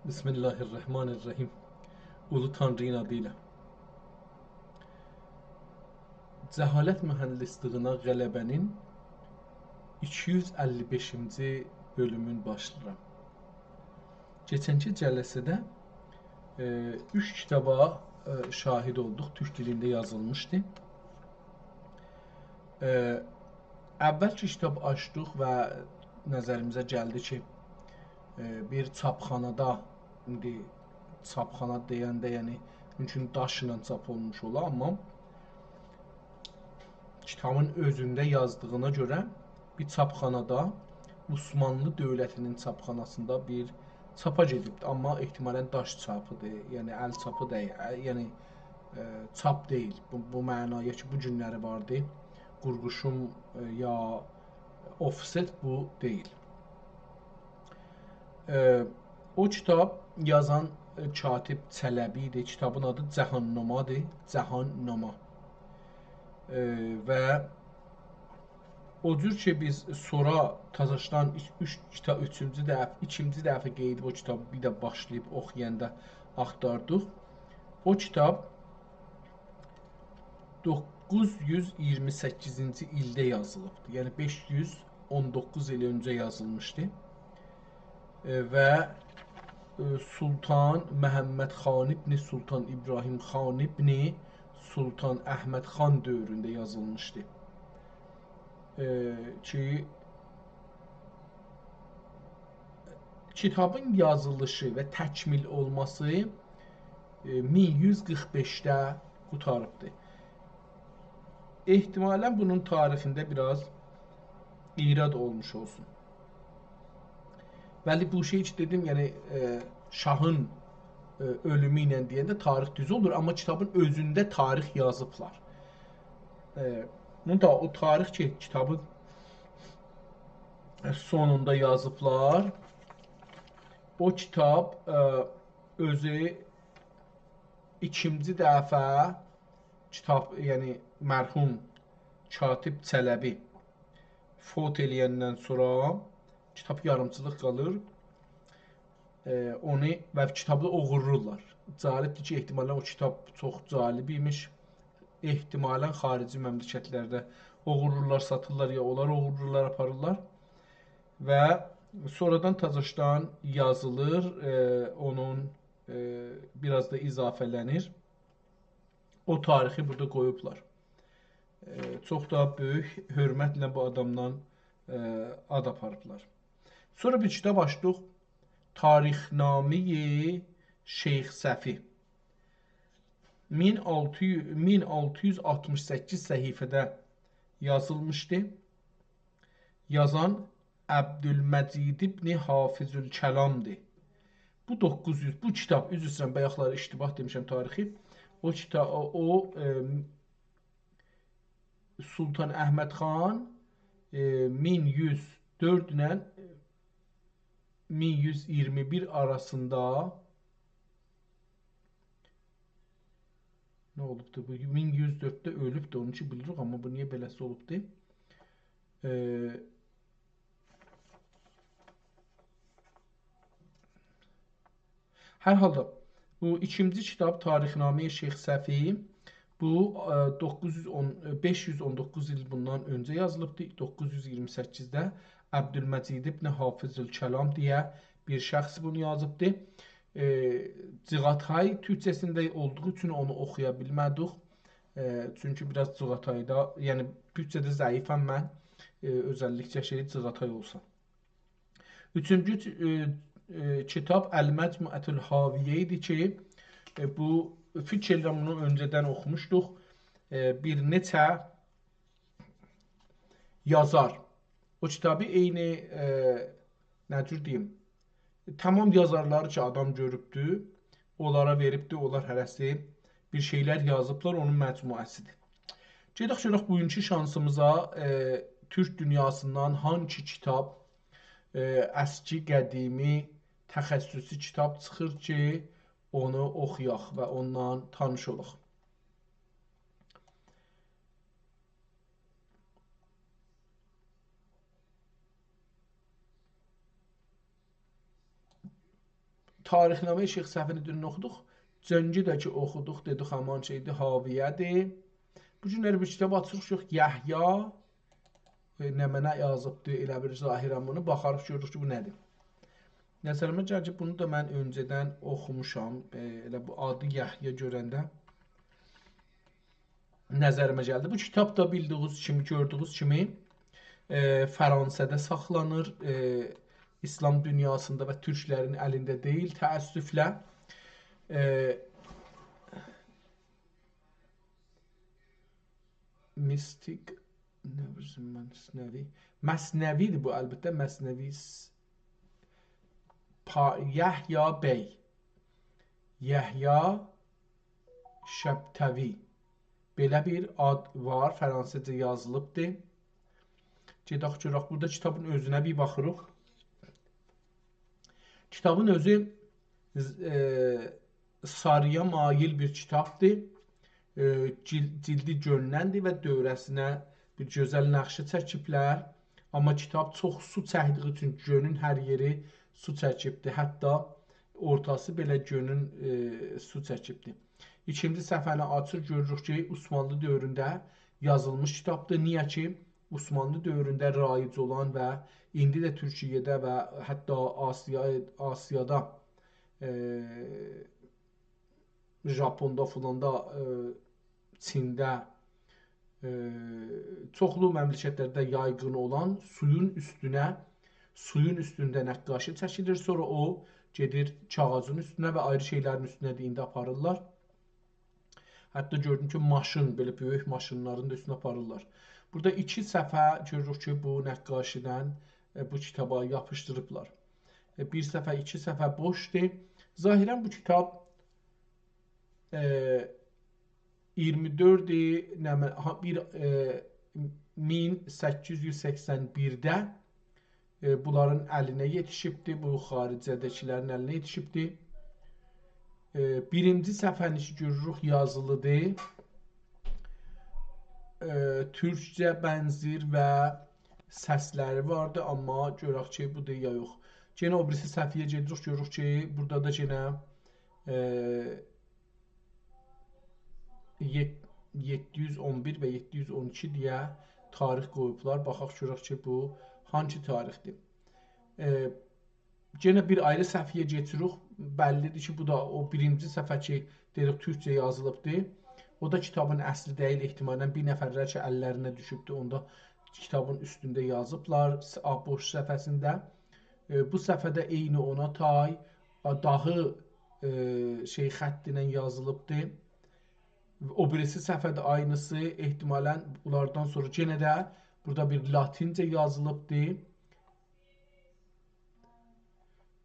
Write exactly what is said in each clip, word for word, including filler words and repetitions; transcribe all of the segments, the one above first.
بسم الله الرحمن الرحیم. اولو تانری‌نین آدی ایله. جهالت مهندسلیگینه غلبه‌نین ایکی یوز اللی بئشینجی بؤلومون باشلاییرام. کئچنکی جلسه‌ده، ائ، اوچ کیتابا، ائ، شاهد اولدوق، تورک دیلینده یازیلمیشدی. ائ، اول کی کیتاب آچدیق و نظریمیزه گلدی کی، ائ، بیر چاپخانادا، ایندی چاپخانا دئینده، یعنی، مومکون داشلا چاپ اولموش اولا، آمما کیتابین اؤزونده یازدیغینا گؤره بیر چاپخانادا، عثمانلی دؤولتینین چاپخاناسیندا بیر چاپا گئدیبدی. آمما احتمالاً داش چاپیدیر، یعنی ال چاپی دئییل، ائ، یعنی، ائ، چاپ دئییل. بو، بو معنایا کی، بو گونلری واردی. قورغوشون، ائ، یا offset بو دئییل. ائ، او کیتاب یازان، ائ، کاتب چلبی ایدی. کیتابین آدی جهان‌نمادیر. جهان‌نما. ائ، و او جور کی، بیز سونرا تازاشدان اوچ، اوچ کیتا-، اوچونجو دف-، ایکینجی دفعه گئدیب او کیتابی بیر ده باشلاییب اوخویاندا آختاردیق. او کیتاب دوققوز یوز اییرمی سککیزینجی ایلده یازیلیبدی. یعنی بئش یوز اون دوققوز ایل اؤنجه یازیلمیشدی. ائ، و، ائ، سلطان محمد خان ابن سلطان ابراهیم خان ابن سلطان احمد خان دؤورونده یازیلمیشدی. ائ، کی، کیتابین یازیلیشی و تکمیل اولماسی، ائ، مین یوز قیرخ بئشده قوتاریبدی. احتمالاً بونون تاریخینده بیر آز ایراد اولموش اولسون. ولی بو شئی کی دئدیم، یعنی، ائ، شاهین، ائ، اؤلومو ایله دئینده تاریخ دوز اولور، آمما کیتابین اؤزونده تاریخ یازیبلار. ائ، بونو دا او تاریخ کی، کیتابین سونوندا یازیبلار. او کیتاب، ائ، اؤزو ایکینجی دفعه کیتاب، یعنی مرحوم کاتب چلبی فوت ائله‌یندن سونرا کیتاب یاریمچیلیق قالیر. ائ، اونو و کیتابی دا اوغورلورلار. جالبدیر کی، احتمالاً او کیتاب چوخ جالب ایمیش. احتمالاً خارجی مملکتلرده اوغورلورلار، ساتیرلار، یا اونلار اوغورلورلار، آپاریرلار. و سونرادان تازاشدان یازیلیر، ائ، اونون، ائ، بیر آز دا اضافه‌لنیر. او تاریخی بورادا قویوبلار. ائ، چوخ دا بؤیوک حؤرمتله بو آدامدان، ائ، آد آپاریبلار. سونرا بیر کیتاب آچدیق. تاریخنامه‌ی شیخ صفی. مین آلتی یوز، مین آلتی یوز آلتمیش سککیز صفحه‌ده یازیلمیشدی. یازان عبدالمجید ابن حافظ الکلامدیر. بو دوققوز یوز، بو کیتاب، عذر ایسته‌ییرم، بایاقلاری اشتباه دئمیشم تاریخی. او کیتا-، او، او، ائ، سلطان احمد خان، ائ، مین یوز دؤرد ایله مین یوز اییرمی بیر آراسیندا نه اولوبدو؟ بو مین یوز دؤردده اؤلوبدو، اونون اوچون بیلیریک، آمما بو نییه بئله‌سی اولوبدو؟ ائ، هر حالدا، بو ایکینجی کیتاب، تاریخنامه‌ی شیخ صفی، بو، ائ، دوققوز یوز اون، ائ، بئش یوز اون دوققوز ایل بوندان اؤنجه یازیلیبدی. دوققوز یوز اییرمی سککیزده عبدالمجید ابن حافظ الکلام دئیه بیر شخص بونو یازیبدی. ائ، جیغاتای تورکجه‌سینده اولدوغو اوچون اونو اوخویا بیلمه‌دیک. ائ، چونکی بیر آز جیغاتایدا، یعنی تورکجه‌ده ضعیفم من، ائ، اؤزللیکله شئی جیغاتای اولسا. اوچونجو، ائ، ائ، کیتاب المجموعة الحاویه ایدی کی، ائ، بو، فیکر ائدیرم بونو اؤنجه‌دن اوخوموشدوق. ائ، بیر نئچه یازار او کیتابی عینی، ائ، نه جور دئییم، تمام یازارلاری کی آدام گؤروبدو، اونلارا وئریبدی، اونلار هره‌سی بیر شئیلر یازیبلار، اونون مجموعه‌سیدیر. گئدک گؤرک بوگونکو شانسیمیزا، ائ، تورک دونیاسیندان هانسی کیتاب، ائ، اسکی، قدیمی، تخصصی کیتاب چیخیر کی، اونو اوخویاق و اوندان تانیش اولاق. تاریخنامهٔ شیخ صفی‌نی دونن اوخودوق. جنگی ده کی اوخودوق، دئدیک همان شئیدیر، حاویه‌دیر. بو گونلری بیر کیتاب آچیریق، یوخ، یحیی، ائ، نمنه یازیبدی، ائله بیر ظاهراً بونو. باخاریق، گؤروروک کی، بو نه‌دیر. نظریمه گلیر کی، بونو دا من اؤنجه‌دن اوخوموشام. ائ، ائله بو آدی یحیی گؤرنده نظریمه گلدی. بو کیتاب دا بیلدیگینیز کیمی، گؤردویونوز کیمی، ائ، فرانسه‌ده ساخلانیر. ائ، ایسلام دونیاسیندا و تورکلرین الینده دئییل، تأسفله. ائ، میستیک، نه بیلیم، مثنوی. مثنوی‌دیر بو، البته، مثنوی س-، پا-، یحیی بی. یحیی شبتوی. بئله بیر آد وار، فرانسیزجا یازیلیبدیر. گئدک گؤرک، بورادا کیتابین اؤزونه بیر باخیریق. کیتابین اؤزو، ائ، ساری‌یا مایل بیر کیتابدیر. ائ، جیل-، جیلدی گؤندندیر و دؤوره‌سینه بیر گؤزل نقشی چکیبلر. آمما کیتاب چوخ سو چکدیگی اوچون گؤنون هر یئری سو چکیبدیر. حتی اورتاسی بئله گؤنون، ائ، سو چکیبدیر. ایکینجی صفحه‌نی آچیر، گؤروروک کی، عثمانلی دؤورونده یازیلمیش کیتابدیر. نییه کی، عثمانلی دؤورونده رایج اولان و ایندی ده تورکیه‌ده و حتی آسیا، آسیادا، ائ، ژاپوندا فلاندا، ائ، چینده، ائ، چوخلو مملکتلرده یایغین اولان سویون اوستونه، سویون اوستونده نقاشی چکیلیر، سونرا او گئدیر کاغیذین اوستونه و آیری شئیلرین اوستونه ده ایندی آپاریرلار. حتی گؤردوم کی، ماشین، بئله بؤیوک ماشینلارین دا اوستونه آپاریرلار. بورادا ایکی صفحه گؤروروک کی، بو نقاشی‌دن، ائ، بو کیتابا یاپیشدیریبلار. ائ، بیر صفحه، ایکی صفحه بوشدور. ظاهراً بو کیتاب، ائ، اییرمی دؤرد، نمنه، ها، بیر، ائ، مین سککیز یوز سکسن بیرده ائ، بونلارین الینه یئتیشیبدی، بو خارجه‌ده‌کیلرین الینه یئتیشیبدی. ائ، بیرینجی صفحه‌نی کی گؤروروک، یازیلیدیر. ائ، تورکجه بنزیر و سسلری واردی، آمما گؤرک کی، بودور یا یوخ. یئنه او بیریسی صفحه‌یه گئدیریک، گؤروروک کی، بورادا دا یئنه، ائ، یئت-، یئددی یوز اون بیر و یئددی یوز اون ایکی دئیه تاریخ قویوبلار. باخاق گؤرک کی، بو هانسی تاریخدیر. ائ، یئنه بیر آیری صفحه‌یه کئچیریک. بللی‌دیر کی، بو دا او بیرینجی صفحه کی، دئدیک، تورکجه یازیلیبدیر. او دا کیتابین اصلی دئییل، احتمالاً بیر نفرلر کی، اللرینه دوشوبدور، اوندا کیتابین اوستونده یازیبلار، س-، آ، بوش صفحه‌سینده. ائ، بو صفحه‌ده عینی اونا تای، آ، داهی، ائ، شئی خطی ایله یازیلیبدیر. او بیریسی صفحه ده عینیسی، احتمالاً بونلاردان سونرا یئنه ده بورادا بیر لاتینجه یازیلیبدی.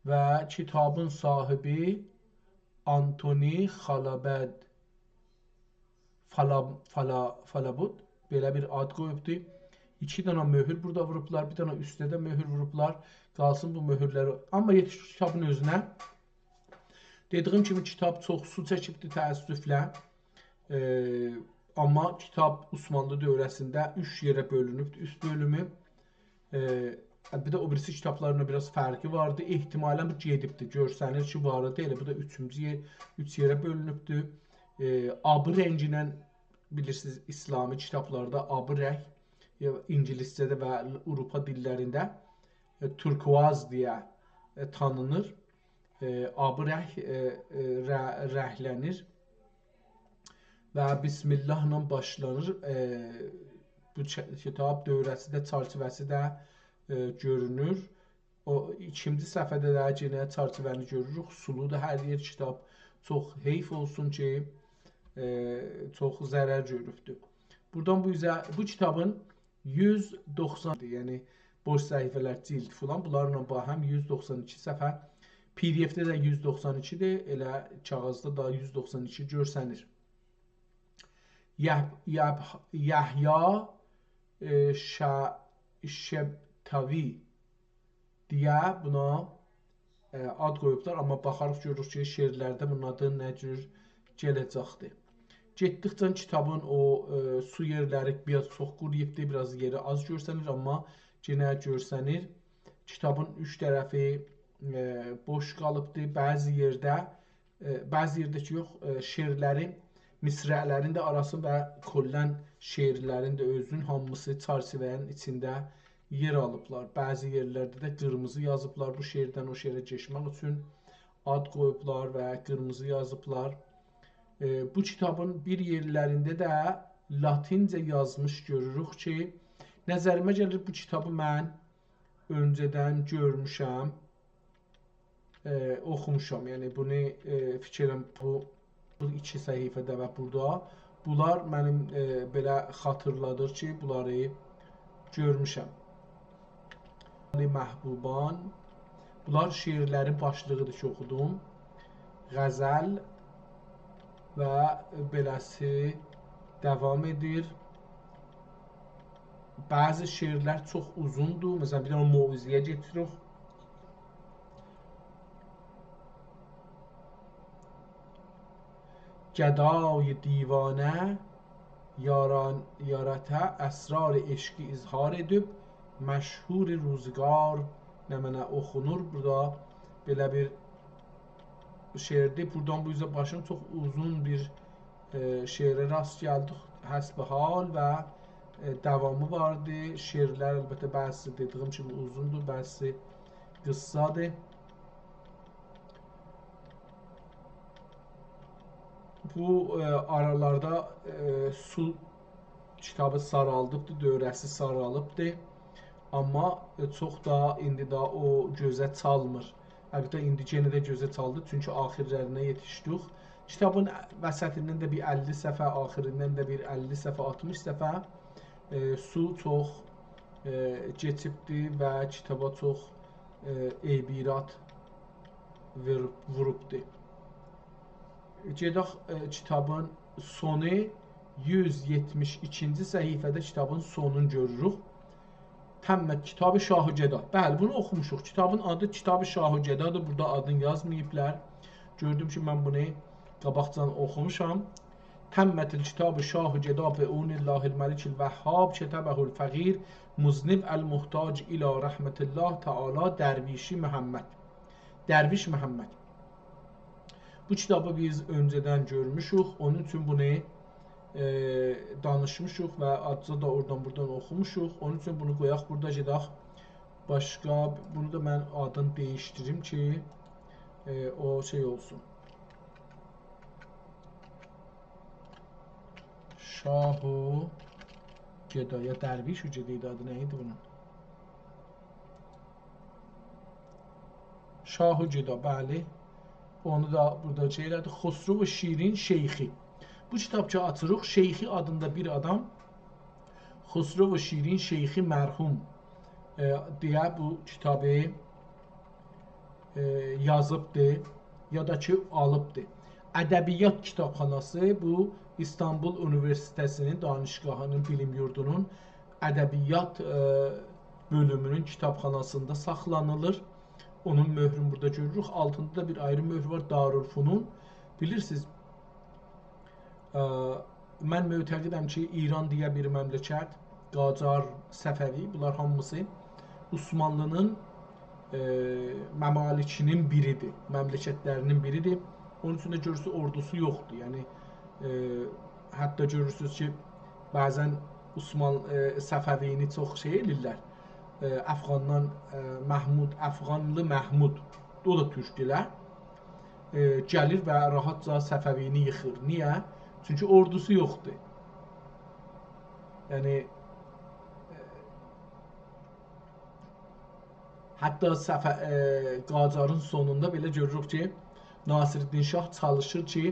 و کیتابین صاحیبی آنتونی خالابد، فالا-، فالا-، فالابود، بئله بیر آد قویوبدو. ایکی دنه مؤهور بورادا ووروبلار، بیر دنه اوسته ده مؤهور ووروبلار. قالسین بو مؤهورلری. آمما یئتیشدیک کیتابین اؤزونه. دئدیگیم کیمی، کیتاب چوخ سو چکیبدی، تأسفله. ائ، آمما کیتاب عثمانلی دؤوره‌سینده اوچ یئره بؤلونوبدو، اوچ بؤلومو. ائ، بیر ده او بیریسی کیتابلارینان بیر آز فرقی واردی. احتمالاً بو گئدیبدی، گؤرسنیر کی، وار ایدی. ائله بو دا اوچونجو یئر، اوچ یئره بؤلونوبدو. ائ، آبی رنگینن، بیلیرسینیز، اسلامی کیتابلاردا آبی رنگ، یا اینگیلیسجه‌ده و آوروپا دیللرینده، ائ، تورکواز دئیه، ائ، تانینیر. ائ، آبی رنگ، ائ، ائ، ره-، رنگلنیر و بسم الله‌لا باشلانیر. ائ، بو چ-، کیتاب دؤوره‌سی ده، چرچیوه‌سی ده، ائ، گؤرونور. او ایکینجی صفحه‌ده ده یئنه چرچیوه‌نی گؤروروک. سولودور هر یئر، کیتاب. چوخ حیف اولسون کی، ائ، چوخ ضرر گؤروبدور. بورادان بو اوزه، بو کیتابین یوز دوخسان، یعنی بوش صفحه‌لر، جیلد فلان، بونلارلا باهم یوز دوخسان ایکی صفحه. پی‌دی‌اف‌ده ده یوز دوخسان ایکی‌دیر، ائله کاغیذدا دا یوز دوخسان ایکی گؤرسنیر. یح-، یح-، یحیی، ائ، شا-، شبتوی دئیه بونا، ائ، آد قویوبلار، آمما باخاریق، گؤروروک کی، شعرلرده بونون آدی نه جور گله‌جکدیر. گئتدیکجه کیتابین او، ائ، سو یئرلری بیر آز چوخ قورویوبدور، بیر آز یئری آز گؤرسنیر، آمما یئنه گؤرسنیر. کیتابین اوچ طرفی ائ، بوش قالیبدی. بعضی یئرده، ائ، بعضی یئرده کی، یوخ، ائ، شعرلرین، مصرع‌لرین ده آراسی و کلاً شعرلرین ده اؤزون هامیسی چرچیوه‌نین ایچینده یئر آلیبلار. بعضی یئرلرده ده قیرمیزی یازیبلار بو شعردن او شعره کئچمک اوچون آد قویوبلار و قیرمیزی یازیبلار. ائ، بو کیتابین بیر یئرلرینده ده لاتینجه یازمیش گؤروروک کی، نظریمه گلیر بو کیتابی من اؤنجه‌دن گؤرموشم، ائ، اوخوموشام. یعنی بونو، ائ، فیکر ائلیرم بو، بو ایکی صفحه‌ده و بورادا بونلار منیم، ائ، بئله خاطیرلادیر کی، بونلاری گؤرموشم. محبوبان. بونلار شعرلرین باشلیغیدیر کی، اوخودوم. غزل و بئله‌سی داوام ائدیر. بعضی شعرلر چوخ اوزوندور. مثلاً، بیر دنه موعظه‌یه کئچیریک. گدای دیوانه یاران، یارته اسرار عشقی اظهار ائدیب، مشهور روزگار نمنه اوخونور. بورادا بئله بیر شعردیر. بورادان بو اوزه باشیم چوخ اوزون بیر، ائ، شعره راست گلدیک. حسب حال و، ائ، داوامی واردی. شعرلر البته بعضیسی دئدیگیم کیمی اوزوندور، بعضیسی قیسسادیر. بو، ائ، آرالاردا، ائ، سو کیتابی سارالدیبدی، دؤوره‌سی سارالیبدی. آمما، ائ، چوخ دا ایندی دا او گؤزه چالمیر. البته، ایندی یئنه ده گؤزه چالدی، چونکی آخیرلرینه یئتیشدیک. کیتابین وسطیندن ده بیر اللی صفحه، آخیریندان دا بیر اللی صفحه، آلتمیش صفحه، ائ، سو چوخ، ائ، کئچیبدی و کیتابا چوخ، ائ، عیب ایراد وئر-، ووروبدو. گئدک، ائ، کیتابین سونو، یوز یئتمیش ایکینجی صفحه‌ده کیتابین سونون گؤروروک. تمت کتاب شاه و گدا. بلی، بونو اوخوموشوق. کیتابین آدی کتاب شاه و گدادیر. بورادا آدینی یازماییبلار. گؤردوم کی، من بونو قاباقجادان اوخوموشام. تمت الکتاب شاه و گدا بعون الله الملک الوهاب، کتبه الفقیر مذنب المحتاج الی رحمة الله تعالی درویشی محمد. درویش محمد. بو کیتابی بیز اؤنجه‌دن گؤرموشوک، اونون اوچون بونو، ائ، دانیشمیشیق و آزجا دا اورادان بورادان اوخوموشوق. اونون اوچون بونو قویاق بورادا، گئدک باشقا، بونو دا من آدینی دییشدیریم کی، ائ، او شئی اولسون. شاه و گدا، یا درویش و گدا ایدی، آدی نه ایدی بونون؟ شاه و گدا، بلی. اونو دا بورادا شئی ائله‌دی. خسرو شیرین شیخی. بو کیتاب کی آچیریق، شیخی آدیندا بیر آدام خسرو شیرین شیخی مرحوم، ائ، دئیه بو کیتابی، ائ، یازیبدی، یا دا کی آلیبدی. ادبیات کیتابخاناسی بو ایستانبول اونیوئرسیتئتی‌نین، دانشگاهی‌نین، بیلیم یوردونون ادبیات، ائ، بؤلومونون کیتابخاناسیندا ساخلانیلیر. اونون مؤهرونو بورادا گؤروروک. آلتیندا دا بیر آیری مؤهر وار، دارالفنون. بیلیرسینیز، ائ، من معتقدم کی، ایران دئیه بیر مملکت، قاجار، صفوی، بونلار هامیسی عثمانلی‌نین، ائ، ممالکی‌نین بیریدیر، مملکتلری‌نین بیریدیر. اونون اوچون ده گؤرورسونوز، اوردوسو یوخدور. یعنی، ائ، حتی گؤرورسونوز کی، بعضاً عثمان، ائ، صفوی‌نی چوخ شئی ائله‌ییرلر. ائ، افغاندان، ائ، محمود، افغانلی محمود، او دا تورکدور ائله. ائ، گلیر و راحتجا صفوی‌نی ییخیر. نییه؟ چونکی اوردوسو یوخدور. یعنی، ائ، حتی صفه-، ائ، قاجارین سونوندا بئله گؤروروک کی، ناصرالدین شاه چالیشیر کی،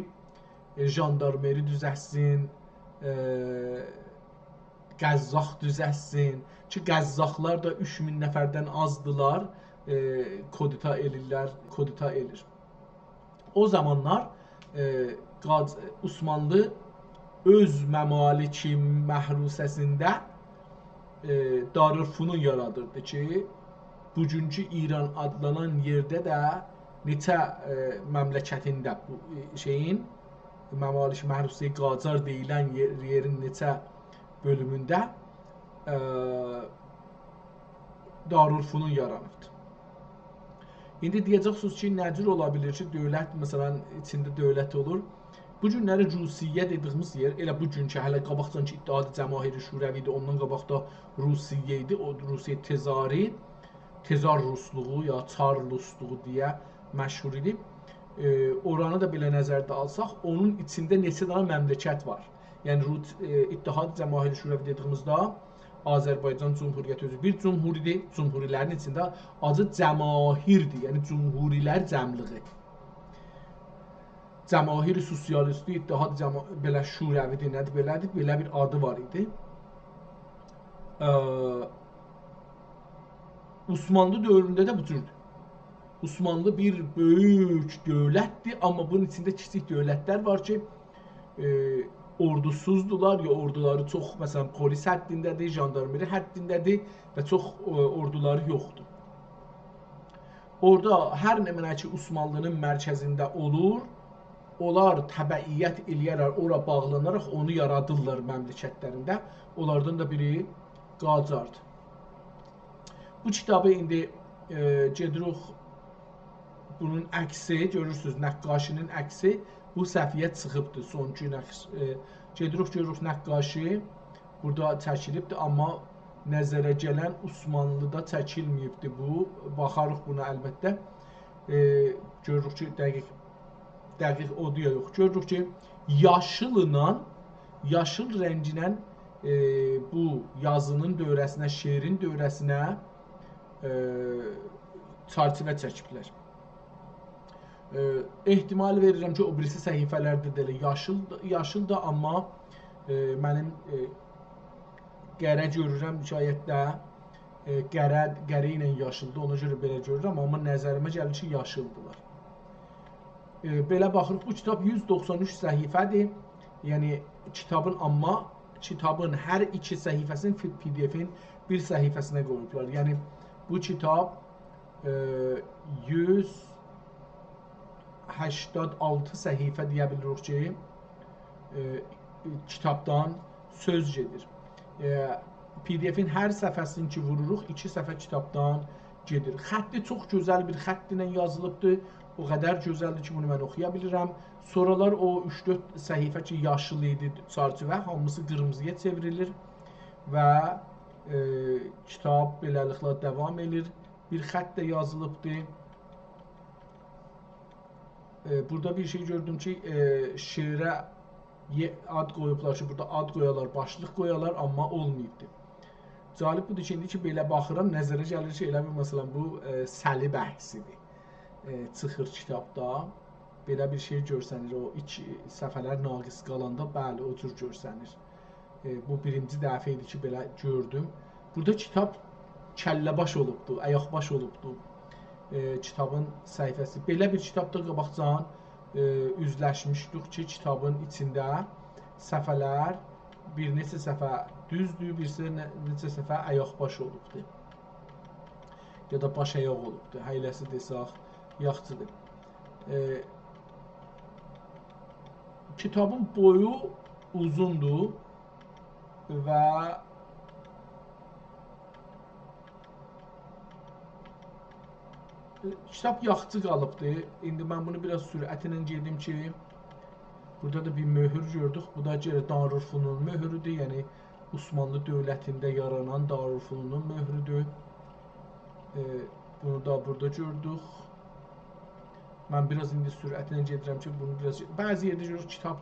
ائ، ژاندارمری دوزلتسین، ائ، قزاق دوزلتسین کی، قزاقلار دا اوچ مین نفردن آزدیلار، ائ، کودتا ائله‌ییرلر، کودتا ائله‌ییر. او زامانلار، ائ، قاج-، عثمانلی اؤز ممالک محروسه‌سینده، ائ، دارالفنون یارادیردی کی، بوگونکو ایران آدلانان یئرده ده نئچه، ائ، مملکتینده بو، ائ، شئیین، ممالک محروسه قاجار دئییلن یئ-، یئرین نئچه بؤلومونده، ائ، دارالفنون یارانیبدی. ایندی دئیه‌جکسینیز کی، نه جور اولا بیلیر کی، دؤولت، مثلا، ایچینده دؤولت اولور؟ بو گونلری روسیه دئدیگیمیز یئر، ائله بو گون کی، هله قاباقجان کی، اتحاد جماهیر شوروی ایدی، اوندان قاباق دا روسیه ایدی، او روسیه تزاری، تزار روسلوغو یا چار روسلوغو دئیه مشهور ایدی. ائ، اورانی دا بئله نظرده آلساق، اونون ایچینده نئچه دنه مملکت وار. یعنی، روس-، ائ، اتحاد جماهیر شوروی دئدیگیمیزده آذربایجان جمهوریتی اؤزو بیر جمهوری‌دیر، جمهوری‌لرین ایچینده آدی جماهیردیر، یعنی جمهوری‌لر جمعلیگی. جماهیر سوسیالیستی اتحاد جما-، بئله شوروی‌دیر، نه‌دیر، بئله‌دیر، بئله بیر آدی وار ایدی. ا، عثمانلی دؤورونده ده بو جوردور. عثمانلی بیر بؤیوک دؤولتدیر، آمما بونون ایچینده کیچیک دؤولتلر وار کی، ائ، اوردوسوزدولار، یا اوردولاری چوخ، مثلا، پلیس حدینده‌دیر، ژاندارمری حدینده‌دیر و چوخ، ائ، اوردولاری یوخدور. اورادا هر نمنه کی، عثمانلی‌نین مرکزینده اولور، اونلار تبعیت ائله‌یه‌رلر، اورا باغلاناراق اونو یارادیرلار مملکتلرینده. اونلاردان دا بیری قاجاردیر. بو کیتابی ایندی، ائ، گئدیریک، بونون عکسی، گؤرورسونوز، نقاشی‌نین عکسی بو صفحه‌یه چیخیبدیر، سونکی نقش-، ائ، گئدیریک، گؤروروک نقاشی بورادا چکیلیبدیر، آمما نظره گلن عثمانلی‌دا چکیلمه‌ییبدیر بو. باخاریق بونا البته. ائ، گؤروروک کی، دقیق، دقیق اودور یا یوخ. گؤروروک کی، یاشیللا، یاشیل رنگینن، ائ، بو یازی‌نین دؤوره‌سینه، شعرین دؤوره‌سینه، ائ، چرچیوه چکیبلر. ائ، احتمال وئریرم کی، او بیریسی صفحه‌لرده ده ائله یاشیل، یاشیلدیر، آمما، ائ، منیم، ائ، قره گؤرورم، شاید ده، ائ، قره، قره ایله یاشیلدیر، اونا گؤره بئله گؤرورم، آمما نظریمه گلیر کی، یاشیلدیلار. ائ، بئله باخیریق، بو کیتاب یوز دوخسان اوچ صفحه‌دیر. یعنی، کیتابین، آمما کیتابین هر ایکی صفحه‌سینی فی-، پی‌دی‌افین بیر صفحه‌سینه قویوبلار. یعنی، بو کیتاب، ائ، یوز هشتاد آلتی صفحه دئیه بیلیریک کی، ائ، کیتابدان سؤز گئدیر. ائ، پی‌دی‌افین هر صفحه‌سینی کی ووروروق، ایکی صفحه کیتابدان گئدیر. خطی چوخ گؤزل بیر خط ایله یازیلیبدیر. او قدر گؤزلدیر کی، بونو من اوخویا بیلیرم. سونرالار او اوچ-دؤرد صفحه کی، یاشیل ایدی چرچیوه، هامیسی قیرمیزی‌یا چئوریلیر و، ائ، کیتاب بئله‌لیکله داوام ائدیر. بیر خط ده یازیلیبدیر. ائ، بورادا بیر شئی گؤردوم کی، ائ، شعره یئ-، آد قویوبلار کی، بورادا آد قویالار، باشلیق قویالار، آمما اولماییبدی. جالب بودور کی، ایندی کی، بئله باخیرام، نظره گلیر کی، ائله بیل، مثلا، بو، ائ، صلیب عکسی‌دیر. ائ، چیخیر کیتابدا. بئله بیر شئی گؤرسنیر، او ایکی صفحه‌لر ناقص قالاندا، بلی، او جور گؤرسنیر. ائ، بو بیرینجی دفعه ایدی کی، بئله گؤردوم. بورادا کیتاب کله‌باش اولوبدو، آیاق‌باش اولوبدو. ائ، کیتابین صفحه‌سی. بئله بیر کیتابدا قاباقجان، ائ، اوزلشمیشدیک کی، کیتابین ایچینده صفحه‌لر، بیر نئچه صفحه دوزدور، بیر سری نه-، نئچه صفحه آیاق‌باش اولوبدو. یا دا باش آیاق اولوبدو. هئیله‌سی دئسک، یاخشیدیر. ائ، کیتابین بویو اوزوندور و کیتاب یاخشی قالیبدی. ایندی من بونو بیر آز سرعتله گئدیم کی، بورادا دا بیر مؤهور گؤردوک. بو دا یئنه دارالفنون مؤهورودور. یعنی، عثمانلی دؤولتینده یارانان دارالفنونون مؤهورودور. ائ، بونو دا بورادا گؤردوک. من بیر آز ایندی سرعتله گئدیرم کی، بونو بیر آز، بعضی یئرده گؤروروک کیتاب،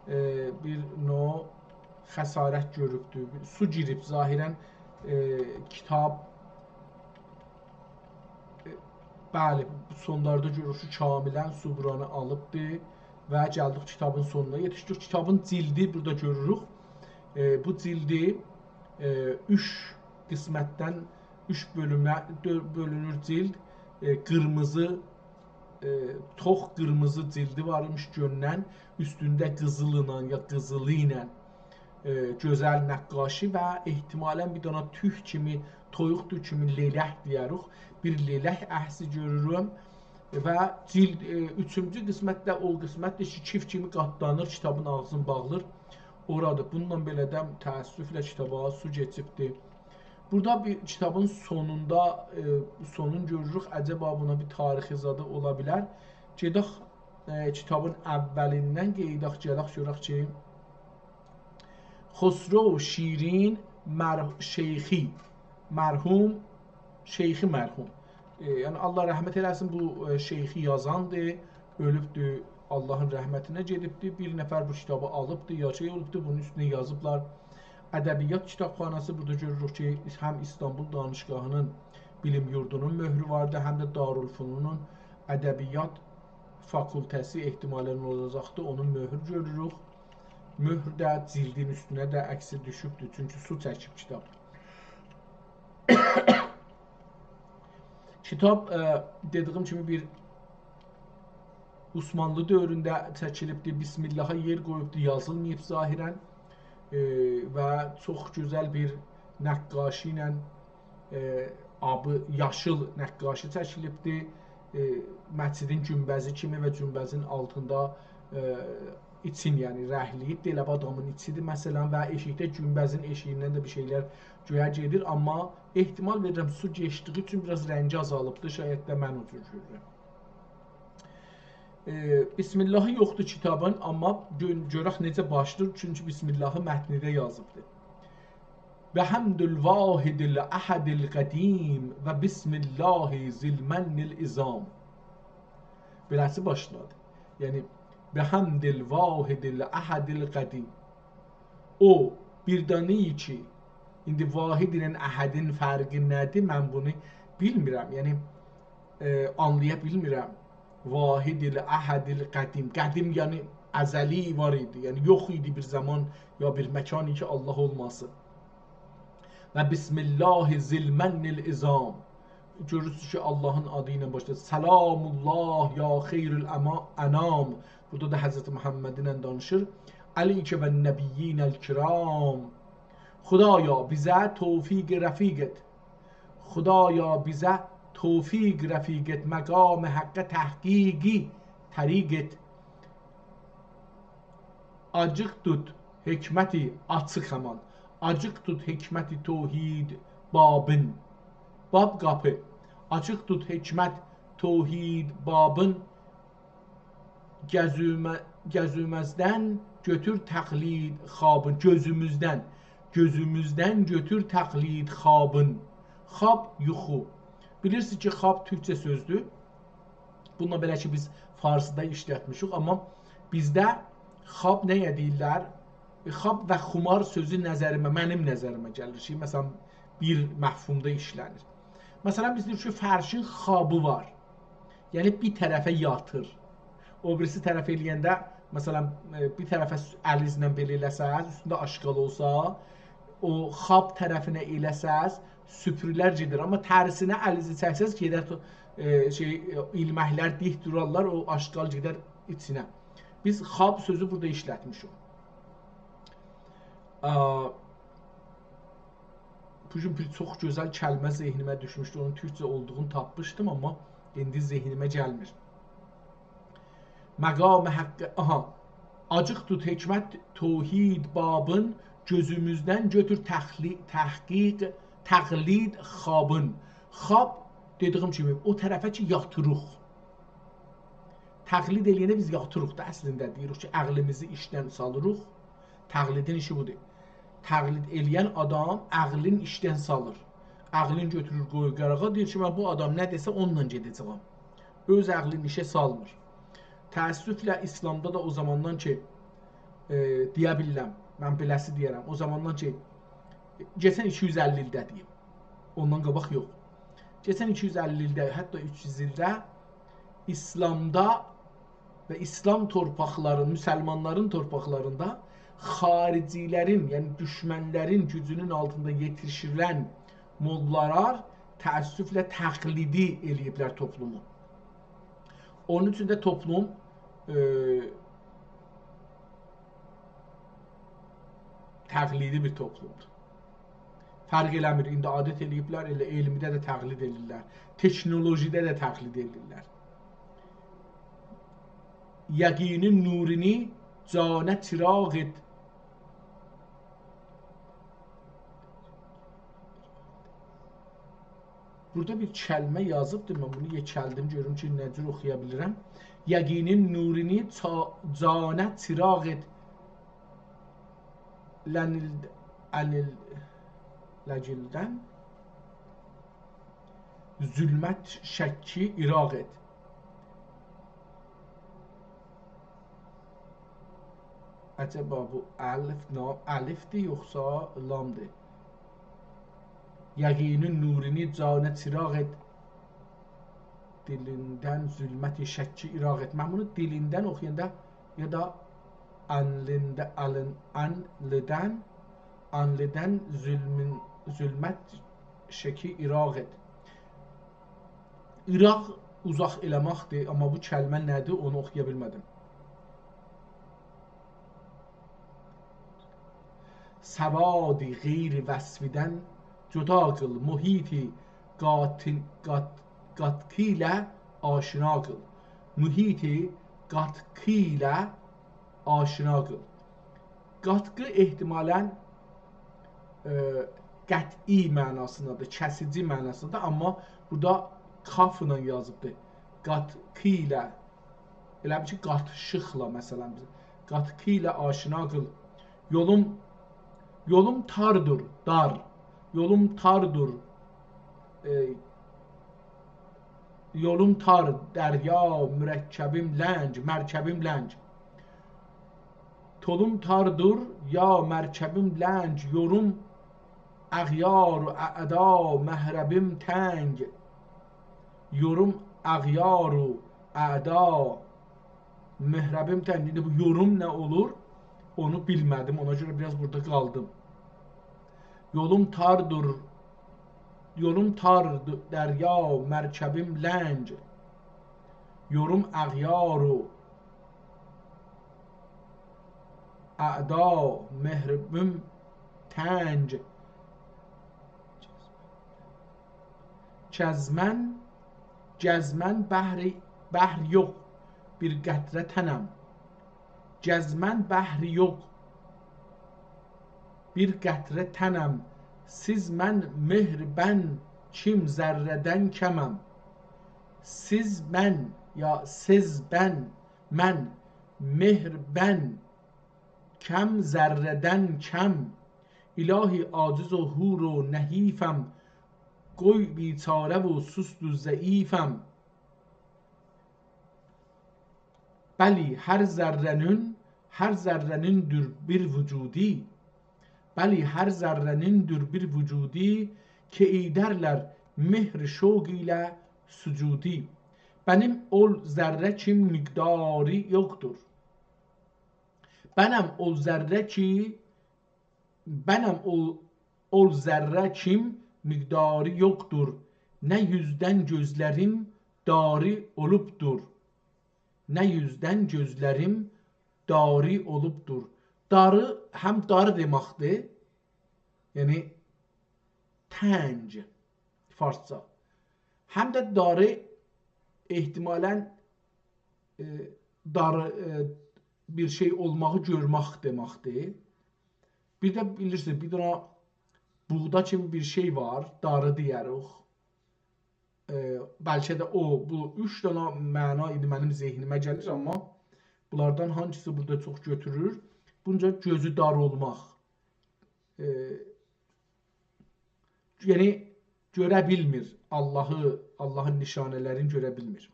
ائ، بیر نوع خسارت گؤروبدور. سو گیریب ظاهرا، ائ، کیتاب، ائ، بلی، سونلاردا گؤروروک کی، کاملا سو بورانی آلیبدی و گلدیک کیتابین سونونا یئتیشدیک. کیتابین جلدی بورادا گؤروروک. ائ، بو جلدی، ائ، اوچ قسمتدن، اوچ بؤلومه دؤ-، بؤلونور جلد. ائ، قیرمیزی ائ، توخ قیرمیزی جلدی وارمیش گؤننن، اوستونده قیزیلینان یا قیزیلی ایله، ائ، گؤزل نقاشی و احتمالا بیر دانا توک کیمی، تویوق توک کیمی لئلک دئیه‌ریک، بیر لئلک عکسی گؤروروم. و جلد، ائ، اوچونجو قسمت ده او قسمتدیر کی، کیف کیمی قاتلانیر، کیتابین آغزینی باغلیر. اورادیر. بونونلا بئله ده تأسفله کیتابا سو کئچیبدیر. بورادا بیر کیتابین سونوندا، ائ، سونون گؤروروک. عجبا بونا بیر تاریخی زادی اولا بیلر. گئدک، ائ، کیتابین اولیندن قئییداق، گلک گؤرک کی، خسرو شیرین مر-، شیخی مرحوم، شیخی مرحوم. ائ، یعنی، الله رحمت ائله‌سین، بو، ائ، شیخی یازاندی، اؤلوبدو، اللهین رحمتینه گئدیبدی. بیر نفر بو کیتابی آلیبدی، یا شئی اولوبدو، بونون اوستونه یازیبلار. ادبیات کیتابخاناسی، بورادا گؤروروک کی، هم ایستانبول دانشگاهی‌نین بیلیم یوردونون مؤهرو واردی، هم ده دارالفنونون ادبیات فاکولته‌سی احتمالاً اولاجاقدی، اونون مؤهرو گؤروروک. مؤهر ده جیلدین اوستونه ده عکسی دوشوبدور، چونکی سو چکیب کیتاب. کیتاب، ائ، دئدیگیم کیمی، بیر عثمانلی دؤورونده چکیلیبدیر. بسم اللها یئر قویوبدور، یازیلماییب ظاهراً. ائ، و چوخ گؤزل بیر نقاشی ایله، ائ، آبی یاشیل نقاشی چکیلیبدیر. ائ، مسجدین گونبزی کیمی و گونبزین آلتیندا، ائ، ایچین، یعنی رنگله‌ییبدیر، ائله بو آدامین ایچیدیر مثلاً، و ائشیکده گونبزین ائشیگیندن ده بیر شئیلر گؤیه گئدیر، آمما احتمال وئریرم، سو کئچدیگی اوچون بیر آز رنگی آزالیبدیر، شاید ده من او جور گؤرورم. ائ، بسم اللهی یوخدور کیتابین، آمما گؤ-، گؤرک نئجه باشلاییر، چونکی بسم اللهی متنیده یازیبدیر. «بحمد الواحد الاحد القدیم و بسم الله ذی المن العظام.» بئله‌سی باشلادی. یعنی، «بحمد الواحد الاحد القدیم.» او، بیر دنه کی، ایندی واحد ایله احدین فرقی نه‌دیر، من بونو بیلمیرم. یعنی، ائ، آنلایا بیلمیرم. واحد الاحد القدیم. قدیم، یعنی ازلی وار ایدی. یعنی یوخ ایدی بیر زامان یا بیر مکان کی، الله اولماسین. «و بسم الله ذی المن العظام.» گؤرورسونوز کی، اللهین آدی ایله باشلاییر. «سلام الله یا خیر الاما-، انام.» بورادا دا حضرت محمد ایله دانیشیر. «علیک و النبیین الکرام.» خدایا، بیزه توفیق رفیقت. خدایا، بیزه توفیق رفیقت، مقام حقه تحقیقی طریقت. آجیق توت حکمتی آچیق همان. آجیق توت حکمتی توحید بابین. باب قاپی. آجیق توت حکمت توحید بابین. گزومه-، گزوموزدن گؤتور تقلید خوابین. گؤزوموزدن. گؤزوموزدن گؤتور تقلید خوابین. خواب، یوخو. بیلیرسینیز کی، خواب تورکجه سؤزدور. بونونلا بئله کی، بیز فارسیدا ایشلتمیشیک، آمما بیزده خواب نه‌یه دئییرلر؟ ائ، خواب و خمار سؤزو نظریمه، منیم نظریمه گلیر کی، مثلاً، بیر مفهومدا ایشلنیر. مثلاً، بیز دئییریک کی، فرشین خوابی وار. یعنی، بیر طرفه یاتیر. او بیریسی طرف ائله‌ینده، مثلاً، ائ، بیر طرفه س-، الینیزله بئله ائله‌سز، اوستونده آشغال اولسا، او خواب طرفینه ائله‌سز، سوپورولر گئدر. آمما ترسینه الینیزی چکسز، گئدر تو-، ائ، شئی، ائ، ایلمکلر دیک دورارلار، او آشغال گئدر ایچینه. بیز خواب سؤزو بورادا ایشلتمیشیک. آ، بو گون بیر چوخ گؤزل کلمه ذهنیمه دوشموشدو. اونون تورکجه اولدوغونو تاپمیشدیم، آمما ایندی ذهنیمه گلمیر. مقام حقه، آها. آجیق توت حکمت توحید بابین، گؤزوموزدن گؤتور تخلی-، تحقیق، تقلید خوابین. خواب، دئدیگیم کیمی، او طرفه کی، یاتیریق. تقلید ائله‌ینده بیز یاتیریق دا، اصلینده دئییریک کی، عقلیمیزی ایشدن سالیریق. تقلیدین ایشی بودور. تقلید ائله‌ین آدام عقلین ایشدن سالیر. عقلین گؤتورور، قویور قیراغا، دئییر کی، من بو آدام نه دئسه، اونونلا گئده‌جه‌یم. اؤز عقلین ایشه سالمیر. تأسفله، ایسلامدا دا او زاماندان کی، ائ، دئیه بیلیرم، من بئله‌سی دئیه‌رم، او زاماندان کی، کئچن ایکی یوز اللی ایلده دئییم، اوندان قاباق یوخ. کئچن ایکی یوز اللی ایلده، حتی اوچ یوز ایلده ایسلامدا و ایسلام تورپاقلارین، مسلمانلارین تورپاقلاریندا خارجیلرین، یعنی دوشمنلرین گوجونون آلتیندا یئتیشیلن موللالار تأسفله تقلیدی ائله‌ییبلر توپلومو. اونون اوچون ده توپلوم، ائ، تقلیدی بیر توپلومدور. فرق ائله‌میر، ایندی عادت ائله‌ییبلر، ائله علمده ده تقلید ائله‌ییرلر، تکنولوژیده ده تقلید ائله‌ییرلر. یقینین نورونو جانه چراغ ائت. بورادا بیر کلمه یازیبدیر، من بونو یئکلدیم، گؤروم کی، نه جور اوخویا بیلیرم. یقینین نورینی چا-، جانه چراغ ائت، لنیل-، انیل-، لگیلدن ظلمت شکی ایراق ائت. عجبا بو الف نا-، الفدیر یوخسا لامدیر؟ یقینین نورینی جانه چراغ ائت، دیلیندن ظلمت شکی ایراق ائت. من بونو دیلیندن اوخویاندا یا دا انلیندن، الین، انلیدن، انلیدن ظلمین، ظلمت شکی ایراق ائت. ایراق اوزاق ائله‌مکدیر، آمما بو کلمه نه‌دیر، اونو اوخویا بیلمه‌دیم. سوادی غیر وصفیدن جدا قیل، محیطی قاتین-، قات-، قاتقی ایله آشنا قیل. محیطی قاتقی ایله آشنا قیل. قاتقی احتمالاً، ائ، قطعی معناسیندادیر، کسیجی معناسیندادیر، آمما بورادا کافلا یازیبدیر. قاتقی ایله، ائله بیل کی، قاتیشیقلا، مثلاً، قاتقی ایله آشنا قیل. یولوم، یولوم تاردیر، دار. یولوم تاردیر، ائ، یولوم تار، دریا، مرکبیم لنگ، مرکبیم لنگ. تولوم تاردیر، یا مرکبیم لنگ، یوروم اغیار و اعدا، محربیم تنگ. یوروم اغیار و اعدا، محربیم تنگ. ایندی بو یوروم نه اولور؟ اونو بیلمه‌دیم، اونا گؤره بیر آز بورادا قالدیم. یولوم تاردیر، یولوم تار، دریا، مرکبیم لنگ. یوروم اغیار و اعدا، محربیم تنگ. جزمن، جزمن بحری، بحر یوخ، بیر قطره تنم. جزمن بحر یوخ، بیر قطره تنم. سیز من مهر بن کیم، ذره‌دن کمم. سیز من، یا سز بن، من، مهر بن کم، ذره‌دن کم. الهی عاجز و حور و نحیفم، قوی بیچاره و سست و ضعیفم. بلی، هر ذره‌نین، هر ذره‌نیندیر بیر وجودی. بلی، هر ذره‌نیندیر بیر وجودی، کی ائیدرلر مهر شوق ایله سجودی. بنیم اول ذره کیم مقداری یوخدور. بنم اول ذره کی، بنم اول، اول ذره کیم مقداری یوخدور. نه یوزدن گؤزلریم داری اولوبدور. نه یوزدن گؤزلریم داری اولوبدور. داری هم دار دئمکدیر، یعنی تنگ، فارسجا. هم ده داری احتمالاً، ائ، داری، ائ، بیر شئی اولماغی گؤرمک دئمکدیر. بیر ده بیلیرسینیز، بیر دنه بوغدا کیمی بیر شئی وار، داری دئیه‌ریک. ائ، بلکه ده او، بو اوچ دنه معنا ایدی منیم ذهنیمه گلیر، آمما بونلاردان هانسیسی بورادا چوخ گؤتورور؟ بونجا گؤزو دار اولماق. ائ، یعنی، گؤره بیلمیر آللاهی، آللاهین نشانه‌لرینی گؤره بیلمیر.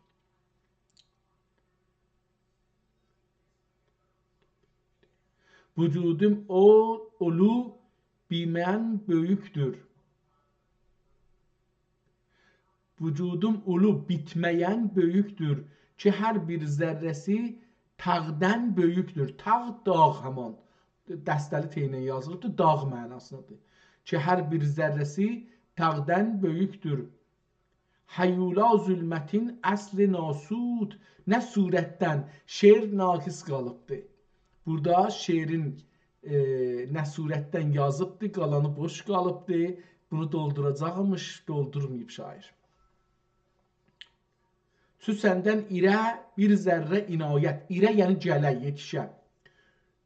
وجودوم او، اولو، بیمن بؤیوکدور. وجودوم اولو، بیتمه‌ین بؤیوکدور، کی هر بیر ذره‌سی تاغدان بؤیوکدور. تاغ، داغ همان. دسته‌لی ت ایله یازیلیبدیر، داغ معناسیندادیر. کی هر بیر ذره‌سی تاغدان بؤیوکدور. هیولا ظلمتین اصل ناسوت، نه صورتدن، شعر ناقص قالیبدی. بورادا شعرین، ائ، نه صورتدن یازیبدی، قالانی بوش قالیبدی. بونو دولدوراجاقمیش، دولدورماییب شاعر. چو سندن ایره بیر ذره عنایت. ایره، یعنی گله، یئتیشه.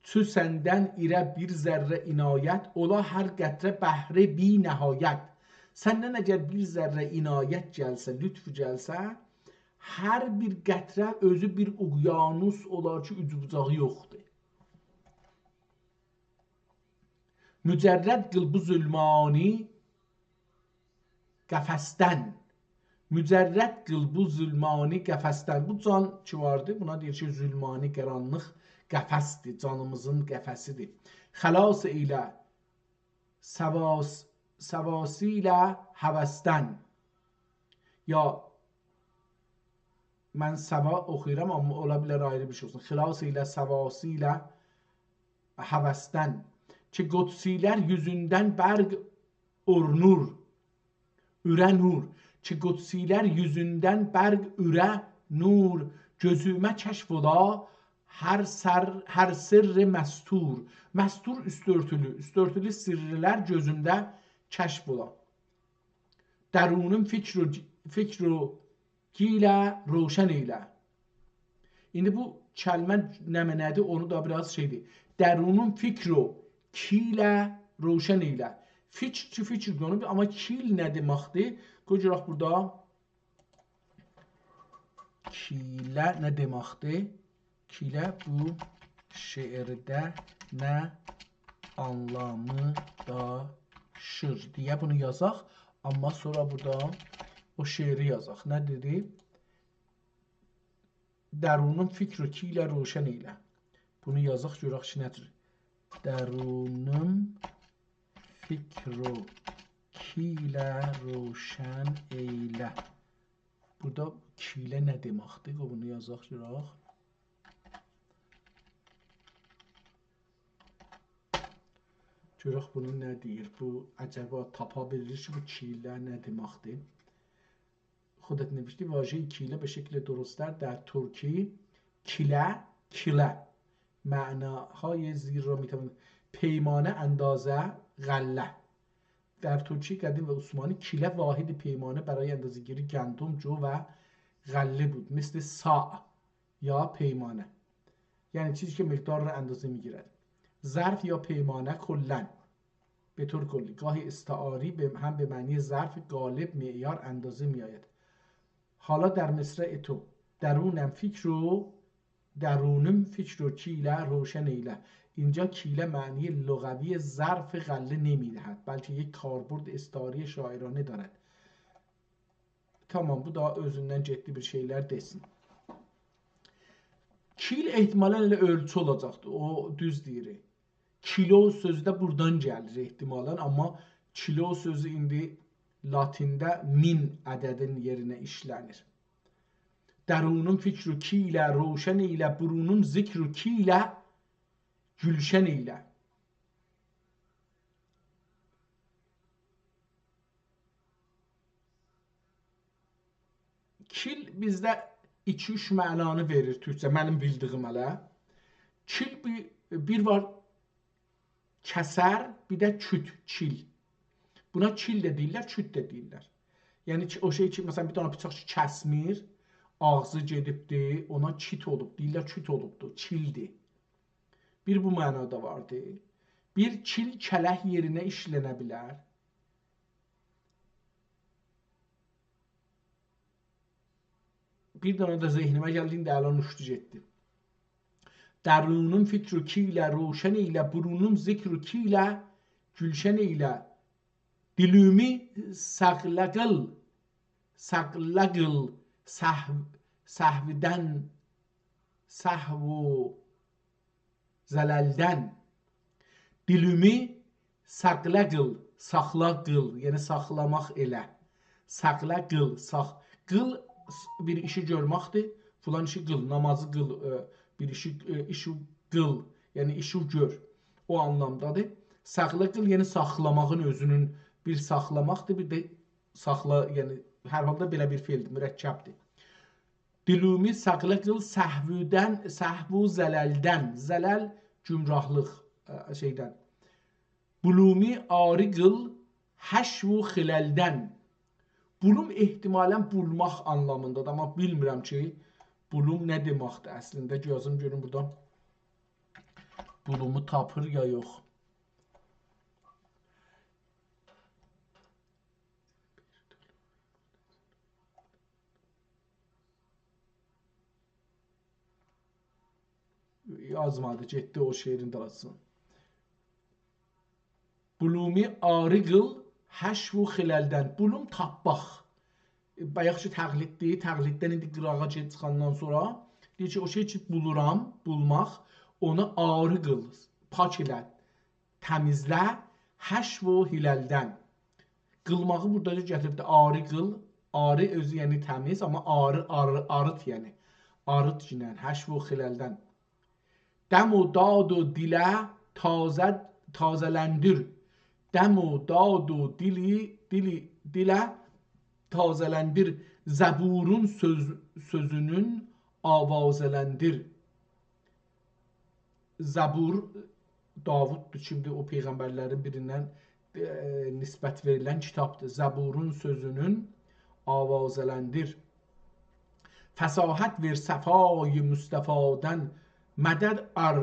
چو سندن ایره بیر ذره عنایت، اولا هر قطره بحر بی‌نهایت. سندن اگر بیر ذره عنایت گلسه، لطف گلسه، هر بیر قطره اؤزو بیر اقیانوس اولار کی، اوجو بوجاغی یوخدور. مجرد قیل بو ظلمانی قفسدن. مجرد قیل بو ظلمانی قفسدن. بو جان کی واردی، بونا دئییر کی، ظلمانی، قارانلیق قفسدیر، جانیمیزین قفسیدیر. خلاص ائیله سواس-، سواسیل هوسدن. یا من سوا اوخویورام، آمما اولا بیلر آیری بیر شئی اولسون. خلاص ائیله سواسیل هوسدن. کی قدسی‌لر یوزوندن برق اورنور، اوره نور. کی قدسی‌لر یوزوندن برق اوره نور، گؤزومه کشف اولا هر سر، هر سرّ مستور. مستور اوستو اؤرتولو، اوستو اؤرتولو سرّلر گؤزومده کشف اولا. درونوم فکر و، فکر و کی ایله روشن ائیله. ایندی بو کلمه نمنه‌دیر، اونو دا بیر آز شئیدیر. درونوم فکر و کی ایله روشن ائیله. فکر کی، فکر قونو، آمما کیل نه دئمکدیر؟ قوی گؤرک بورادا. کیله نه دئمکدیر؟ کیله بو شعرده نه آنلامی داشیر دئیه بونو یازاق. آمما سونرا بورادا او شعری یازاق. نه دئدی؟ درونوم فکر و کی ایله روشن ائیله. بونو یازاق، گؤرک کی، نه جور. درونوم فکر و کی ایله روشن ائیله. بورادا کی ایله نه دئمکدیر؟ قوی بونو یازاق، گؤرک. گؤرک بونو نه دئییر؟ بو عجبا تاپا بیلیر کی، بو کی ایله نه دئمکدیر؟ خودت نوشتی، واژهٔ کیله به شکل درست‌تر در ترکی کیله، کیله، معناهای زیر را می‌توان. پیمانه، اندازه، غله. در ترکی قدیم و عثمانی کیله واحد پیمانه برای اندازه‌گیری گندم، جو و غله بود، مثل صاع یا پیمانه. یعنی چیزی که مقدار را اندازه می‌گیرد. ظرف یا پیمانه کلاً، به طور کلی، گاهی استعاری، به، هم به معنی ظرف، قالب، معیار، اندازه می‌آید. حالا در مصرع تو، درونم فکر و، درونوم فکر و کی ایله روشن ائیله. اینجا کیله معنی لغوی ظرف غله نمی‌دهد، بلکه یک کاربرد استعاری شاعرانه دارد. تامام، بو دا اؤزوندن گئتدی بیر شئیلر دئسین. کیل احتمالاً ائله اؤلچو اولاجاقدی. او دوز دئییر. کیلو سؤزو ده بورادان گلیر احتمالاً، آمما کیلو سؤزو ایندی لاتینده مین عددین یئرینه ایشله‌نیر. درونوم فکر و کی ایله روشن ائیله، برونوم ذکر و کی ایله گولشن ائیله. کیل بیزده ایکی-اوچ معنانی وئریر تورکجه، منیم بیلدیگیم هله. کیل بیر، بیر وار کسر، بیر ده کوت، کیل. بونا کیل ده دئییرلر، کوت ده دئییرلر. یعنی کی، او شئی کی، مثلاً، بیر دنه بیچاق کی کسمیر، آغزی گئدیبدی، اونا کیت اولوب، دئییرلر، کوت اولوبدو، کیلدیر. بیر بو معنادا واردی. بیر کیل کلک یئرینه ایشلنه بیلر. بیر دنه ده ذهنیمه گلدی، ایندی الان اوچدو گئتدی. درونوم فکر و کی ایله روشن ائیله، برونوم ذکر و کی ایله گولشن ائیله. دیلیمی ساخلا قیل، ساخلا قیل سهو، سهودن، سهو و زللدن. دیلیمی ساخلا قیل، ساخلا قیل، یعنی ساخلاماق ائله. ساخلا قیل، ساخ-، قیل س-، بیر ایشی گؤرمکدیر. فلان ایشی قیل، نامازی قیل، ائ، بیر ایشی، ائ، ایشی قیل، یعنی ایشی گؤر. او آنلامدادیر. ساخلا قیل، یعنی ساخلاماغین اؤزونون بیر ساخلاماقدیر، بیر ده ساخلا، یعنی هر حالدا بئله بیر فعلدیر، مرکبدیر. دیلیمی ساخلا قیل سهودن، سهو و زللدن. زلل، گمراهلیق، ائ، شئیدن. بولومی آری قیل حشو و خللدن. بولوم احتمالاً بولماق آنلامیندادیر، آمما بیلمیرم کی، بولوم نه دئمکدیر اصلینده. یازیم گؤروم بورادا. بولومو تاپیر یا یوخ. یازمادی، گئتدی او شعرین دالیسینا. بلومی آری قیل حشو و خللدن. بلوم تاپماق. بایاق کی تقلیددیر، تقلیددن ایندی قیراغا گئت چیخاندان سونرا دئییر کی، او شئی کی بولورام، بولماق، اونو آری قیل، پاک ائله، تمیزله، حشو و خللدن. قیلماغی بورادا دا گتیریبدی، آری قیل، آری اؤزو یعنی تمیز، آمما آری، آری، آریت یعنی. آریت یعنی، حشو و خللدن. دم و داد و دیله تازه، تازه‌لندیر. دم و داد و دیلی، دیلی، دیله تازه‌لندیر. زبورون سؤز، سؤزونون آوازه‌لندیر. زبور، داووددور، کیمدیر؟ او پیغمبرلرین بیریندن، ائ، نسبت وئریلن کیتابدیر. زبورون سؤزونون آوازه‌لندیر. فصاحت وئر صفای مصطفادن، مدد آر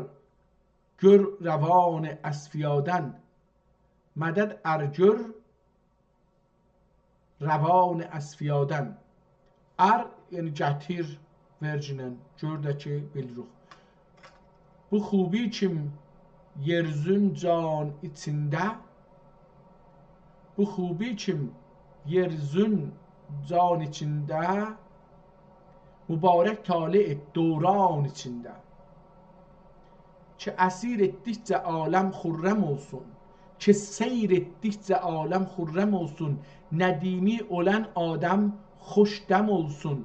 گؤر روان اصفیادن. مدد آر گؤر روان اصفیادن. آر، یعنی گتیر، وئرگینن، گؤر ده کی بیلیروخ. بو خوبی کیم یئرزون جان ایچینده، بو خوبی کیم یئرزون جان ایچینده، مبارک طالع دوران ایچینده. که اسیر ائتدیکجه عالم خرم اولسون، که سیر ائتدیکجه عالم خرم اولسون، ندیمی اولان آدم خوش دم اولسون،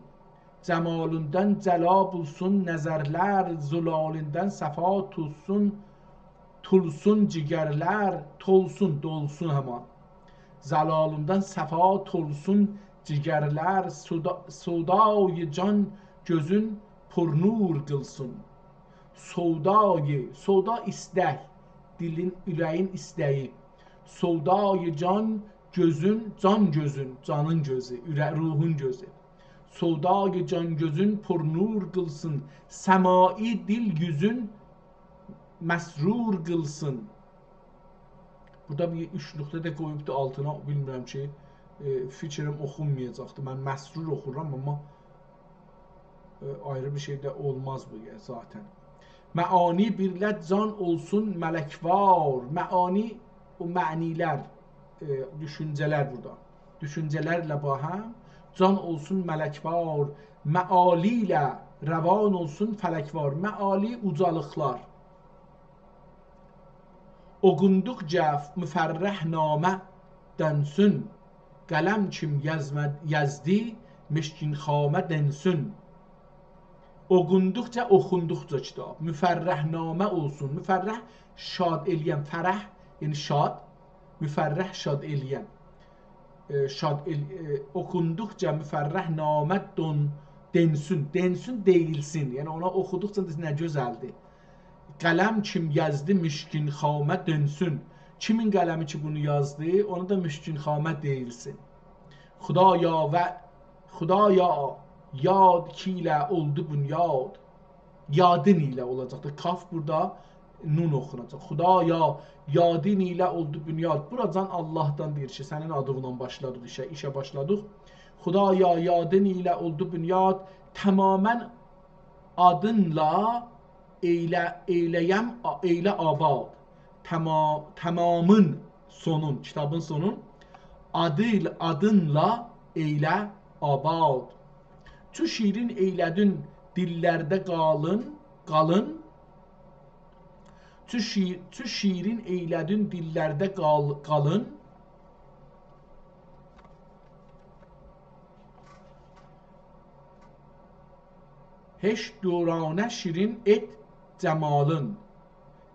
جمالیندن جلا بولسون نظرلر، زلالیندن صفا تولسون، تولسون جیگرلر، تولسون، دولسون همان. زلالیندن صفا تولسون جیگرلر، سودا-، سودای جان گؤزون پر نور قیلسین. سودای، سودا ایستک، دیلین، اوره‌یین ایسته‌یی. سودای جان گؤزون، جان گؤزون، جانین گؤزو، اوره-، روحون گؤزو. سودای جان گؤزون پر نور قیلسین، سمایی دیل یوزون مسرور قیلسین. بورادا بیر اوچ نقطه ده قویوبدو آلتینا، بیلمیرم کی، ائ، فیکریم اوخونمایاجاقدی. من مسرور اوخورام، آمما، ائ، آیری بیر شئی ده اولماز بو، یعنی، ذاتاً. معانی بیرله جان اولسون ملکوار. معانی، او معنی‌لر، ائ، دوشونجه‌لر بورادا. دوشونجه‌لرله باهم جان اولسون ملکوار، معالی ایله روان اولسون فلکوار. معالی اوجالیقلار. اوخوندوقجا مفرح نامه دؤنسون، قلم کیم یزمه-، یزدی مشکین خامه دؤنسون. اوخوندوقجا، اوخوندوقجا کیتاب. مفرح نامه اولسون. مفرح شاد ائله‌ین، فرح، یعنی شاد. مفرح شاد ائله‌ین. ائ، شاد ائل-، ائ، اوخوندوقجا مفرح نامه دون-، دئنسون. دئنسون، دئییلسین. یعنی اونا اوخودوقجا نه گؤزلدیر. قلم کیم یزدی مشکین خامه دؤنسون. کیمین قلمی کی بونو یازدی، اونا دا مشکین خامه دئییلسین. خدایا و، خدایا، یاد کی ایله اولدو بنیاد. یادین ایله اولاجاقدیر. کاف بورادا نون اوخوناجاق. خدایا، یادین ایله اولدو بنیاد. بوراجان آللاهدان دئییر کی، سنین آدینلا باشلادیق ایشه، ایشه باشلادیق. خدایا، یادین ایله اولدو بنیاد. تماماً آدینلا ائیله، ائیله‌یم، ائیله آباد. تما-، تمامین سونون، کیتابین سونون آدی ایله، آدینلا ائیله آباد. چو شیرین ائیله‌دین دیللرده قالین، قالین. چو شی-، چو شیرین ائیله‌دین دیللرده قال-، قالین. هئچ دورانه شیرین ائت جمالین.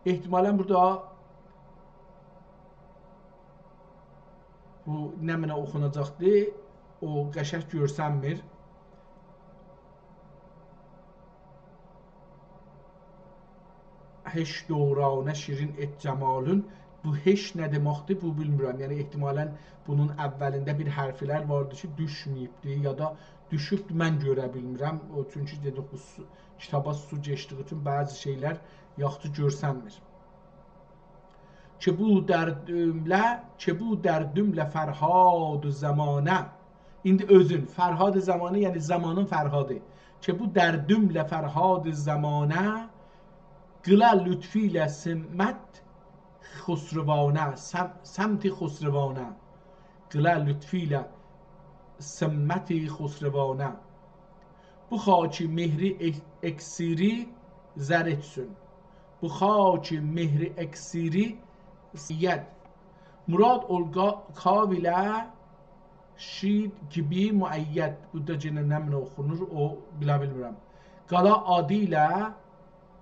احتمالاً بورادا بو نمنه اوخوناجاقدی، او قشنگ گؤرسنمیر. هئچ دورانه شیرین ائت جمالین. بو هئچ نه دئمکدیر، بو بیلمیرم. یعنی، احتمالاً بونون اولینده بیر حرفلر واردی کی، دوشمه‌ییبدی، یا دا دوشوبدو، من گؤره بیلمیرم. او، چونکی دئدیک، بو سو-، کیتابا سو کئچدیگی اوچون بعضی شئیلر یاخشی گؤرسنمیر. که بو دردومله، که بو دردومله فرهاد زمانه. ایندی اؤزون، فرهاد زمانه، یعنی زامانین فرهادی. که بو دردومله فرهاد زمانه، قیله لطفی ایله سمت خسروانه، سم-، سمت خسروانه. قیله لطفی ایله سمت خسروانه. بو خاکی مهری اک-، اکسیری زر ائتسین. بو خاکی مهری اکسیری سید. مراد اول قا-، کاو ایله شید کیبی مؤید. بورادا یئنه نمنه اوخونور، او بیله بیلمیرم. قالا آدی ایله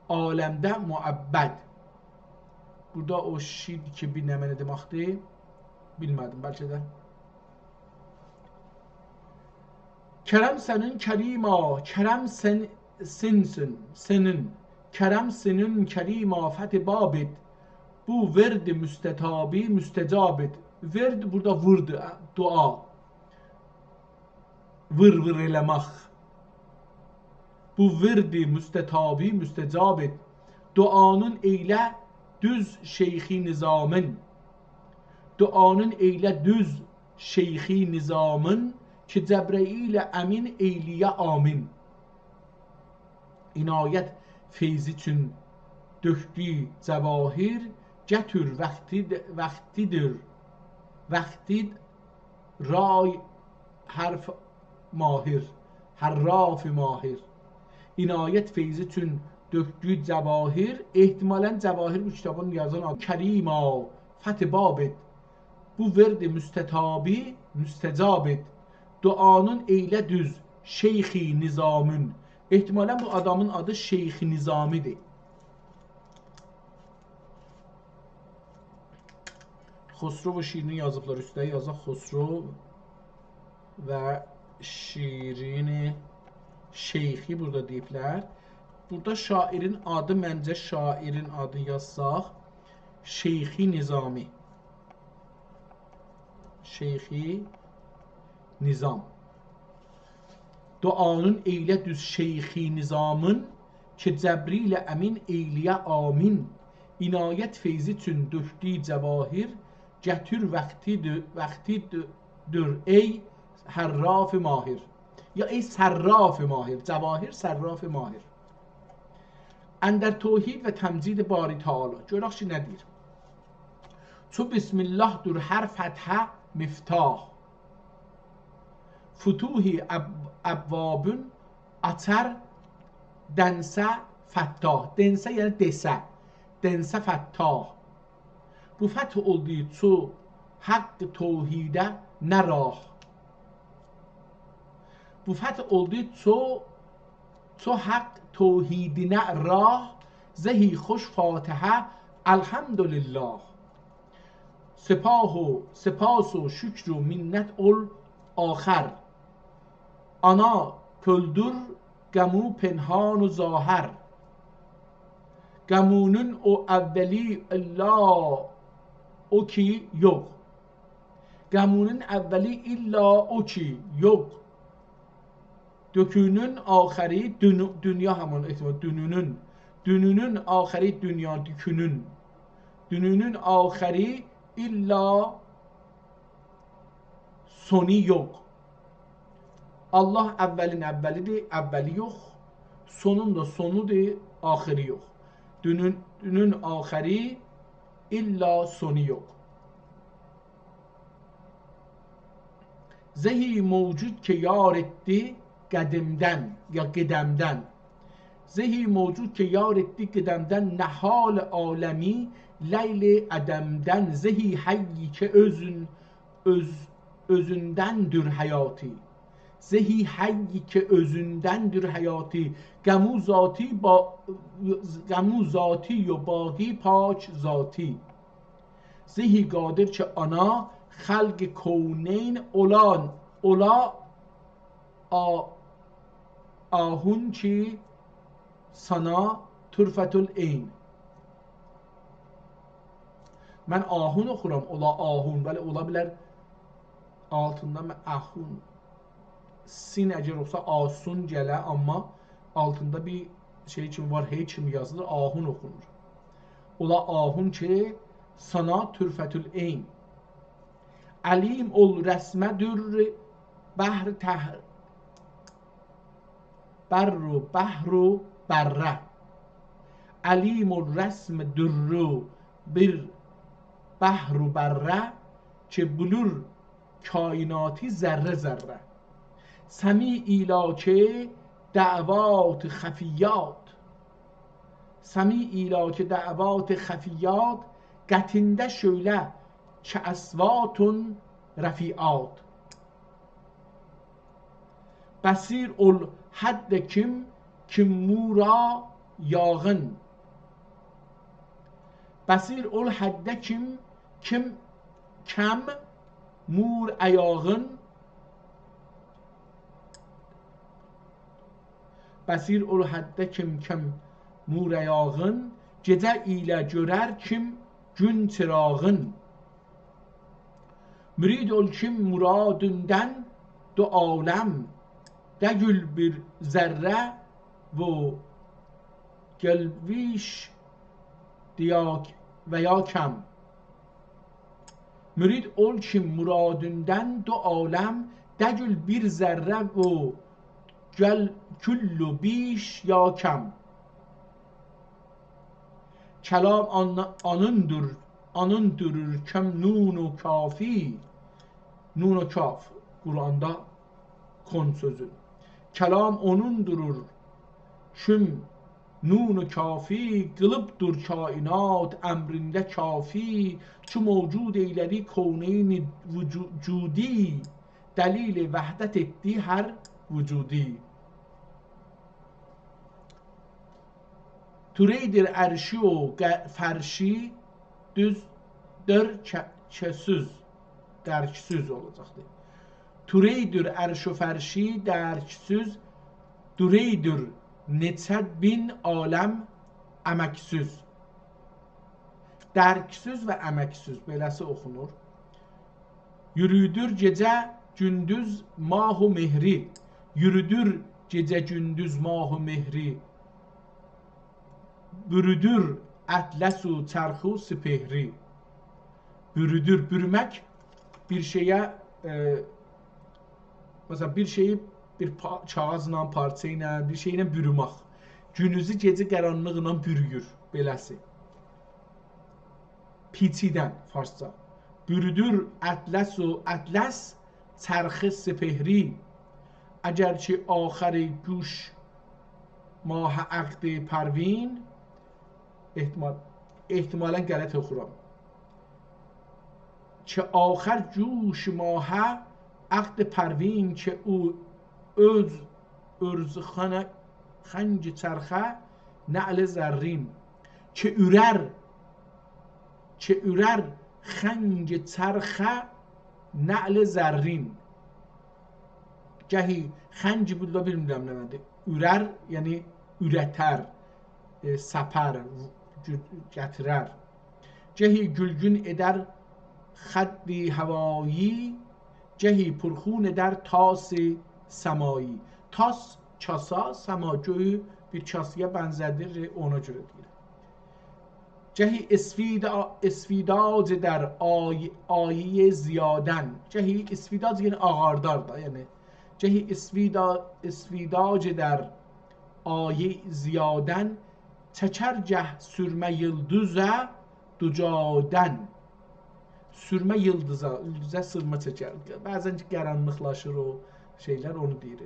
عالمده مؤبد. بورادا او شید کیبی نمنه دئمکدیر؟ بیلمه‌دیم، بلکه ده. کرم سنین کریما، کرم سن-، سنسین، سنین. کرم سنین کریما، فتح بابت. بو ورد مستطابی مستجابت. ورد بورادا ووردو، دعا. ویر ویر ائله‌مک. بو ورد مستطابی مستجابت. دعانین ائیله دوز شیخی نظامین. دعانین ائیله دوز شیخی نظامین، کی جبرئیل امین ائیلیه آمین. عنایت فیضی چون دؤکدو جواهر، گتیر وقتی، وقتیدیر، وقتید رای حرف ماهر، حراف ماهر. عنایت فیضی چون دؤکدو جواهر، احتمالاً جواهر بو کیتابین یازان آدی. کریما، فتح بابت. بو ورد مستطابی مستجابت. دعانین ائیله دوز شیخی نظامین. احتمالاً بو آدامین آدی شیخ نظامی‌دیر. خسرو و شیرینی یازیبلار اوسته، یازاق خسرو و شیرین شیخی بورادا دئییبلر. بورادا شاعرین آدی، منجه شاعرین آدینی یازساق، شیخی نظامی. شیخی نظام. دعانین ائیله دوز شیخی نظامین، کی جبرئیل امین ائیلیه آمین. عنایت فیضی چون دؤکدو جواهر، گتیر وقتیدیر، وقتیدیر ای حراف ماهر. یا ای صراف ماهر، جواهر صراف ماهر. اندر توحید و تمجید باری تعالی. گؤرک کی نه دئییر. چو بسم الله‌دور هر فتحه مفتاح. فتوحی اب-، ابوابین آچار دنسه فتاح. دنسه یعنی دئسه. دنسه فتاح. بو فتح اولدو چو حق توحیده نه راه. بو فتح اولدو چو، چو حق توحیدینه راه، زهی خوش فاتحه الحمدلله. سپاه و، سپاس و شکر و منت اول آخر. آنا کؤلدور غمو پنهان و ظاهر. غمونون او اولی الا او کی یوخ. غمونون اولی الا او کی یوخ. دؤکونون آخری دونو-، دونیا همان احتمال، دونونون. دونونون آخری دونیا، دؤکونون. دونونون آخری الا سونو یوخ. الله اولین اولی‌دیر، اولی یوخ. سونون دا سونودور، آخری یوخ. دونون، دونون آخری الا سونو یوخ. زهی موجود کی یار ائتدی قدیمدن یا قدمدن. زهی موجود کی یار ائتدی قدمدن، نهال عالمی لیل عدمدن. زهی حیی کی اؤزون، اؤز، اؤزوندندور حیاتی. زهی حیی کی اؤزوندندور حیاتی. غمو ذاتی با-، غمو ذاتی و باقی پاک ذاتی. زهی قادر کی آنا خلق کونین اولا، اولا آ-، آهون کی سانا طرفة العین. من آهون اوخورام، اولا آهون. بلی، اولا بیلر آلتیندا من آهون. سین اگر اوخوسا آسون گله، آمما آلتیندا بیر شئی کیمی وار، هئی کیمی یازیلیر، آهون اوخونور. اولا آهون کی سانا طرفة العین. علیم اول رسمه در بحر تح-، بر و بحر و بره. علیم الرسم، دره بیر بحر و بره، کی بیلیر کائناتی ذره ذره. سمیع ایله کی دعوات خفیات، سمیع ایله کی دعوات خفیات، قطعینده شعله کی اصوات رفیعات. بصیر اول حده کیم، کیم مورا یاغین. بصیر اول حده کیم، کیم کم مور ایاغین. بصیر اول حده کیم کم مور ایاغین، گئجه ایله گؤرر کیم گون چیراغین. مرید اول کیم مرادیندن دو عالم، دئییل بیر ذره و گلویش دیاک و یا کم. مرید اول کیم مرادیندن دو عالم، دئییل بیر ذره و گل-، کل و بیش یا کم. کلام آن-، آنیندیر، آنیندیریر کم نون و کافی. نون و کاف، قرآندا کون سؤزو. کلام اونوندورور کیم نون و کافی، قیلیبدیر کائنات امرینده کافی، کی موجود ائیله‌دی کونین وجو-، وجودی، دلیل وحدت ائتدی هر وجودی. توره‌یدیر عرشی و ق-، فرشی، دوز، در، چه-، چه‌سوز، درک‌سوز اولاجاقدیر. توره‌یدیر عرش و فرشی درک‌سوز، دوره‌یدیر نئچه بین عالم امک‌سوز. درک‌سوز و امک‌سوز، بئله‌سی اوخونور. یورودور گئجه گوندوز ماه و مهری، یورودور گئجه گوندوز ماه و مهری، بورودور اطلس و چرخ و سپهری. بورودور، بورومک بیر شئیه، ائ، مثلا، بیر شئیی بیر پا-، کاغیذلا، پارچا ایله، بیر شئیله بورومک. گونوزو گئجه قارانلیقلا بورویور، بئله‌سی. پیچیدن، فارسجا. بورودور اطلس و اطلس، چرخ سپهری. اگر کی آخر گوش ماه عقد پروین، احتمال، احتمالا غلط اوخورام. کی آخر گوش ماه عقد پروین، کی او اؤز ارز خانه خنگ چرخه نعل زرین. کی اورر، کی اورر خنگ چرخه نعل زرین. گهی خنگ بورادا بیلمیرم نمنه‌دیر. اورر، یعنی اورتر، ائ، سپر، گو-، گتیرر. گهی گولگون ائدر خد هوایی، گهی پرخون ائدر طاس سمایی. طاس، کاسا، سما، گؤیو بیر کاسایا بنزه‌دیر، اونا گؤره دئییر. گهی اسفیدا-، اسفیداج ائدر آی-، آیی زیادن. گهی اسفیداج، یعنی آغاردار دا، یعنی. گهی اسفیدا-، اسفیداج ائدر آیی زیادن، چکر گه سورمه ییلدیزه دجادن. سورمه ییلدیزا، اولدوزه سورما چکر. بعضا کی، قارانلیقلاشیر او شئیلر، اونو دئییر.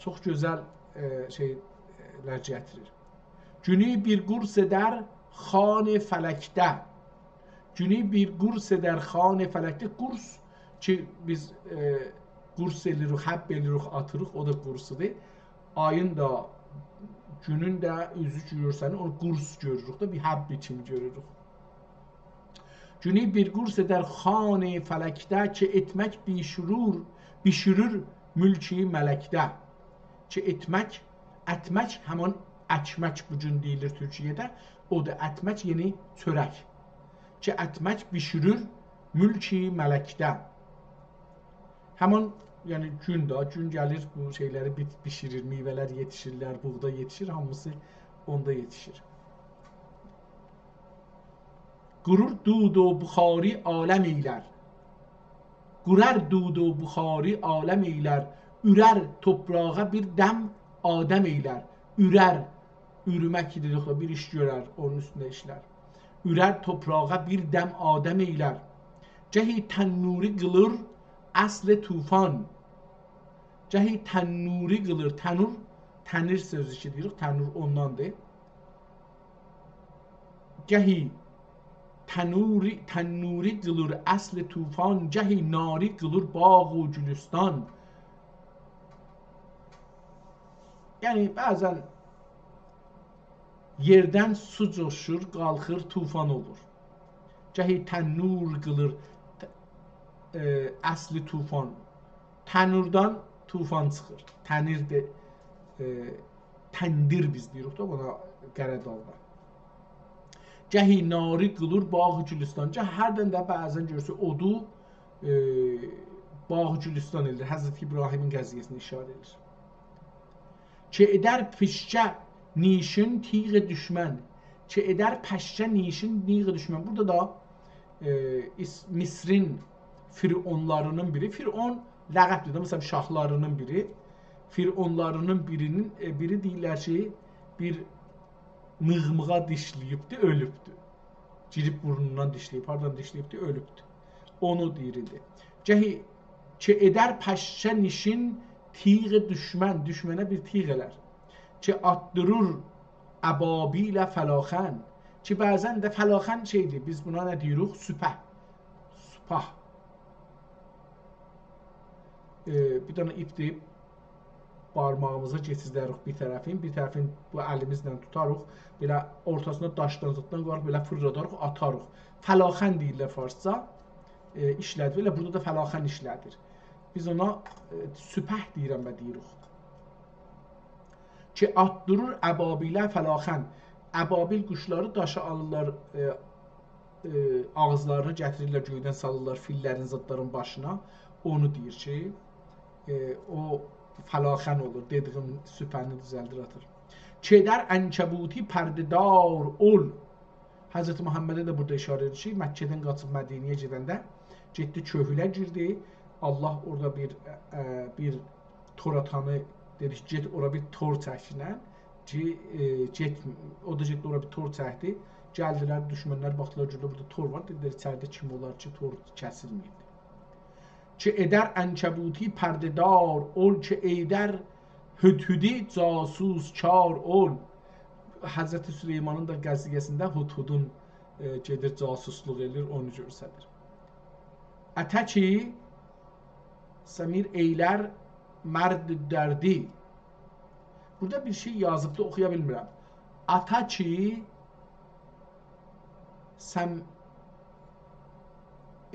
چوخ گؤزل، ائ، شئیلر گتیریر. گونو بیر قورص ائدر خوان فلکده. گونو بیر قورص ائدر خوان فلکده. قورص کی، بیز، ائ، قورص ائله‌ییریک، حب ائله‌ییریک، آتیریق، او دا قورصدور. آیین دا، گونون ده اوزو گؤرسنیر، اونو قورص گؤروروک ده، بیر حب کیمی گؤروروک. گونو بیر قورص ائدر خوان فلکده، کی اتمک بیشورور، بیشورور ملک ملکده. کی اتمک، اتمک همان اکمک بو گون دئییلیر تورکیه‌ده. او دا اتمک، یعنی چؤرک. کی اتمک بیشورور ملک ملکده. همان، یعنی گون ده، گون گلیر، بو شئیلری بیت-، بیشیریر، میوه‌لر یئتیشیرلر، بوغدا یئتیشیر، هامیسی اوندا یئتیشیر. قورور دود و بخاری عالم ائیلر. قورار دود و بخاری عالم ائیلر. اورر توپراغا بیر دم آدم ائیلر. اورر، اورمک ایدی، یوخ دا بیر ایش گؤرر، اونون اوستونده ایشلر. اورر توپراغا بیر دم آدم ائیلر. گهی تنوری قیلیر اصل طوفان. گهی تنوری قیلیر، تنور، تنیر سؤزو کی دئییریک، تنور اونداندیر. گهی تنوری، تنوری قیلیر اصل طوفان، گهی ناری قیلیر باغ و گلستان. یعنی، بعضا یئردن سو جوشور، قالخیر، طوفان اولور. گهی تنور قیلیر، ت-، ائ، اصل طوفان. تنوردان طوفان چیخیر. تنیر ده، ائ، تندیر بیز دئییریک ده بونا قره‌داغدا. گهی ناری قیلیر باغ گلستان. گه هردن ده بعضا گؤرورسن اودو، ائ، باغ گلستان ائله‌ییر. حضرت ابراهیمین قضیه‌سینه اشاره ائدیر. که ائدر پشکه نیشین تیغ دشمن. که ائدر پشکه نیشین تیغ دشمن. بورادا دا، ائ، ایس-، مصرین فرعونلاری‌نین بیری. فرعون لقب‌دیر ده، مثلا، شاهلاری‌نین بیری. فرعونلاری‌نین بیری‌نین، ائ، بیری دئییرلر کی، بیر میغمیغا دیشله‌ییبدی، اؤلوبدو. گیریب بورنوندان دیشله‌ییب، هاردان دیشله‌ییبدی، اؤلوبدو. اونو دئییر ایدی. گهی که ائدر پشکه نیشین تیغ دشمن، دشمنه بیر تیغ ائلر. که آتدیریر ابابیل فلاخن. کی بعضا ده فلاخن شئی‌دیر، بیز بونا نه دئییریک؟ سپه. سپه. ائ، بیر دنه ایپ‌دیر، بارماغیمیزا کئچیردریک بیر طرفین، بیر طرفین بو الیمیزله توتاریق، بئله اورتاسینا داشدان زاددان قویاریق، بئله فیرلاداریق، آتاریق. فلاخن دئییرلر فارسجا، ائ، ایشله‌دیر. ائله بورادا دا فلاخن ایشله‌دیر. بیز اونا، ائ، سپه دئییرم و دئییریک. که آتدیریر ابابیل فلاخن. ابابیل قوشلاری داشی آلیرلار، ائ، ائ، آغیزلارینی گتیریرلر، گؤیدن سالیرلار فیللرین، زادلارین باشینا. اونو دئییر کی، ائ، او فلاخن اولور، دئدیگیم سپه‌نی دوزلدیر، آتیر. که ائدر عنکبوتی پرده‌دار اول. حضرت محمده ده بورادا اشاره ائدیر کی، مکه‌دن قاچیب مدینه‌یه گئدنده گئتدی، کؤهوله گیردی. الله اورادا بیر، ائ، بیر تور آتانی دئدی کی، گئت اورا بیر تور چکگینن کی، ائ، گئت، او دا گئتدی اورا بیر تور چکدی. گلدیلر، دوشمنلر باخدیلار، گؤردولر بورادا تور وار. دئدیلر، ایچریده کیم اولار کی، تور کسیلمه‌ییبدیر. که ائدر عنکبوتی پرده‌دار اول، که ائدر هدهدی جاسوس کار اول. حضرت سلیمانین دا قضیه‌سینده هدهدون، ائ، گئدیر جاسوسلوق ائله‌ییر، اونو گؤستریر. اته کی سمیر ائیلر مرد دردی. بورادا بیر شئی یازیبدی، اوخویا بیلمیرم. آتا کی سم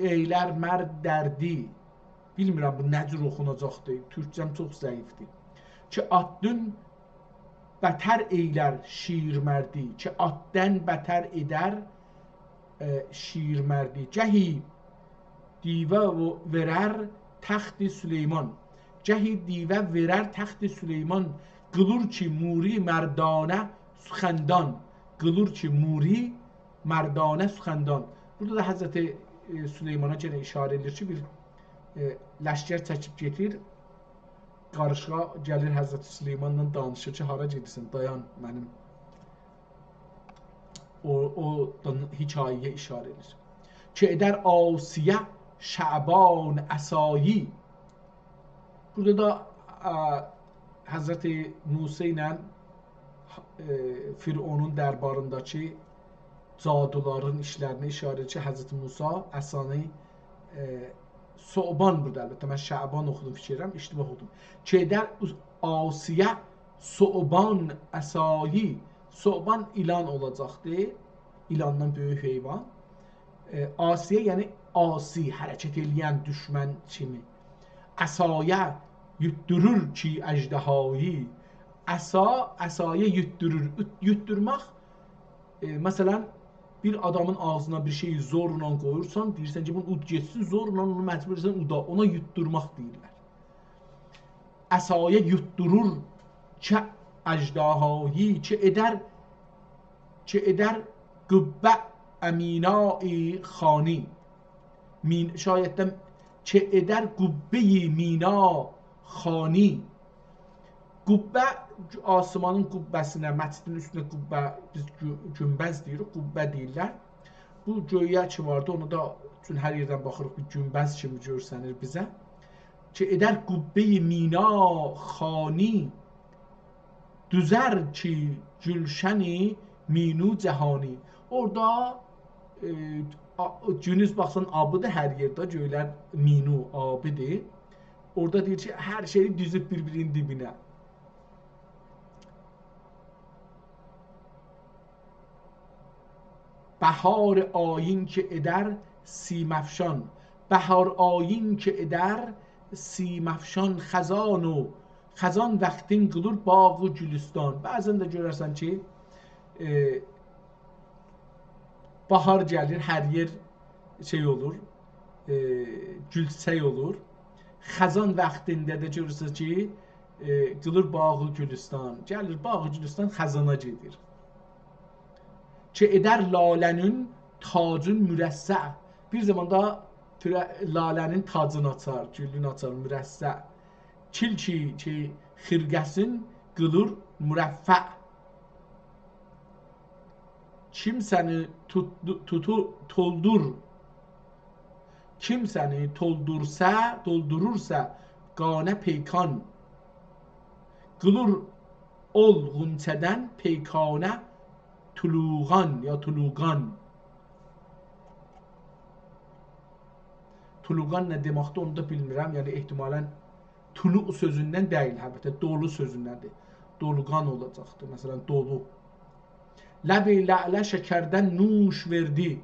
ائیلر مرد دردی. بیلمیرم بو نه جور اوخوناجاقدی. تورکجه‌م چوخ ضعیفدیر. کی آتدان بتر ائیلر شیرمردی. کی آتدان بتر ائدر، ائ، شیرمردی. گهی دیوه و وئرر تخت سلیمان. گهی دیوه وئرر تخت سلیمان. قیلیر کی موری مردانه سخندان. قیلیر کی موری مردانه سخندان. بورادا دا حضرت، ائ، سلیمانا یئنه اشاره ائدیر کی، بیر، ائ، لشکر چکیب گئدیر، قاریشیغا گلیر حضرت سلیمانلا دانیشیر کی، هارا گئدیرسن، دایان منیم. او، او دا حکایه‌یه اشاره ائدیر. که ائدر آسیه شعبان عصایی. بورادا دا، ا، حضرت موسی ایله، ائ، فرعونون دربارینداکی جادولارین ایشلرینه اشاره ائدیر کی، حضرت موسی عصانی، ائ، ثعبان بورادا، البته، من شعبان اوخودوم، فیکیر ائدیرم، اشتباه اوخودوم. کی ائدر آسیه ثعبان عصایی، ثعبان ایلان اولاجاقدی، ایلاندان بؤیوک حیوان. ائ، آسیه، یعنی عاصی، حرکت ائله‌ین دوشمن کیمی. عصایه یوتدورور کی اژدهایی. عصا، عصایه یوتدورور. اوت-، یوتدورماق، ائ، مثلا، بیر آدامین آغزینا بیر شئیی زورلا قویورسان، دئییرسن کی، بونو اود گئتسین، زورلا اونو مجبور ائدیرسن اودا، اونا یوتدورماق دئییرلر. عصایه یوتدورور کی اژدهایی، کی ائدر، کی ائدر قبه مینا خوانی. مین-، شاید ده کی ائدر قبه‌ی مینا خوانی. قبه آسمانین قبه‌سینه، مسجدین اوستونه قبه، بیز گو-، گونبذ دئییریک، قبه دئییرلر. بو گؤیه کی واردی، اونو دا چون هر یئردن باخیریق، بیر گونبذ کیمی گؤرسنیر بیزه. کی ائدر قبه‌ی مینا خوانی، دوزر کی گلشن مینو جهانی. اورادا، ائ، آ-، گونوز باخسان آبیدیر هر یئرده، گؤیلر مینو، آبیدیر. اورادا دئییر کی، هر شئیی دوزوب بیر-بیرینین دیبینه. بهار آیین که ائدر سیم‌افشان، بهار آیین که ائدر سیم‌افشان، خزان و خزان وقتین قیلیر باغ و گلستان. بعضا ده گؤررسن کی، ائ، باهار گلیر، هر یئر شئی اولور، ائ، گول چیچک اولور. خزان وقتینده ده گؤرورسونوز کی، ائ، قیلیر باغ و گلستان. گلیر باغ و گلستان خزانا گئدیر. کی ائدر لاله‌نین تاجین مرصع. بیر زاماندا پوره-، لاله‌نین تاجینی آچار، گولون آچار، مرصع. کیلکی کی خرقه‌سین قیلیر مرفع. کیمسه‌نی توت-، توتو-، تولدور، کیمسه‌نی تولدورسا، تولدورورسا قانه پیکان، قیلیر اول غنچه‌دن پیکانه طلوقان یا طلوقان. طلوقان نه دئمکدیر، اونو دا بیلمیرم. یعنی، احتمالاً طلوع سؤزوندن دئییل، البته، دولو سؤزوندندیر. دولوقان اولاجاقدیر، مثلاً، دولو. لب لعل شکردن نوش وئردی،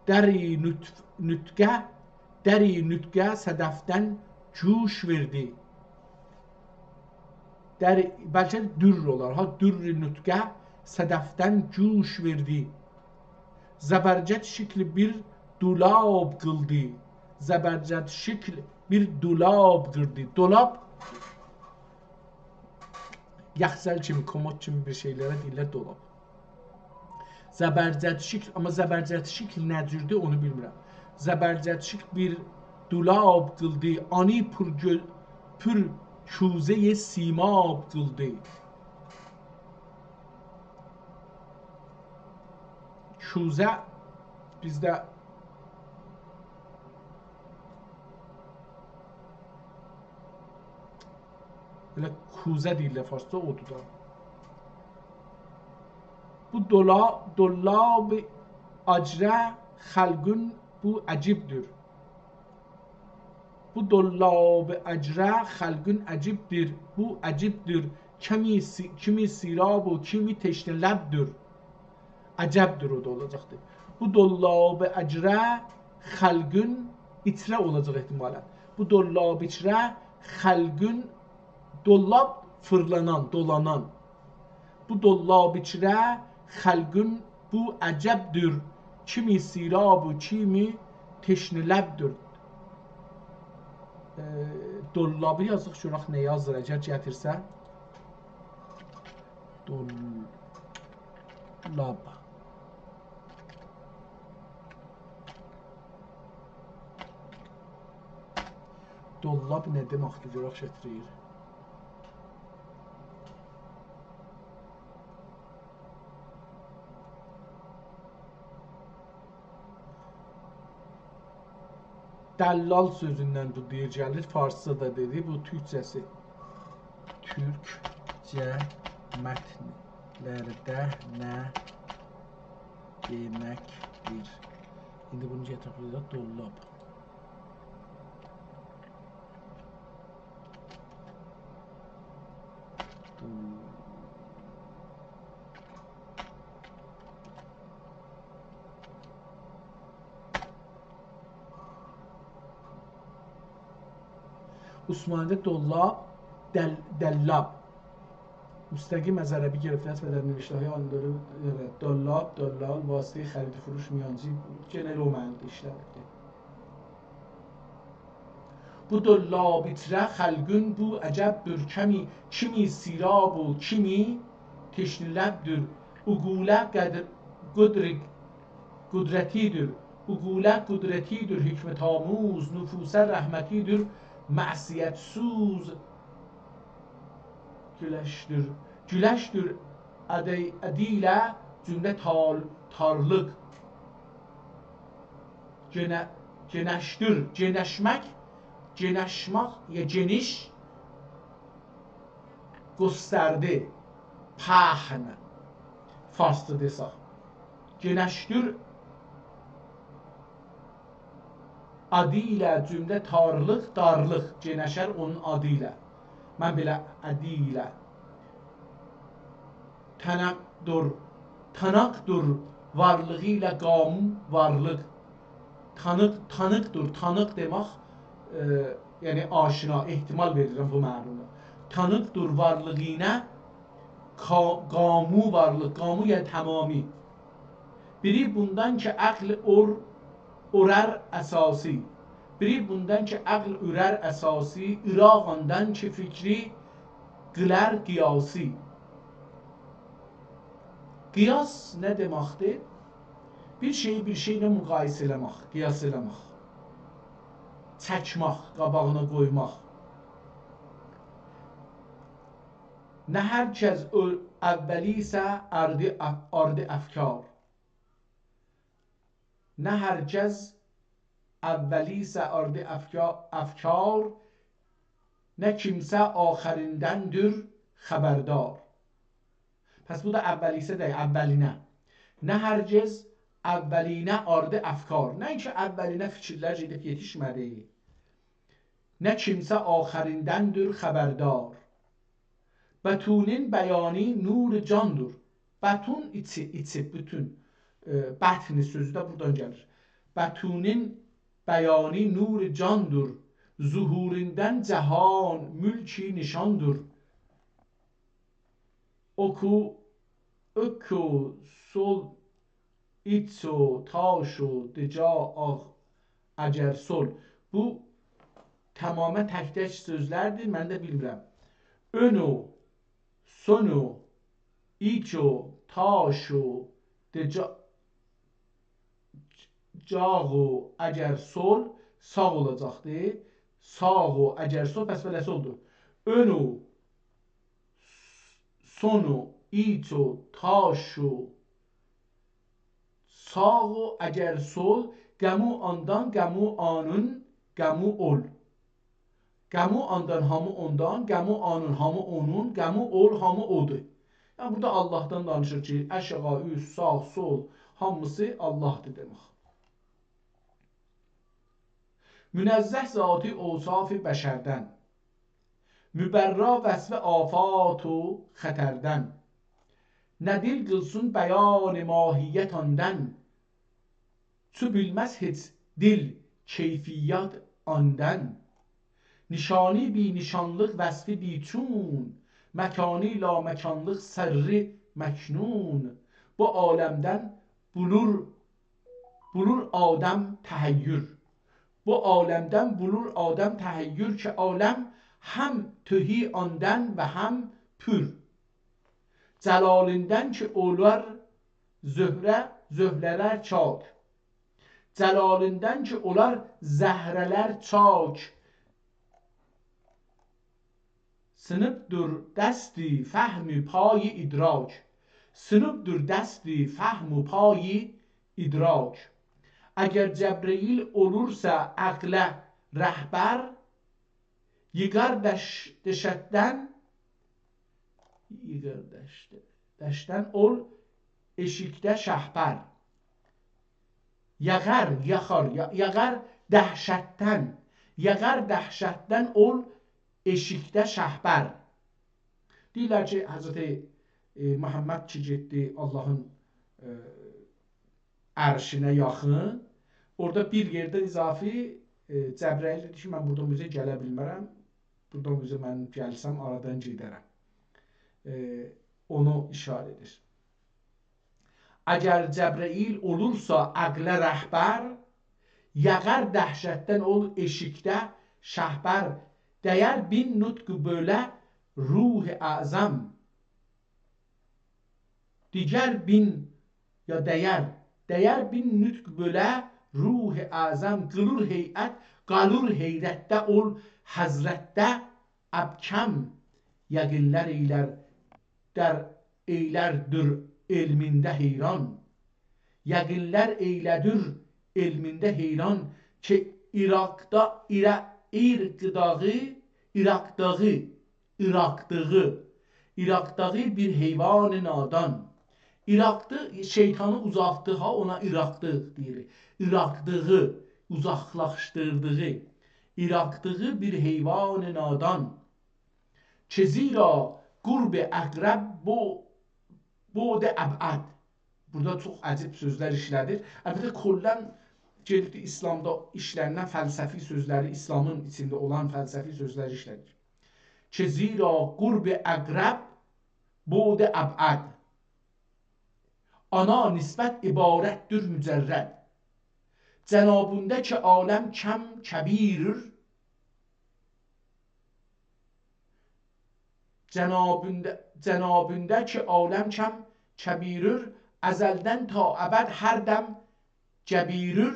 در نطف-، نطقه، در نطقه صدفدن جوش وئردی. در، بلکه در اولار، ها، در نطقه صدفدن جوش وئردی. زبرجد شکل بیر دولاب قیلدی. زبرجد شکل بیر دولاب قیلدی. دولاب، یخچال کیمی، کمد کیمی بیر شئیلره دئییرلر دولاب. زبرجد شکل، آمما زبرجد شکل نه جوردور، اونو بیلمیرم. زبرجد شکل بیر دولاب قیلدی، آنی پور گؤ-، پور کوزه‌ی سیماب قیلدی. کوزه بیزده ائله کوزه دئییرلر فارسدا، اودور دا. بو دولا-، دولاب اجره خلقین بو عجیبدیر. بو دولاب اجره خلقین عجیبدیر، بو عجیبدیر. کیمی سی-، کیمی سیراب و کیمی تشنه لبدیر. عجبدیر، او دا اولاجاقدیر. بو دولاب اجره خلقین، ایچره اولاجاق احتمالاً. بو دولاب ایچره خلقین، دولاب فیرلانان، دولانان. بو دولاب ایچره خلقین بو عجبدیر، کیمی سیراب و کیمی تشنه لبدیر. ائ، دولابی یازیق، گؤرک نه یازیر، اگر گتیرسه. دولاب. دولاب نه دئمکدیر، گؤرک گتیریر. دلال سؤزوندن بو دئییر گلیر، فارسجا دا دئدی، بو تورکجه‌سی. تورکجه متنلرده نه دئمکدیر؟ ایندی بونو گتیرک بورادا، دولاب. عثمانی‌ده دولاب، دل-، دلاب. مستقیم از عربی گرفته است و در نوشته‌های آن داره، ائوت، دلاب، دلال، واسطه‌ی خرید و فروش، میانجی، گئنه ائله او معنادا ایشله‌نیبدیر. بو دولاب ایچره خلقین بو عجبدیر، کمی، کیمی سیراب و کیمی تشنه لبدیر. او قوله قدر-، قدر-، قدرتی‌دیر. او قوله قدرتی‌دیر، حکمت‌آموز، نفوسه رحمتی‌دیر، معصیت‌سوز، گولشدور. گولشدور ادی-، ادی ایله جمله تار-، تارلیق. گئنه-، گئنشدیر. گئنشمک، گئنشمک یا گئنیش، گسترده، پهن، فارسجا دئسک. گئنشدیر ادی ایله جمله تارلیق، دارلیق گئنشر اونون آدی ایله. من بئله ادی ایله. تانیقدیر، تانیقدیر وارلیغی ایله قامو وارلیق. تانیق، تانیقدیر، تانیق دئمک، ائ، یعنی آشنا، احتمال وئریرم بو معنادا. تانیقدیر وارلیغی ایله کا-، قامو وارلیق، قامو یعنی تمامی. بیری بوندان کی عقل اور-، اورر اساسی. بیری بوندان کی عقل اورر اساسی، ایراغاندان کی فیکری قیلر قیاسی. قیاس نه دئمکدیر؟ بیر شئیی بیر شئیله مقایسه ائله‌مک، قیاس ائله‌مک. چکمک، قاباغینا قویماق. نه هر کس اؤ-، اوّلی ایسه آردی اف-، آردی افکار. نه هر کس اوّلی ایسه آردی افکا-، افکار، نه کیمسه آخریندندیر خبردار. پس بو دا اوّلی ایسه دئییل، اوّلینه. نه هر کس اوّلینه آردی افکار. نه اینکی اوّلینه فیکیرلر گئدیب یئتیشمه‌دی. نه کیمسه آخریندندیر خبردار. بطونین بیانی نور جاندور. بطون ایچی، ایچی، بوتون، ائ، بطنی سؤزو ده بورادان گلیر. بطونین بیانی نور جاندور. ظهوریندن جهان ملکی نشاندور. اوکو، اوکو، سول، ایچو، تاشو، دجا، آغ، اگر، سول. بو تمامیله تک-تک سؤزلردیر، من ده بیلمیرم. اؤنو، سونو، ایچو، تاشو، دجا، جاغو، اگر، سول، ساغ اولاجاقدی. ساغو، اگر، سول، پس بئله‌سی اولدو. اؤنو، سونو، ایچو، تاشو، ساغو، اگر، سول، قمو آندان، قمو آنون، قمو اول. قمو آندان، هامی اوندان، قمو آنون، هامی اونون، قمو اول، هامی اودور. یعنی، بورادا آللاهدان دانیشیر کی، آشاغی، اوست، ساغ، سول، هامیسی آللاهدیر دئمک. منزه ذاتی اوصاف بشردن، مبرا وصف آفات و خطردن. نه دیل قیلسین بیان ماهیت آندن، چو بیلمز هئچ دیل کیفیت آندن. نشانی بی‌نشانلیق، وصفی بی‌چون، مکانی لامکانلیق، سرّی مکنون. بو عالمدن بولور، بولور آدم تحیّر. بو عالمدن بولور آدم تحیّر کی، عالم هم تهی آندن و هم پر. جلالیندن کی اولار زهره، زهره‌لر چاک. جلالیندن کی اولار زهره‌لر چاک. سینیبدیر دست فهم و پای ادراک. سینیبدیر دست فهم و پای ادراک. اگر جبرئیل اولورسا عقله رهبر، ییغار دش-، دشتدن، ییغار دشت-، دشتدن اول ائشیکده شهپر. یاغار، یاخار، یا-، یاغار دهشتدن، یاغار دهشتدن اول ائشیکده شهپر. دئییرلر کی، حضرت، ائ، محمد کی گئتدی آللاهین، ائ، عرشینه یاخین، اورادا بیر یئردن اضافی، ائ، جبرئیل دئدی کی، من بورادان بو اوزه گله بیلمرم. بورادان بو اوزه من گلسم، آرادان گئدرم. ائ، اونو ایشاره ائدیر. اگر جبرئیل اولورسا عقله رهبر، یاغار دهشتدن اول ائشیکده شهپر، دیر بین نطق بؤیله روح اعظم. دیگر بین، یا دیر، دیر بین نطق بؤیله روح اعظم، قیلیر هیئت، قالیر حیرتده اول حضرتده ابکم. یقین‌لر ائیلر، در ائیلردیر علمینده حیران. یقین‌لر ائیله‌دیر علمینده حیران، کی عراقدا، ایره-، عیرقداغی، عراقداغی، عراقداغی، عراقداغی بیر حیوان نادان. عراقدی، شیطانی اوزاتدی ها، اونا عراقدی دئییر. عراقدیغی، اوزاقلاشدیردیغی. عراقدیغی بیر حیوان نادان. که زیرا قرب اقرب بو-، بعد ابعد. بورادا چوخ عجیب سؤزلر ایشله‌دیر. البته، کلاً گئدیبدیر ایسلامدا ایشله‌نیلن فلسفی سؤزلری، ایسلامین ایچینده اولان فلسفی سؤزلری ایشله‌دیر. که زیرا قرب اقرب بعد ابعد. آنا نسبت عبارتدیر مجرد. جنابینده کی عالم کم کبیریر. جنابینده، جنابینده کی عالم کم کبیریر، ازلدن تا ابد هر دم جبیریر.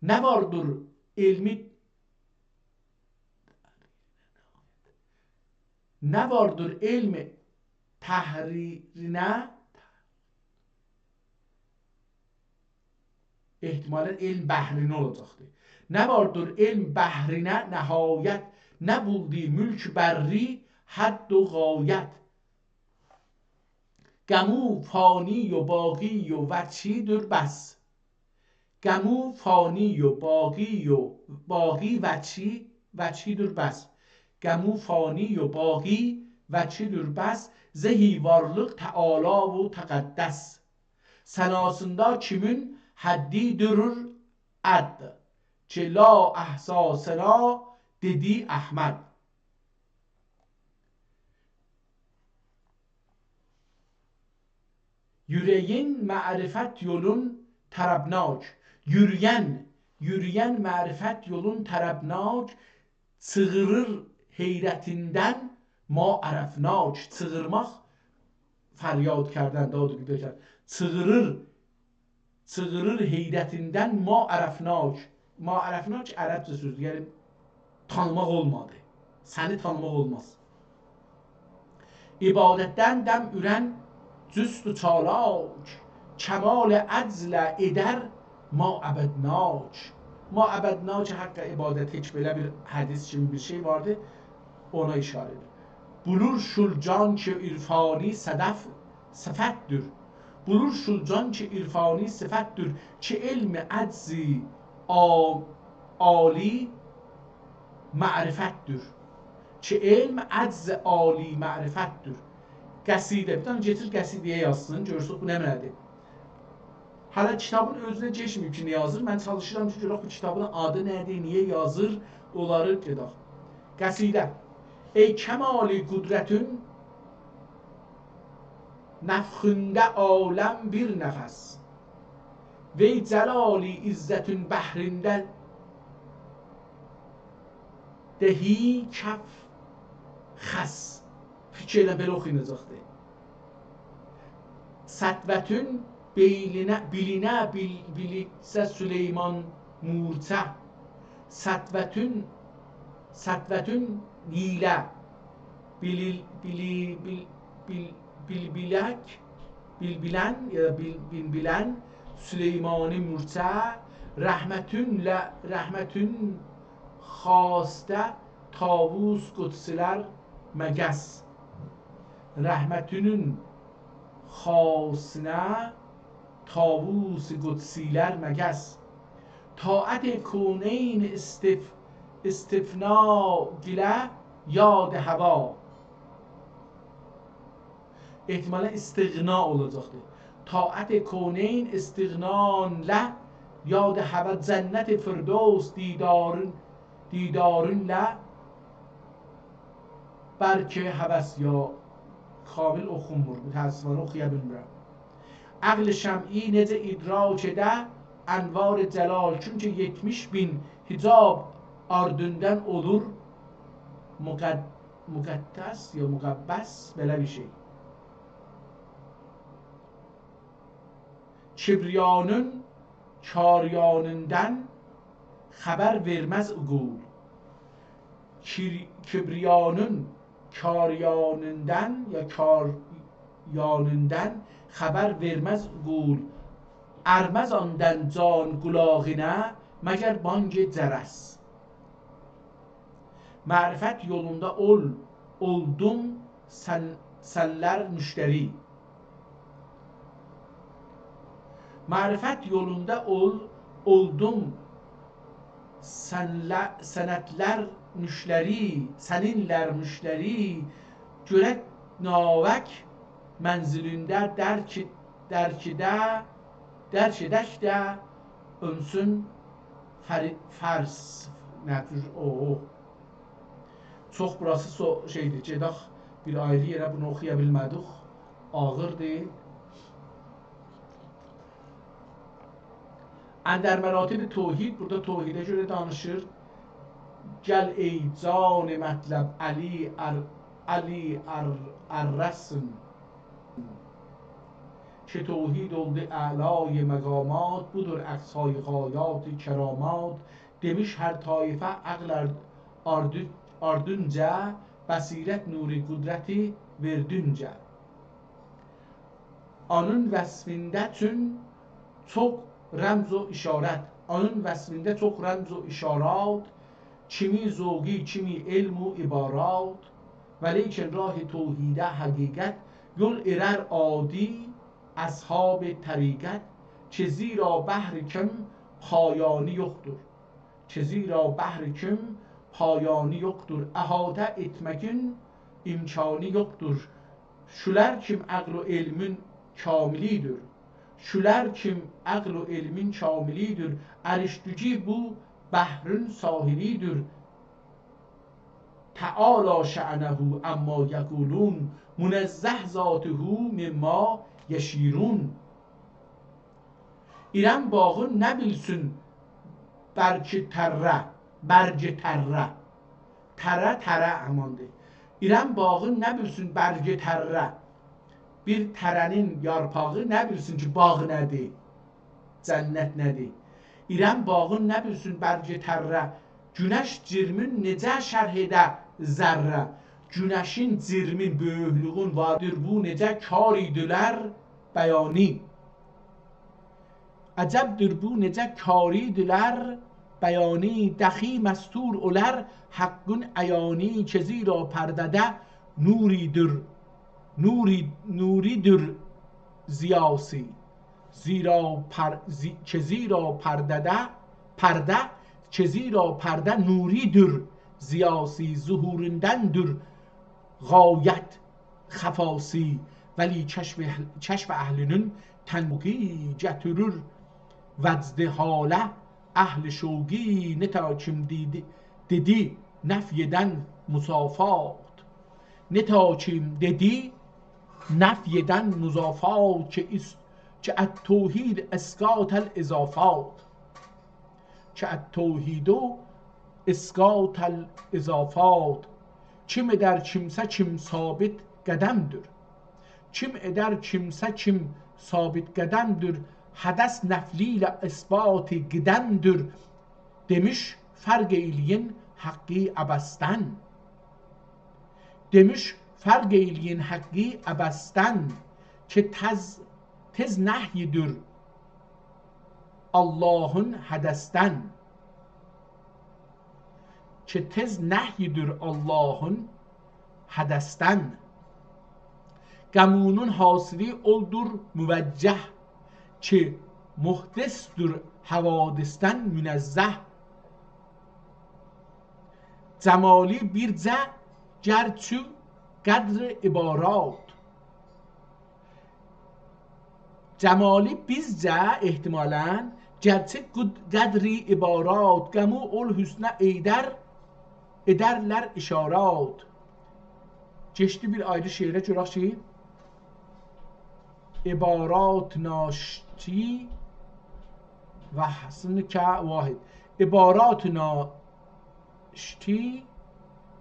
نه واردیر علمی، نه واردیر علم تحریرینه، احتمالاً علم بحرینه اولاجاقدیر. نه واردیر علم بحرینه نهایت، نه بولدو ملک بری حد و غایت. غم او فانی و باقی و وجهی‌دیر بس. غم او فانی و باقی و باقی وجهی، وجهی‌دیر بس. غم او فانی و باقی وجهی‌دیر بس. زهی وارلیق تعالی و تقدس. ثناسیندا کیمین حدی دورور عد، کی لا احصی ثنا دئدی احمد. یوریین معرفت یولون طربناک. یوریین، یوریین معرفت یولون طربناک، چیغیریر حیرتیندن ما عرفناک. چیغیرماق، فریاد کردن، داد و بیداد کردن. چیغیریر، چیغیریر حیرتیندن ما عرفناک. ما عرفناک عربجه سؤزدور، یعنی تانیماق اولمادی. سنی تانیماق اولماز. عبادتدن دم اورن جست و چالاک، کمال عجزله ائدر ما ابدناک. ما ابدناک حق عبادت، هئچ بئله بیر حدیث کیمی بیر شئی واردی، اونا اشاره ائدیر. بولور شول جان کی عرفانی صدف صفتدیر. بولور شول جان کی عرفانی صفتدیر، کی علم عجز عا-، عالی معرفتدیر. کی علم عجز عالی معرفتدیر. قصیده، بیر دنه گتیر قصیده‌یه یازسین، گؤرسک بو نمنه‌دیر. هله کیتابین اؤزونه کئچمه‌ییب کی نه یازیر. من چالیشیرام کی گؤرک بو کیتابین آدی نه‌دیر، نییه یازیر، اونلاری گئدک. قصیده. ای کمال قدرتون نفخینده عالم بیر نفس، وی جلال عزتون بحرینده دهی کف خس. فیکیر ائله بئله اوخوناجاقدیر. سطوتون بیلینه، بیلینه، بیل-، بیلیسه سلیمان مورچه. سطوتون، سطوتون ایله بیلیل-، بیلی-، بیل-، بیل-، بیلبیلک، بیلبیلن، یا دا بیل-، بیلبیلن سلیمانی مورچه، رحمتونله، رحمتون خواسته طاووس قدسی‌لر مگس. رحمتونون خواستینه طاووس قدسی‌لر مگس. طاعت کونین استف-، استفنا گیله یاد هوا. احتمالاً استغنا اولاجاقدیر. طاعت کونین استغنانله یاد هوا، جنت فردوس دیدارین، دیدارینله بلکه هوس، یا کامل اوخونمور، متأسفانه اوخویا بیلمیرم. عقل شمعی نئجه ادراک ائده انوار جلال، چونکی یئتمیش مین حجاب آردیندان اولور مقد-، مقدس یا مقبس، بئله بیر شئی. کبریانین کاریانیندان خبر وئرمز عقول. کیر-، کبریانین کاریانیندان یا کاریانیندان خبر وئرمز قول. ارمز آندان جان قولاغینا مگر بانگ جرس. معرفت یولوندا اول، اولدوم سن، سنلر مشتری. معرفت یولوندا اول، اولدوم سنله، سنتلر مشتری، سنینلر مشتری. گؤرک ناوک منزلینده درک، درک ده، درک ائدک ده اؤنسون فر، فرس، نه جور، او، او. چوخ بوراسی سو، شئیدیر، گئدک بیر آیری یئره، بونو اوخویا بیلمه‌دیک. آغیردیر. اندر مراتب توحید، بورادا توحیده گؤره دانیشیر. گل ای جان مطلب، علی ار، علی ار، ارسین. که توحید اولدو اعلای مقامات، بودور اقصای غایات کرامات. دئمیش هر طایفه عقل آر، آردو، آردونجا، بصیرت نور قدرتی وئردونجا. آنین وصفینده چون چوخ رمز و اشارت، آنین وصفینده چوخ رمز و اشارات، کیمی ذوقی، کیمی علم و عبارات. ولیکن راه توحیده حقیقت، یول ائرر عادی اصحاب طریقت. که زیرا بحر کیم پایانی یوخدور. که زیرا بحر کیم پایانی یوخدور، احاطه ائتمه‌یین امکانی یوخدور. شولر کیم عقل و علمین کاملیدیر. شولر کیم عقل و علمین کاملیدیر. عرش دوگی بو بحرین ساحلیدیر. تعالی شأنه عما یقولون، منزه ذاته مما یشیرون. ایرم باغین نه بیلسین برگ تره، برگ تره. تره، تره اماندیر. ایرم باغین نه بیلسین برگ تره. بیر تره‌نین یارپاغی نه بیلسین کی، باغ نه‌دیر، جنت نه‌دیر. ایرم باغین نه بیلسین برگ تره. گونش جرمین نئجه شرح ائده ذره. گونشین جرمین، بؤیوکلویون واردیر، بو نئجه کار ایدیلر بیانی. عجبدیر بو نئجه کار ایدیلر بیانی، دخی مستور اولار حقین عیانی. که زیرا پرده‌ده نوریدیر، نوری، نوریدیر ضیاسی. زیرا پر، زی، که زیرا پرده‌ده، پرده، که زیرا پرده نوریدیر ضیاسی، ظهوریندندیر غایت خفاسی. ولی کشف اهل، کشف اهلینین تنقی گتیریر وجد حاله اهل شوقی. نتا کیم دئدی، دئدی نفی ائدن مضافات. نتا کیم دئدی نفی ائدن مضافات، که اس، که التوحید اسقاط الاضافات. که التوحید اسقاط الاضافات. کیم ائدر کیمسه کیم ثابت قدمدیر. کیم ائدر کیمسه کیم ثابت قدمدیر، حدث نفی ایله اثبات قدمدیر. دئمیش فرق ائیله‌یین حقی عبثدن. دئمیش فرق ائیله‌یین حقی عبثدن، که تز، تز نهیدیر آللاهین حدثدن. که تز نهیدیر آللاهین حدثدن. قمونون حاصلی اولدور موجه، که محدثدیر حوادثدن منزه. جمالی بیرجه گرچه قدر عبارات. جمالی بیزجه احتمالاً گرچه قد، قدر عبارات، قمو اول حسنه ائیدر، ائدرلر اشارات. کئچدی بیر آیری شعره، گؤرک کی، عبارات ناشتی و حسنک واحد. عبارات نا، شتی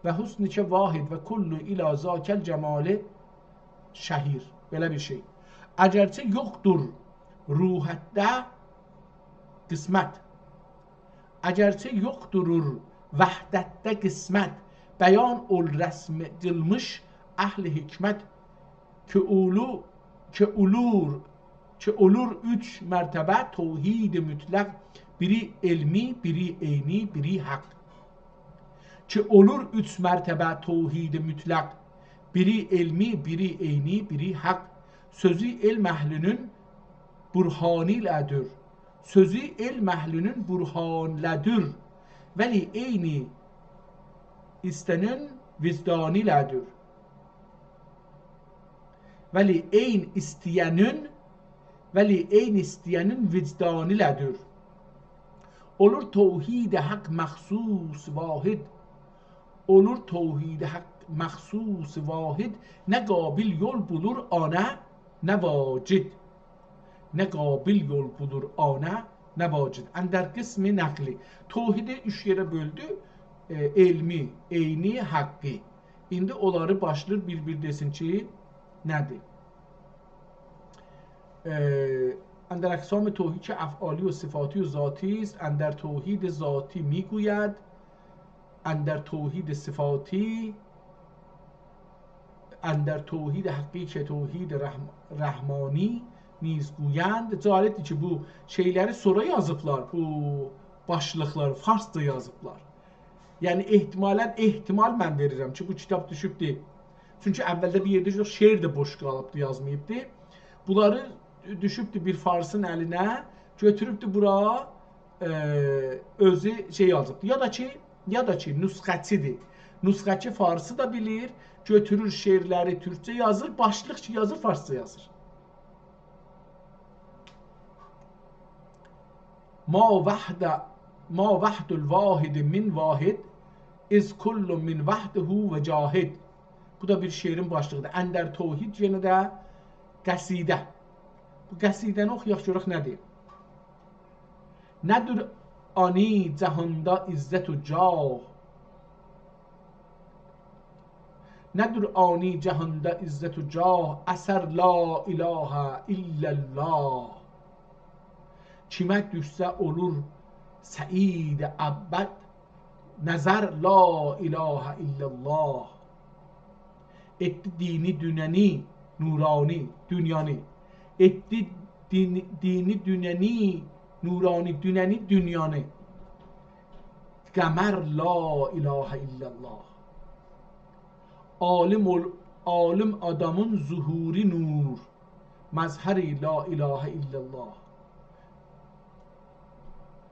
و حسنک واحد و کل الی ذاک الجمال شهیر. بئله بیر شئی. اگرچه یوخدور روحتده قسمت، اگرچه یوخدور وحدتده قسمت، بیان اول رسم قیلمیش اهل حکمت کی اولو-، کی اولور، کی اولور اوچ مرتبه توحید مطلق، بیری علمی، بیری عینی، بیری حق. کی اولور اوچ مرتبه توحید مطلق، بیری علمی، بیری عینی، بیری حق. سؤزو علم اهلینین برهانی ایله‌دیر. سؤزو علم اهلینین برهانی ایله‌دیر. ولی عینی ایسته‌نین وجدانی ایله‌دیر. ولی عین ایسته‌ینین، ولی عین ایسته‌ینین وجدانی ایله‌دیر. اولور توحید حق مخصوص واحد، اولور توحید حق مخصوص واحد، نه قابل یول بولور آنه، نه واجد. نه قابل یول بولور آنه، نه واجد. اندر قسم نقلی. توحیدی اوچ یئره بؤلدو. ائ، علمی، عینی، حقی. ایندی اونلاری باشلاییر بیر-بیر دئسین کی، نه‌دیر؟ ائ، اندر اقسام توحید کی افعالی و صفاتی و ذاتی است، اندر توحید ذاتی می‌گوید، اندر توحید صفاتی، اندر توحید حقی کی توحید رحم-، رحمانی نیز گویند. جالبدیر کی بو شئیلری سونرا یازیبلار، بو باشلیقلاری فارسجا یازیبلار. یعنی احتمالاً، احتمال من وئریرم کی بو کیتاب دوشوبدور. چونکی اولده بیر یئرده یوخ، شعر ده بوش قالیبدی، یازماییبدی. بونلاری دوشوبدو بیر فارسین الینه، گؤتوروبدو بورا، ائ، اؤزو شئی یازیبدی. یا دا کی، یا دا کی نسخه‌چی‌دیر. نسخه‌چی فارسی دا بیلیر، گؤتورور شعرلری تورکجه یازیر، باشلیق کی یازیر، فارسجا یازیر. ما وحد، ما وحد الواحد من واحد، اذ کل من وحده و جاحد. بو دا بیر شعرین باشلیغی‌دیر. اندر توحید، یئنه ده قصیده. بو قصیده‌نی اوخویاق، گؤرک نه دئییر. ندور آنی جهاندا عزت و جاه، ندور آنی جهاندا عزت و جاه، اثر لا اله الا الله. کیمه دوشسه اولور سعید ابد، نظر لا اله الا الله. ائتدی دینی دوننی نورانی دونیانی. ائتدی دین-، دینی دوننی نورانی دوننی دونیانی. قمر لا اله الا الله. عالم اول-، عالم آدامین ظهوری نور، مظهری لا اله الا الله.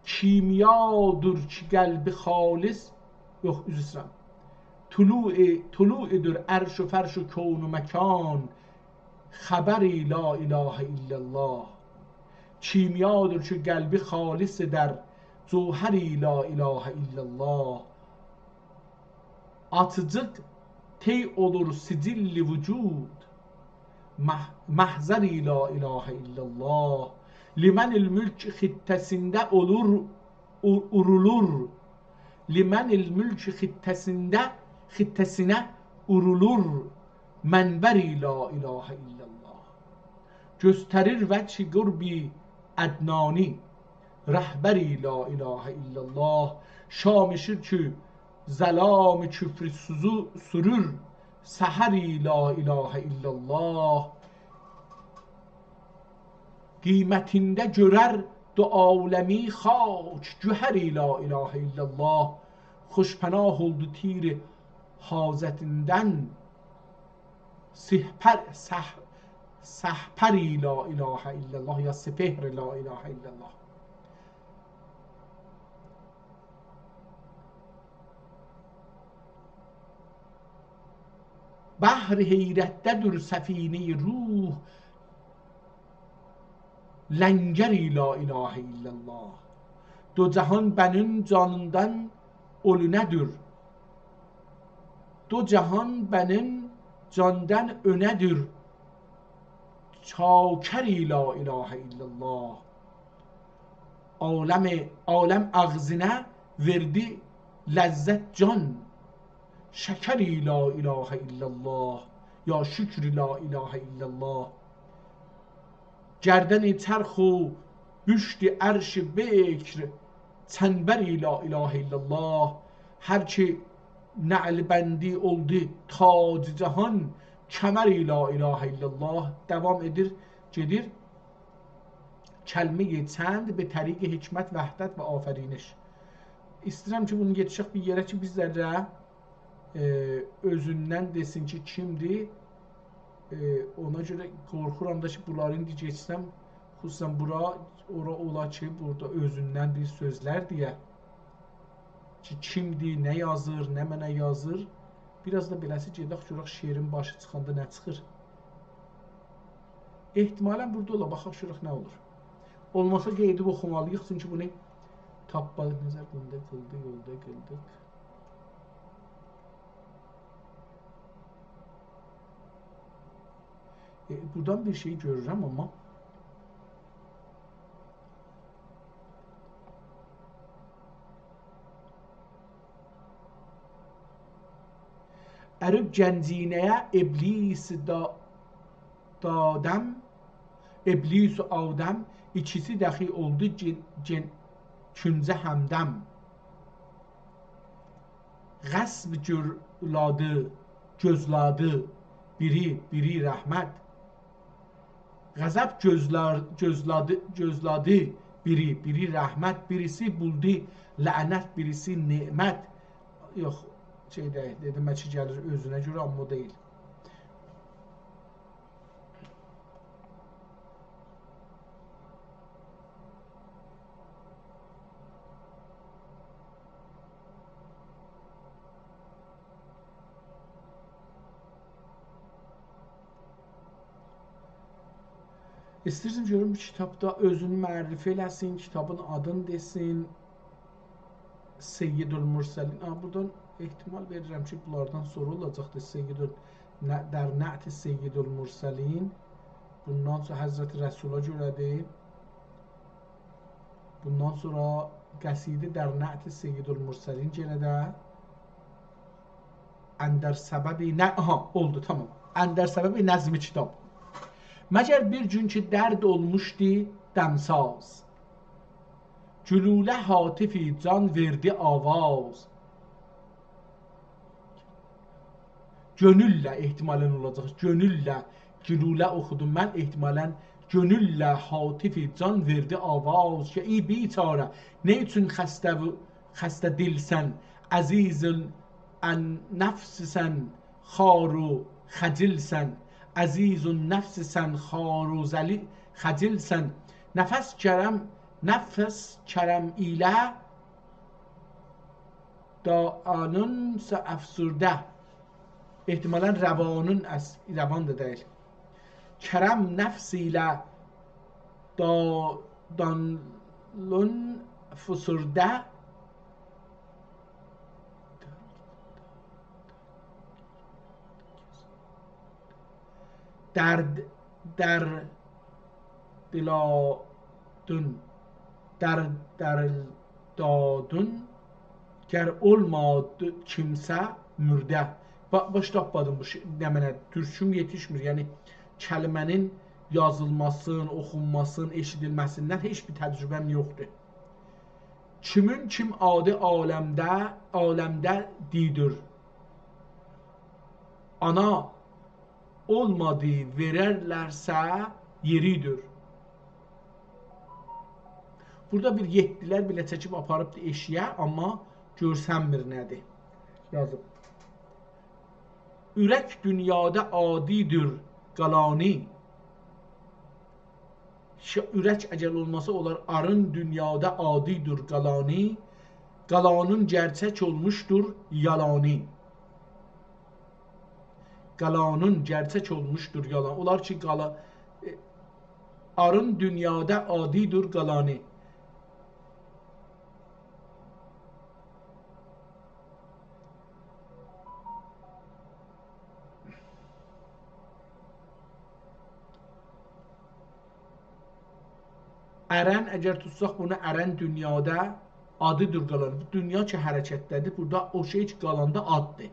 کیمیادور کی قلبی خالص، یوخ، عذر ایسته‌ییرم. طلوع، طلوعدور عرش و فرش و کون و مکان، خبری لا اله الا الله. کیمیادور کی قلبی خالص ائدر، جوهری لا اله الا الله. آچیجیق طی اولور سجل وجود، مح-، محضری لا اله الا الله. لمن الملک خطه‌سینده اولور، او-، اورولور. لمن الملک خطه‌سینده، خطه‌سینه اورولور، منبری لا اله الا الله. گؤستریر وجه قربی عدنانی، رهبری لا اله الا الله. شام شیر کی ظلام کفر سوزو سورور، سحری لا اله الا الله. قیامتینده گؤرر دو عالمی خاک، گهری لا اله الا الله. خوش پناه اولدو تیر حاجتیندن، سپهر، سح-، سپهری لا اله الا الله، یا سپهر لا اله الا الله. بحر حیرتده‌دیر سفینه‌ی روح، لنگری لا اله الا الله. دو جهان بنین جانیندان اؤنه‌دیر. دو جهان بنین جاندان اؤنه‌دیر، چاکری لا اله الا الله. عالم، عالم آغزینا وئردی لذت جان، شکری لا اله الا الله، یا شکر لا اله الا الله. گردن چرخ و بوشت عرش بکر، چنبری لا اله الا الله. هر کی نعل‌بندی اولدو تاج جهان، کمر لا اله الا الله. داوام ائدیر، گئدیر. کلمه‌ی چند به طریق حکمت، وحدت و آفرینش. ایسته‌ییرم کی، بونو یئتیشک بیر یئره کی، بیر ذره، ائ، اؤزوندن دئسین کی، کیمدیر. ائ، اونا گؤره قورخورام دا کی، بونلاری ایندی گئچسم، خصوصاً بورا، اورا اولا کی، بورادا اؤزوندن بیر سؤزلر دئیه. کی، کیمدیر، نه یازیر، نمنه یازیر. بیر آز دا بئله‌سی گئدک، گؤرک شعرین باشی چیخاندا نه چیخیر. احتمالاً بورادا اولا، باخاق گؤرک نه اولور. اولماسا قاییدیب اوخومالی‌ییق، چونکی بونو تاپمادیق. نظر گونده قیلدی، یولدا قیلدیق. ائ، بورادان بیر شئی گؤرورم، آمما اریب گنجینه‌یه ابلیس دا-، دادم، ابلیس و آدم، ایکیسی دخی اولدو گن-، گن-، کونجه همدم. غضب گؤرلادی، گؤزلادی بیری، بیری رحمت. غضب گؤزلر-، گؤزلادی، گؤزلادی بیری، بیری رحمت، بیریسی بولدو لعنت، بیریسی نعمت. یوخ، شئی دئییل، دئدیم بلکه گلیر اؤزونه گؤره، آمما او دئییل. ایسته‌ییرم گؤروم بو کیتابدا اؤزونو معرفی ائله‌سین، کیتابین آدینی دئسین. سیدالمرسلین. ها، بورادان احتمال وئریرم کی، بونلاردان سونرا اولاجاقدیر. سیدال-، نه-، در نعت سیدالمرسلین. بوندان سونرا حضرت رسولا گؤره‌دیر. بوندان سونرا قصیده در نعت سیدالمرسلین، یئنه ده اندر سبب نه-، آها، اولدو، تامام. اندر سبب نظم کیتاب. مگر بیر گون کی درد اولموشدو دمساز، گلوله هاتفی جان وئردی آواز. گؤنولله احتمالاً اولاجاق. گؤنولله، گلوله اوخودوم من، احتمالاً گؤنولله هاتفی جان وئردی آواز کی، ای بیچاره، نه اوچون خسته و خسته دیلسن، عزیز النفسسن، خوار و خجلسن، عزیز النفسسن، خوار و ذلی-، خجلسن. نفس کرم، نفس کرم ایله داعانونسا افسرده. احتمالاً روانین اس-، روان دا دئییل. کرم نفس ایله دا-، داعانون فسرده. درد، در دلادون، در، در دادون، گر اولمادی کیمسه مرده. با-، باش تاپمادیم بو شئی، نمنه، تورکوم یئتیشمیر. یعنی، کلمه‌نین یازیلماسین، اوخونماسین، ائشیدیلمه‌سیندن هئچ بیر تجربه‌م یوخدور. کیمین کیم آدی عالمده، عالمده دیدیر. آنا اولمادی، وئررلرسه یئریدیر. بورادا بیر یئتدیلر بئله چکیب آپاریبدی ائشییه، آمما گؤرسنمیر نه‌دیر. یازیب. اورک دونیادا عادیدیر قالانی. ش-، اورک اگر اولماسا، اولار آرین دونیادا عادیدیر قالانی. قالانین گئرچک اولموشدور یالانی. قالانین گئرچک اولموشدور یالان. اولار کی، قالا-، ائ، آرین دونیادا عادیدیر قالانی. ارن، اگر توتساق بونو، ارن دونیادا عادیدیر قالانی. بو دونیا کی، حرکتده‌دیر. بورادا او شئی کی، قالاندا عاددیر.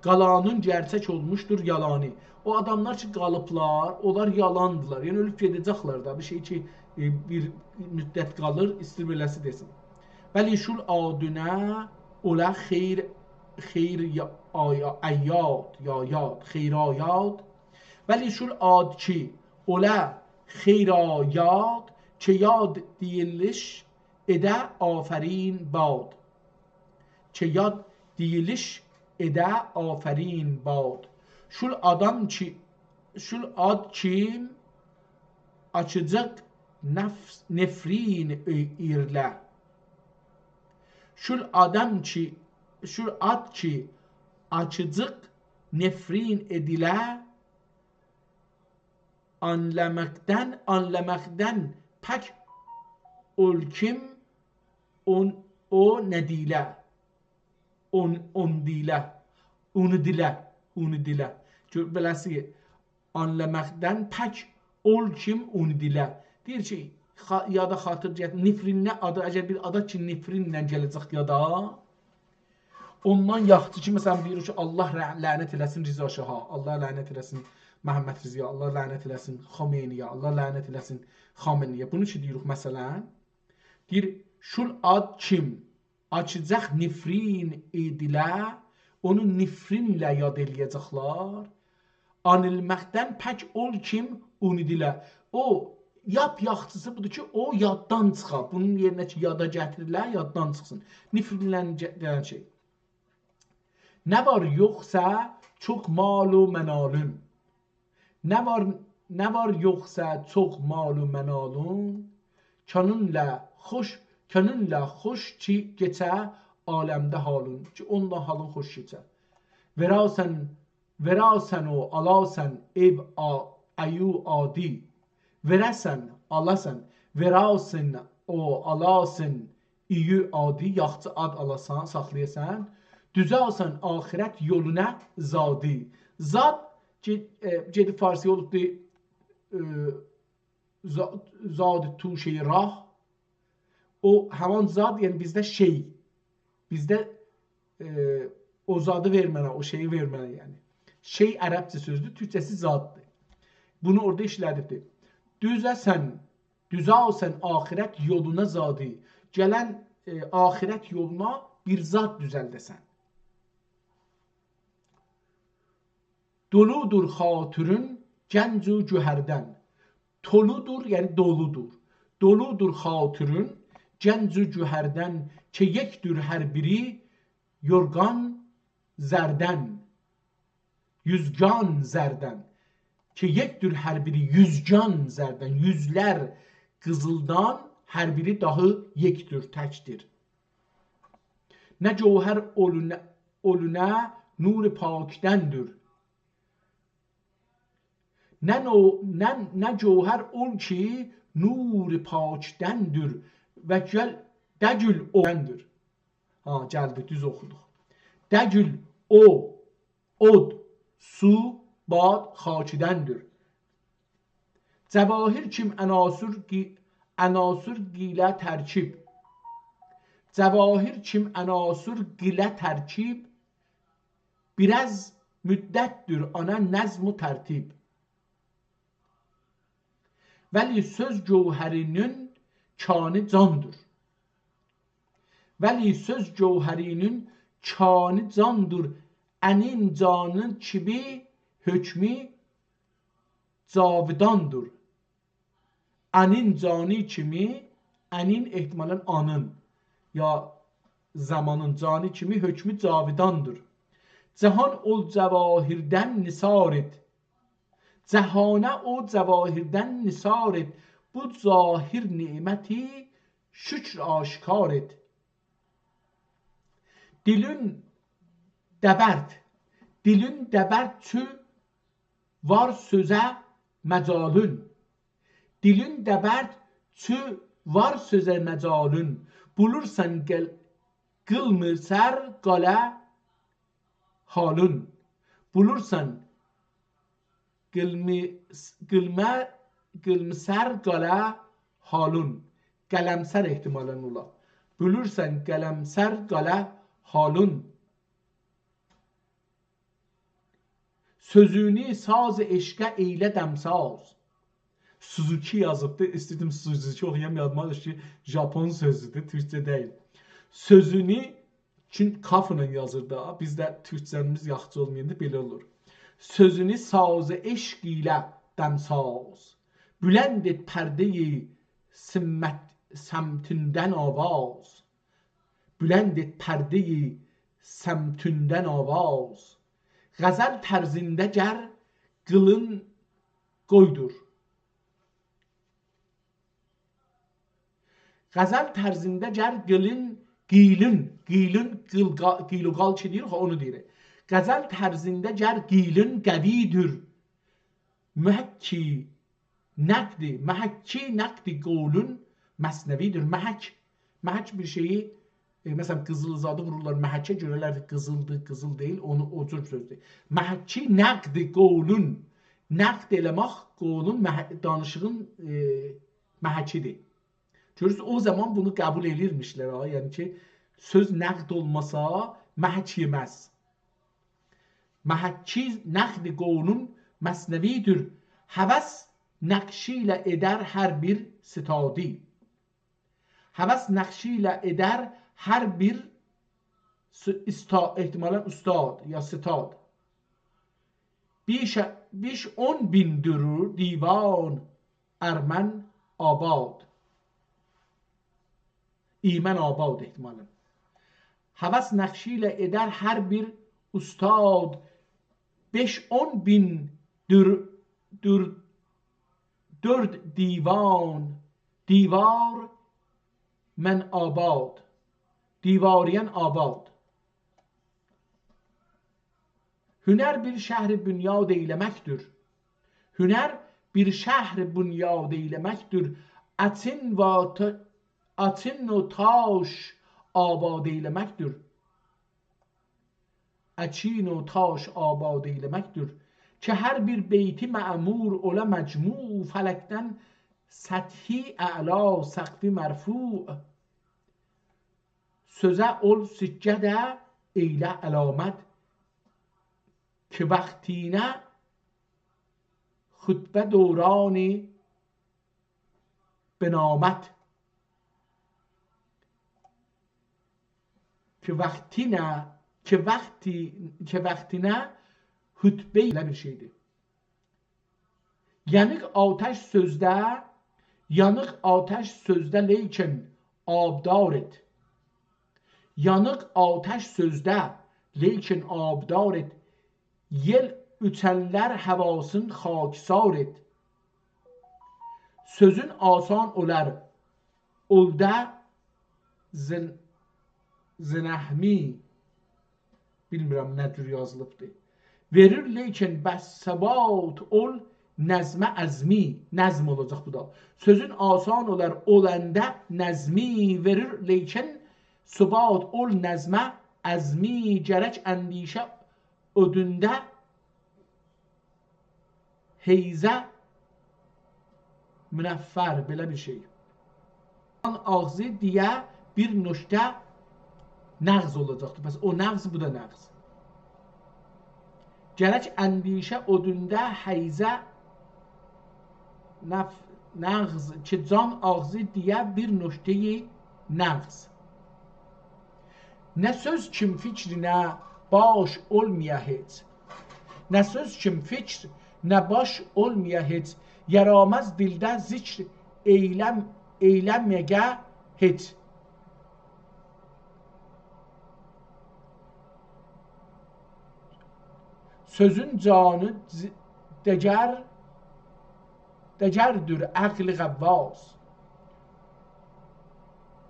قالانین گئرچک اولموشدور یالانی. او آداملار کی، قالیبلار، اونلار یالاندیلار. یعنی، اؤلوب گئده‌جکلر ده. بیر شئی کی، ائ، بیر مدت قالیر، ایستیر بئله‌سی دئسین. ولی شول آدونه اولا خیر خیر یا-، آیا-، ایاد، یا یاد، خیر آیاد. ولی شول آد کی اولا خیر آیاد، کی یاد دئییلیش ائده آفرین باد. کی یاد دئییلیش ائده آفرین باد. شول آدام کی، شول آد کی آچیجیق نفس-، نفرین ائییرله. شول آدام کی، شول آد کی آچیجیق نفرین ائدیله، آنلاماقدان، آنلاماقدان پک اول کیم، اون، او نه دئییله؟ اون، اون دئییله، اونو دیله، اونو دیله. گؤر، بئله‌سی، آنلاماقدان پک اول کیم اونو دیله. دئییر کی، خا-، یادا خاطیر گت-، نفرین نه آدی، اگر بیر آد کی نفرینله گله‌جک یادا، اوندان یاخشی کی، مثلا، دئییر کی، الله رع-، لعنت ائله‌سین رضا شاها، الله لعنت ائله‌سین محمد رضایا، الله لعنت ائله‌سین خمینی‌یه، الله لعنت ائله‌سین خامنه‌یه. بونو کی دئییریک، مثلا، دئییر، شول آد کیم آچیجاق نفرین ائدیله، اونو نفرینله یاد ائله‌یه‌جکلر. آنیلماقدان پک اول کیم اونودیله. او، لاپ یاخشیسی بودور کی، او یاددان چیخا. بونون یئرینه کی، یادا گتیریله، یاددان چیخسین. نفرینله گه-، گلن شئی. نه وار یوخسا چوخ مال و منالون. نه وار، نه وار یوخسا چوخ مال و منالون. کؤنونله خوش، کؤنونله خوش کی کئچه عالمده حالون. کی اونونلا حالین خوش کئچه. وئراسن، وئراسن و آلاسن ائو آ-، ایو آدی. وئره‌سن، آلاسان، وئراسن و آلاسن ایو آدی، یاخشی آد آلاسان، ساخلایاسان. دوزه‌سن آخرت یولونا زادی. زاد، گئ-، ائ، گئدیب فارسی‌یا اولوبدور، ائ، زا-، زاد توشه‌ی راه. او همان زاد، یعنی بیزده شئی. بیزده، ائ، او زادی وئر منه، او شئیی وئر منه، یعنی. شئی عربجه سؤزدور، تورکجه‌سی زاددیر. بونو اورادا ایشله‌دیبدیر. دوزه‌سن، دوزه‌سن آخرت یولونا زادی. گلن، ائ، آخرت یولونا بیر زاد دوزلده‌سن. دولودور خاطرون گنج و گوهردن. تولودور، یعنی دولودور. دولودور خاطرون گنج و گوهردن، کی یکدور هر بیری یورگان زردن. یوزگان زردن. کی یکدور هر بیری یوزگان زردن. یوزلر قیزیلدان، هر بیری داهی یکدور، تکدیر. نه گوهر اولونه، اولونه نور پاکدندور. نه نو-، نه، نه گوهر اول کی نور پاکدندور و گل دگیل اودندور. ها، گلدی، دوز اوخودوق. دگیل او، اود، سو، باد، خاکدندور. جواهر کیم عناصر گی-، عناصر گیله ترکیب. جواهر کیم عناصر گیله ترکیب، بیر آز مدتدیر آنا نظم و ترتیب. ولی سؤز گوهرینین کانی جاندور. ولی سؤز گوهرینین کانی جاندور، انین جانی کیمی حکمو جاوداندور. انین جانی کیمی، انین احتمالاً آنین، یا زامانین جانی کیمی حکمو جاوداندور. جهان اول جواهردن نثار ائت. جهانه او جواهردن نثار ائت. بو ظاهر نعمتی شکر آشکار ائت. دیلین دبرد، دیلین دبرد چو وار سؤزه مجالون. دیلین دبرد چو وار سؤزه مجالون. بولورسان گل-، قیلمی سر قالا حالون. بولورسان قیلمی، قیلمه، قیلمی سر قالا حالون. قلمسر احتمالاً اولا. بولورسان قلمسر قالا حالون. سؤزونو ساز عشقه ائیله دمساز. سوزوکی یازیبدی. ایسته‌دیم سوزوکی اوخویام، یادیما دوشدو کی، ژاپون سؤزودور، تورکجه دئییل. سؤزونو چون کافلا یازیر دا، بیزده تورکجه‌میز یاخشی اولمایاندا بئله اولور. سؤزونو ساز عشق ایله دمساز، بلند ائت پرده‌ی سمت-، سمتیندن آواز. بلند ائت پرده‌ی سمتیندن آواز. غزل طرزینده گر قیلین قویدور. غزل طرزینده گر قیلین، قیلین، قیلین، قیل، قا-، قیل و قال کی دئییر، اونو دئییر. غزل طرزینده گر قیلین قوی‌دور. محکی نقدی، محکی نقدی قولون مثنوی‌دیر. محک، محک بیر شئیی، ائ، مثلا، قیزیل زادی وورورلار محکه، گؤررلر کی، قیزیلدیر، قیزیل دئییل، اونو او جور سؤزدور. محکی نقدی قولون، نقد ائله‌مک قولون، مح-، دانیشیغین، ائ، محکی‌دیر. گؤرورسونوز، او زامان بونو قبول ائله‌ییرمیشلر ها، یعنی کی، سؤز نقد اولماسا، محک یئمز. محکی نقدی قولون مثنوی‌دیر. هوس نقشی ایله ائدر هر بیر ستادی. هوس نقشی ایله ائدر هر بیر س-، استا-، احتمالا استاد یا ستاد. بیش، بیش اون بیندور دیوان ارمن آباد. ایمن آباد احتمالا. هوس نقشی ایله ائدر هر بیر استاد، بئش اون بین دور، دور، دورد دیوان، دیوار من آباد. دیواریان آباد. هنر بیر شهر بنیاد ائیله‌مکدیر. هنر بیر شهر بنیاد ائیله‌مکدیر. اچین و تا-، اچین و تاش آباد ائیله‌مکدیر. اچین و تاش آباد ائیله‌مکدیر. کی هر بیر بیتی معمور اولا مجموع، فلکدن سطحی اعلا، سقفی مرفوع. سؤزه اول سکه ده ائیله علامت، کی واختینه خطبه دورانی بنامت. کی واختینه، کی واختی، کی واختینه خطبه ائله بیر شئیدیر. یانیق آتش سؤزده، یانیق آتش سؤزده، لیکن آبدار ائت. یانیق آتش سؤزده، لیکن آبدار ائت. یئل اوچنلر هواسین خاکسار ائت. سؤزون آسان اولار، اولدا زن-، زنهمی، بیلمیرم نه جور یازیلیبدیر. وئریر، لیکن بس ثبات اول نظمه عظمی، نظم اولاجاق بو دا. سؤزون آسان اولار، اولاندا نظمی وئریر، لیکن ثبات اول نظمه عظمی، گرک اندیشه اودوندا حیزه منفر، بئله بیر شئی. آغزی دئیه بیر نکته نقض اولاجاقدیر. پس او نقض، بو دا نقض. گرک اندیشه اودوندا حیزه نف-، نقض، کی جان آغزی دئیه بیر نکته‌ی نقض. نه سؤز کیم فیکرینه باش اولمایا هئچ. نه سؤز کیم فیکر، نه باش اولمایا هئچ. یاراماز دیلده ذکر ائیلم-، ائیله‌مه‌یه هئچ. سؤزون جانی ز-، دگر، دگردور عقل غواص.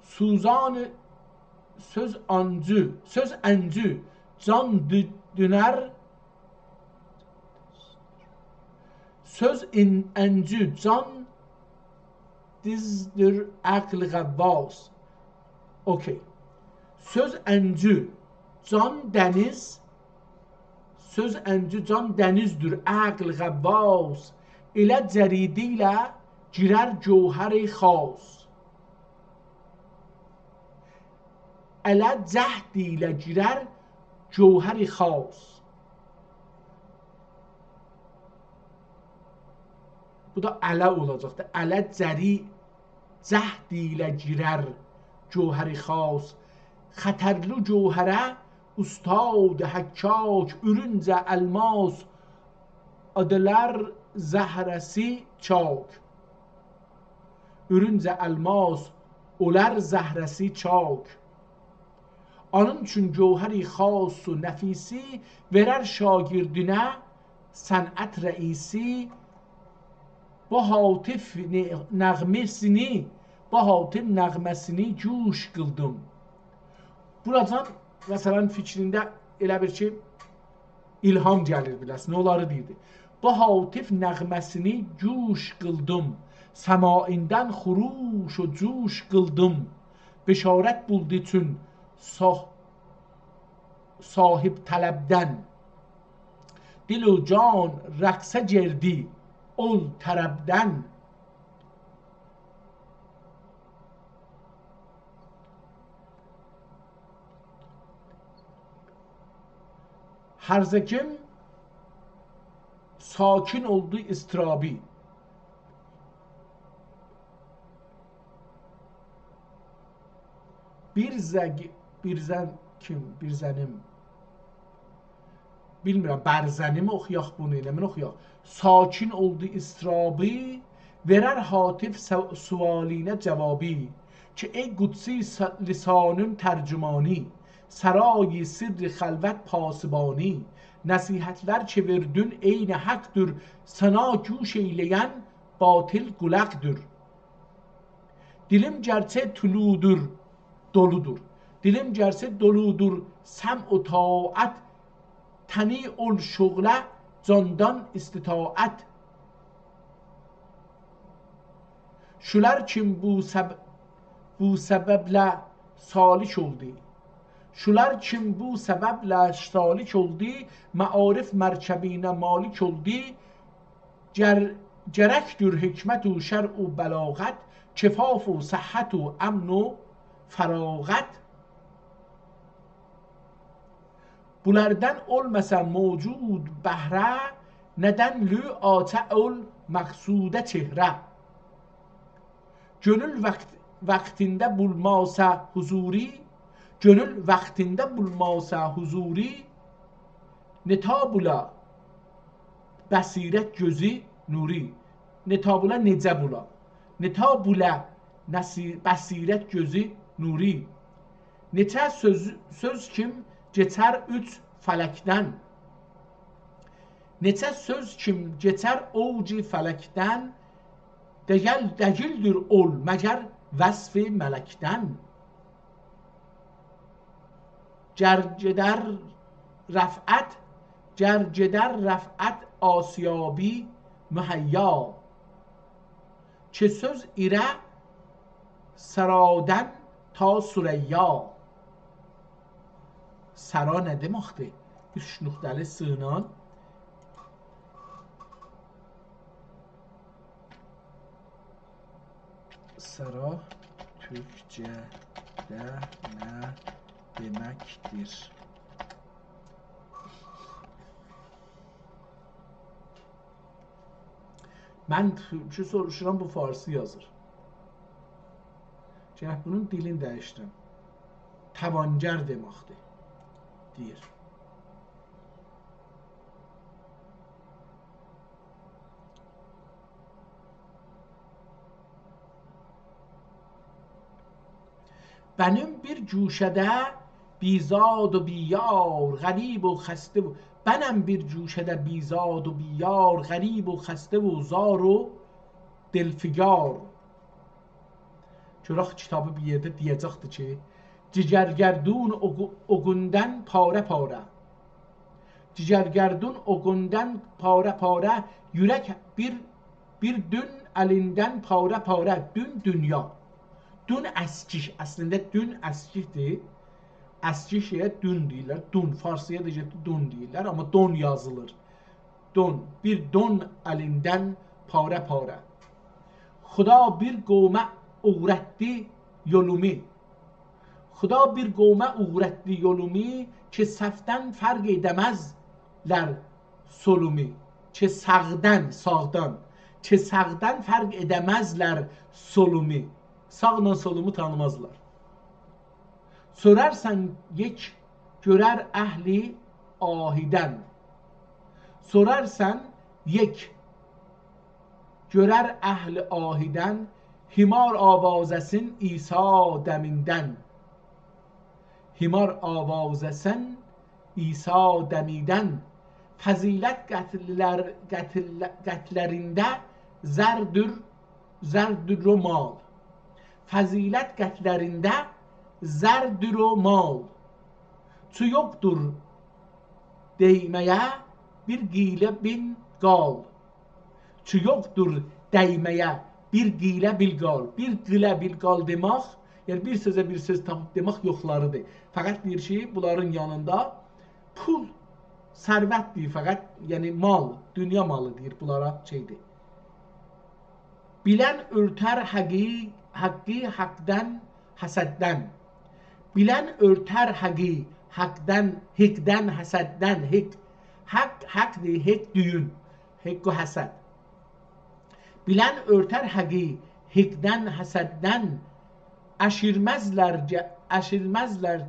سوزان سؤز آنجو، سؤز انجو، جان دو-، دونر، سؤز ان-، انجو، جان دیزدیر عقل غواص. اوکی. سؤز انجو، جان دنیز، سؤز انجو، جان دنیزدیر عقل غواص. ائله جریدی ایله گیرر گوهر خاص. ائله جهد ایله گیرر گوهر خاص. بو دا ائله اولاجاقدیر. ائله جری-، جهد ایله گیرر گوهر خاص. خطرلی گوهره اوستاد حکاک، اورونج الماس اولار زهره‌سی چاک. اورونج الماس اولار زهره‌سی چاک. آنین اوچون گوهر خاص و نفیسی، وئرر شاگردینه صنعت رئیسی. بو هاتف ن-، نغمه‌سینی، بو هاتف نغمه‌سینی گوش قیلدیم. بوراجان، مثلا، فیکرینده ائله بیر کی، الهام گلیر بیله‌سینه، اونلاری دئییردی. بو هاتف نغمه‌سینی گوش قیلدیم، سماعیندن خروش و جوش قیلدیم. بشارت بولدو چون صاح-، صاحب‌طلبدن، دل و جان رقصه گئردی اول طربدن. هر زه کیم ساکن اولدو اضطرابی. بیر زه-، بیر زه کیم، بیر زه نیم. بیلمیرم، بر زه نیم اوخویاق بونو، ائله من اوخویاق. ساکن اولدو اضطرابی، وئرر هاتف سو-، سؤالینه جوابی. کی ای قدسی س-، لسانین ترجمانی، سرای سر خلوت پاسبانی. نصیحتلر کی وئردین عین حقدیر، سانا گوش ائیله‌ین باطل قولاقدیر. دیلیم گرچه طلودور، دولودور. دیلیم گرچه دولودور سمع و طاعت، تنی اول شغله جاندان استطاعت. شولار کیم بو سب-، بو سببله سالک اولدو. شولار کیم بو سببله سالک اولدو، معارف مرکبینه مالک اولدو. گر-، گرکدیر حکمت و شرع و بلاغت، کفاف و صحت و امن و فراغت. بونلاردان اولماسا موجود بهره، ندن لو آچا اول مقصوده چهره. گؤنول واخت-، واختیندا بولماسا حضوری، گؤنول واختیندا بولماسا حضوری، نتا بولا بصیرت گؤزو نوری. نتا بولا نئجه بولا؟ نتا بولا نصی-، بصیرت گؤزو نوری. نئچه سؤز، سؤز کیم کئچر اوچ فلکدن. نئچه سؤز کیم کئچر اوج فلکدن، دئییل، دئییلدیر اول مگر وصف ملکدن. گر گئدر رفعت، گر گئدر رفعت آسیابی مهیا، کی سؤز ایره سرادن تا ثریا. سرا نه دئمکدیر؟ اوچ نقطه‌لی س ایله. سرا تورکجه‌ده نه دئمکدیر؟ من تورکی سوروشورام، بو فارسی یازیر. گرک بونون دیلینی دییشدیرم. توانگر دئمکدیر، دئییر. بنیم بیر گوشه‌ده بی‌زاد و بی‌یار، غریب و خسته و، بنم بیر گوشه‌ده بی‌زاد و بی‌یار، غریب و خسته و زار و دلفگار. گؤرک کیتابی بیر یئرده دئیه‌جکدیر کی، جگرگردون اوغو-، اوغوندن پاره پاره. جگرگردون اوغوندن پاره پاره، اورک بیر، بیر دون الیندن پاره پاره. دون دونیا. دون اسکیک. اصلینده دون اسکیکدیر. اسکیک شئیه دون دئییرلر. دون. فارسی‌یا دا گئتدی، دون دئییرلر، آمما دون یازیلیر. دون، بیر دون الیندن پاره پاره. خدا بیر قومه اوغرتدی یولومو. خدا بیر قومه اوغرتدی یولومو، کی صفدن فرق ائده‌مزلر سولومو. کی ساغدان، ساغدان. کی ساغدان فرق ائده‌مزلر سولومو. ساغلا سولومو تانیمازلار. سورارسان یک، گؤرر اهل آهیدن. سورارسان یک، گؤرر اهل آهیدن، حمار آوازه‌سین عیسی دمیندن. حمار آوازه‌سین عیسی دمیندن. فضیلت قتللر-، قتل-، قتللرینده زردور، زردور و مال. فضیلت قتللرینده زردور و مال. چو یوخدور دیمه‌یه بیر قیله بیل قال. چو یوخدور دیمه‌یه بیر قیله بیل قال. بیر قیله بیل قال دئمک، یعنی بیر سؤزه بیر سؤز تاپیب دئمک یوخلاریدیر. فقط دئییر کی، بونلارین یانیندا پول، ثروت دئییر فقط، یعنی مال، دونیا مالی دئییر بونلارا شئیدیر. بیلن اؤرتر حقی، حقی حقدن، حسددن. بیلن اؤرتر حقی حقدن، حقدن، حسددن، حق. حق، حقدیر، حق دویون. حق و حسد. بیلن اؤرتر حقی حقدن، حسددن، اشیرمزلر گه-، اشیرمزلر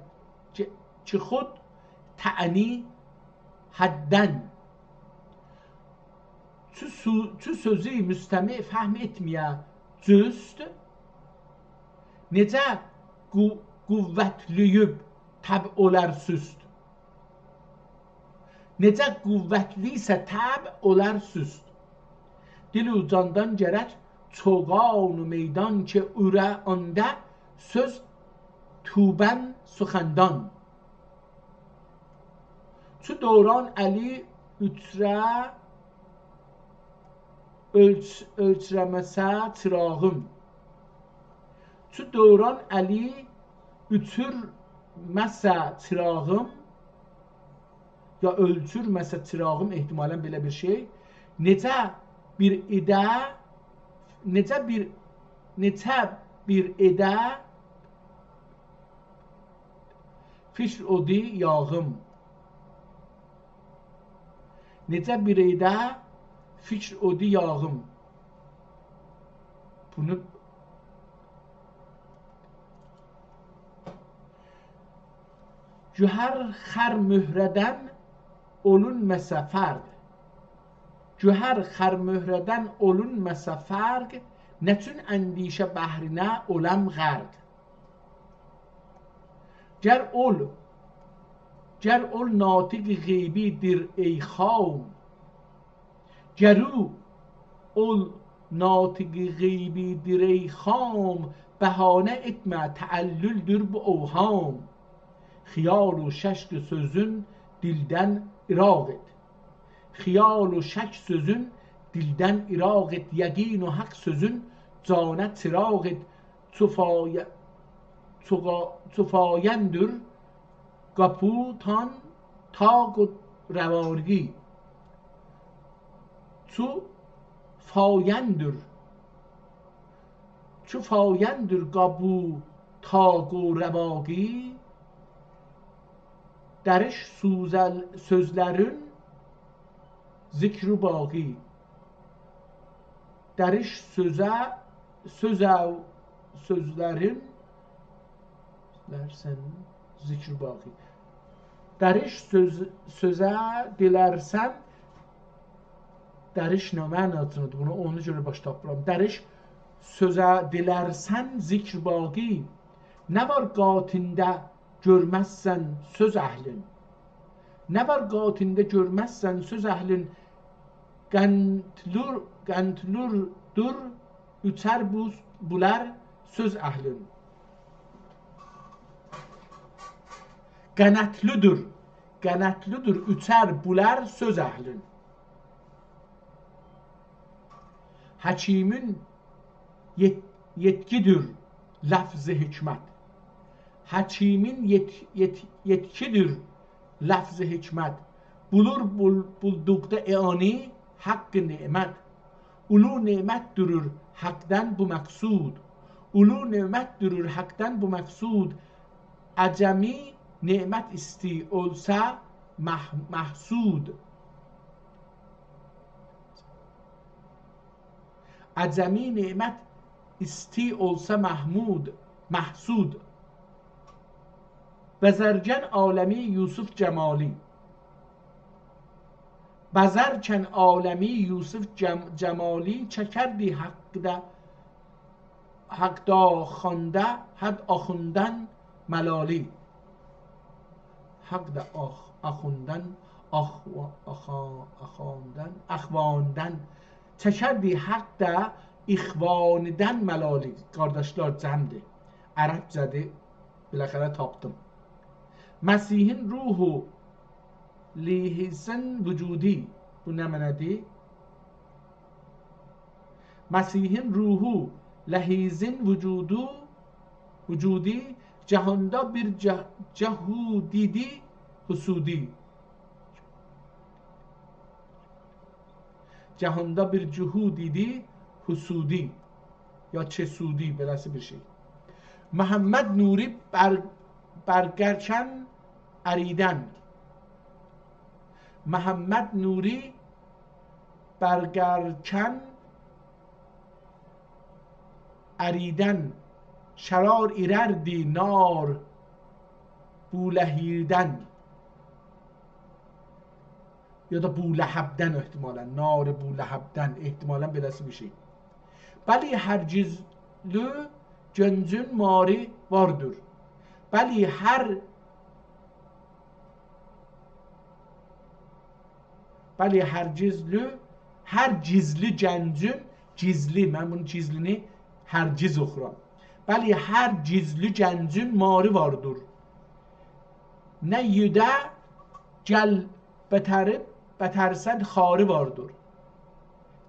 گه-، کی خود طعنی حددن. چو سو-، چو سؤزو مستمع فهم ائتمه‌یه جست، نئجه قو-، قوتلویوب طبع اولار سست. نئجه قوتلی ایسه طبع اولار سست. دل و جاندان گرک چوغان و میدان کی اوره‌یینده سؤز توبن سخندان. چو دوران الی اؤچوره، اؤلچ-، اؤلچورمه‌سه چیراغیم. چو دوران الی اؤچورمه‌سه چیراغیم، یا اؤلچورمه‌سه چیراغیم، احتمالاً بئله بیر شئی. نئجه بیر ایده، نئجه بیر، نئچه بیر ایده فکر اودو یاغیم. نئجه بیر ایده فکر اودو یاغیم. بونو گوهر خرمهره‌دن اولونماسا فرق. گوهر خرمهره‌دن اولونماسا فرق، نه‌چون اندیشه بحرینه اولام غرق؟ گر اول، گر اول ناطق غیبی‌دیر ای خام، گر او اول ناطق غیبی‌دیر ای خام، بهانه ائتمه، تعلل‌دور بو اوهام. خیال و شک سؤزون دیلدن ایراق ائت. خیال و شک سؤزون دیلدن ایراق ائت، یقین و حق سؤزون جانه چراغ ائت. چو فای-، چو قا-، چو فایندور قاپو تان طاق و رواقی. چو فایندور، چو فایندور قاپو طاق و رواقی، دریش سوزل-، سؤزلرین ذکر و باقی. دریش سؤزه، سؤزه، سؤزلرین، لرسن، ذکر و باقی. دریش سؤز، سؤزه دیلرسن، دریش نه معناسیندیر؟ بونو اونا گؤره باش تاپمیرام. دریش سؤزه دیلرسن ذکر باقی، نه وار قاتیندا گؤرمزسن سؤز اهلین؟ نه وار قاتیندا گؤرمزسن سؤز اهلین؟ قنتلور، قنتلوردور اوچر بو، بولار سؤز اهلین. قنتلودور، قنتلودور اوچر بولار سؤز اهلین. حکیمین یئت-، یئتکی‌دیر لفظ حکمت. حکیمین یئت-، یئت-، یئتکی‌دیر لفظ حکمت. بولور بول-، بولدوقدا اعانی حق نعمت. اولو نعمت دورور حقدن بو مقصود. اولو نعمت دورور حقدن بو مقصود. عجمی نعمت ایستی اولسا مح-، محسود. عجمی نعمت ایستی اولسا محمود، محسود. بزرگن عالمی یوسف جمالی. بزرگن عالمی یوسف جم-، جمالی، چکردی حقده، حقده آخونده، حد آخوندن ملالی. حقده آخ-، آخوندن، آخ-، آخا-، آخوندن، اخواندن. چکردی حقده اخواندن ملالی. قارداشلار جمعدیر. عربجه‌دیر. بالاخره تاپدیم. مسیحین روحو لهیزین وجودی. بو نه معنادیر؟ مسیحین روحو لهیزین وجودو، وجودی، جهاندا بیر جه-، جهودیدی حسودی. جهاندا بیر جهودیدی حسودی. یا چسودی، بئله‌سی بیر شئی. محمد نوری بر-، برقرکن اریدن. محمد نوری برقرکن اریدن، شرار ایرردی نار بولهیردن. یا دا بولهبدن احتمالاً، نار بولهبدن احتمالاً بئله‌سی بیر شئی. بلی، هر گیزلی گنجین ماری واردیر. بلی، هر، بلی، هر گیزلی، هر گیزلی گنجین، گیزلی، من بونو گیزلینی هر گیز اوخورام. بلی، هر گیزلی گنجین ماری واردیر. نه یئرده گل بتری-، بترسه خاری واردیر.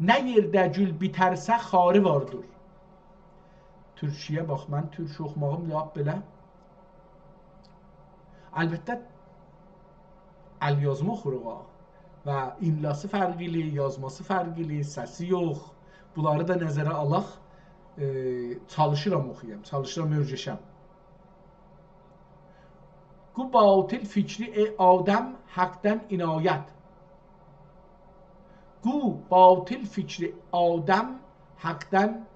نه یئرده گول بیترسه خاری واردیر. تورکی‌یه باخ، من تورک اوخوماغیم لاپ بئله. البته، ال یازما اوخوروق ها. و املاسی فرقلی، یازماسی فرقلی، سسی یوخ. بونلاری دا نظره آلاق. ائ، چالیشیرام اوخویام، چالیشیرام اؤرگشم. گو باطل فکری ای آدم حقدن عنایت. گو باطل فکری آدم حقدن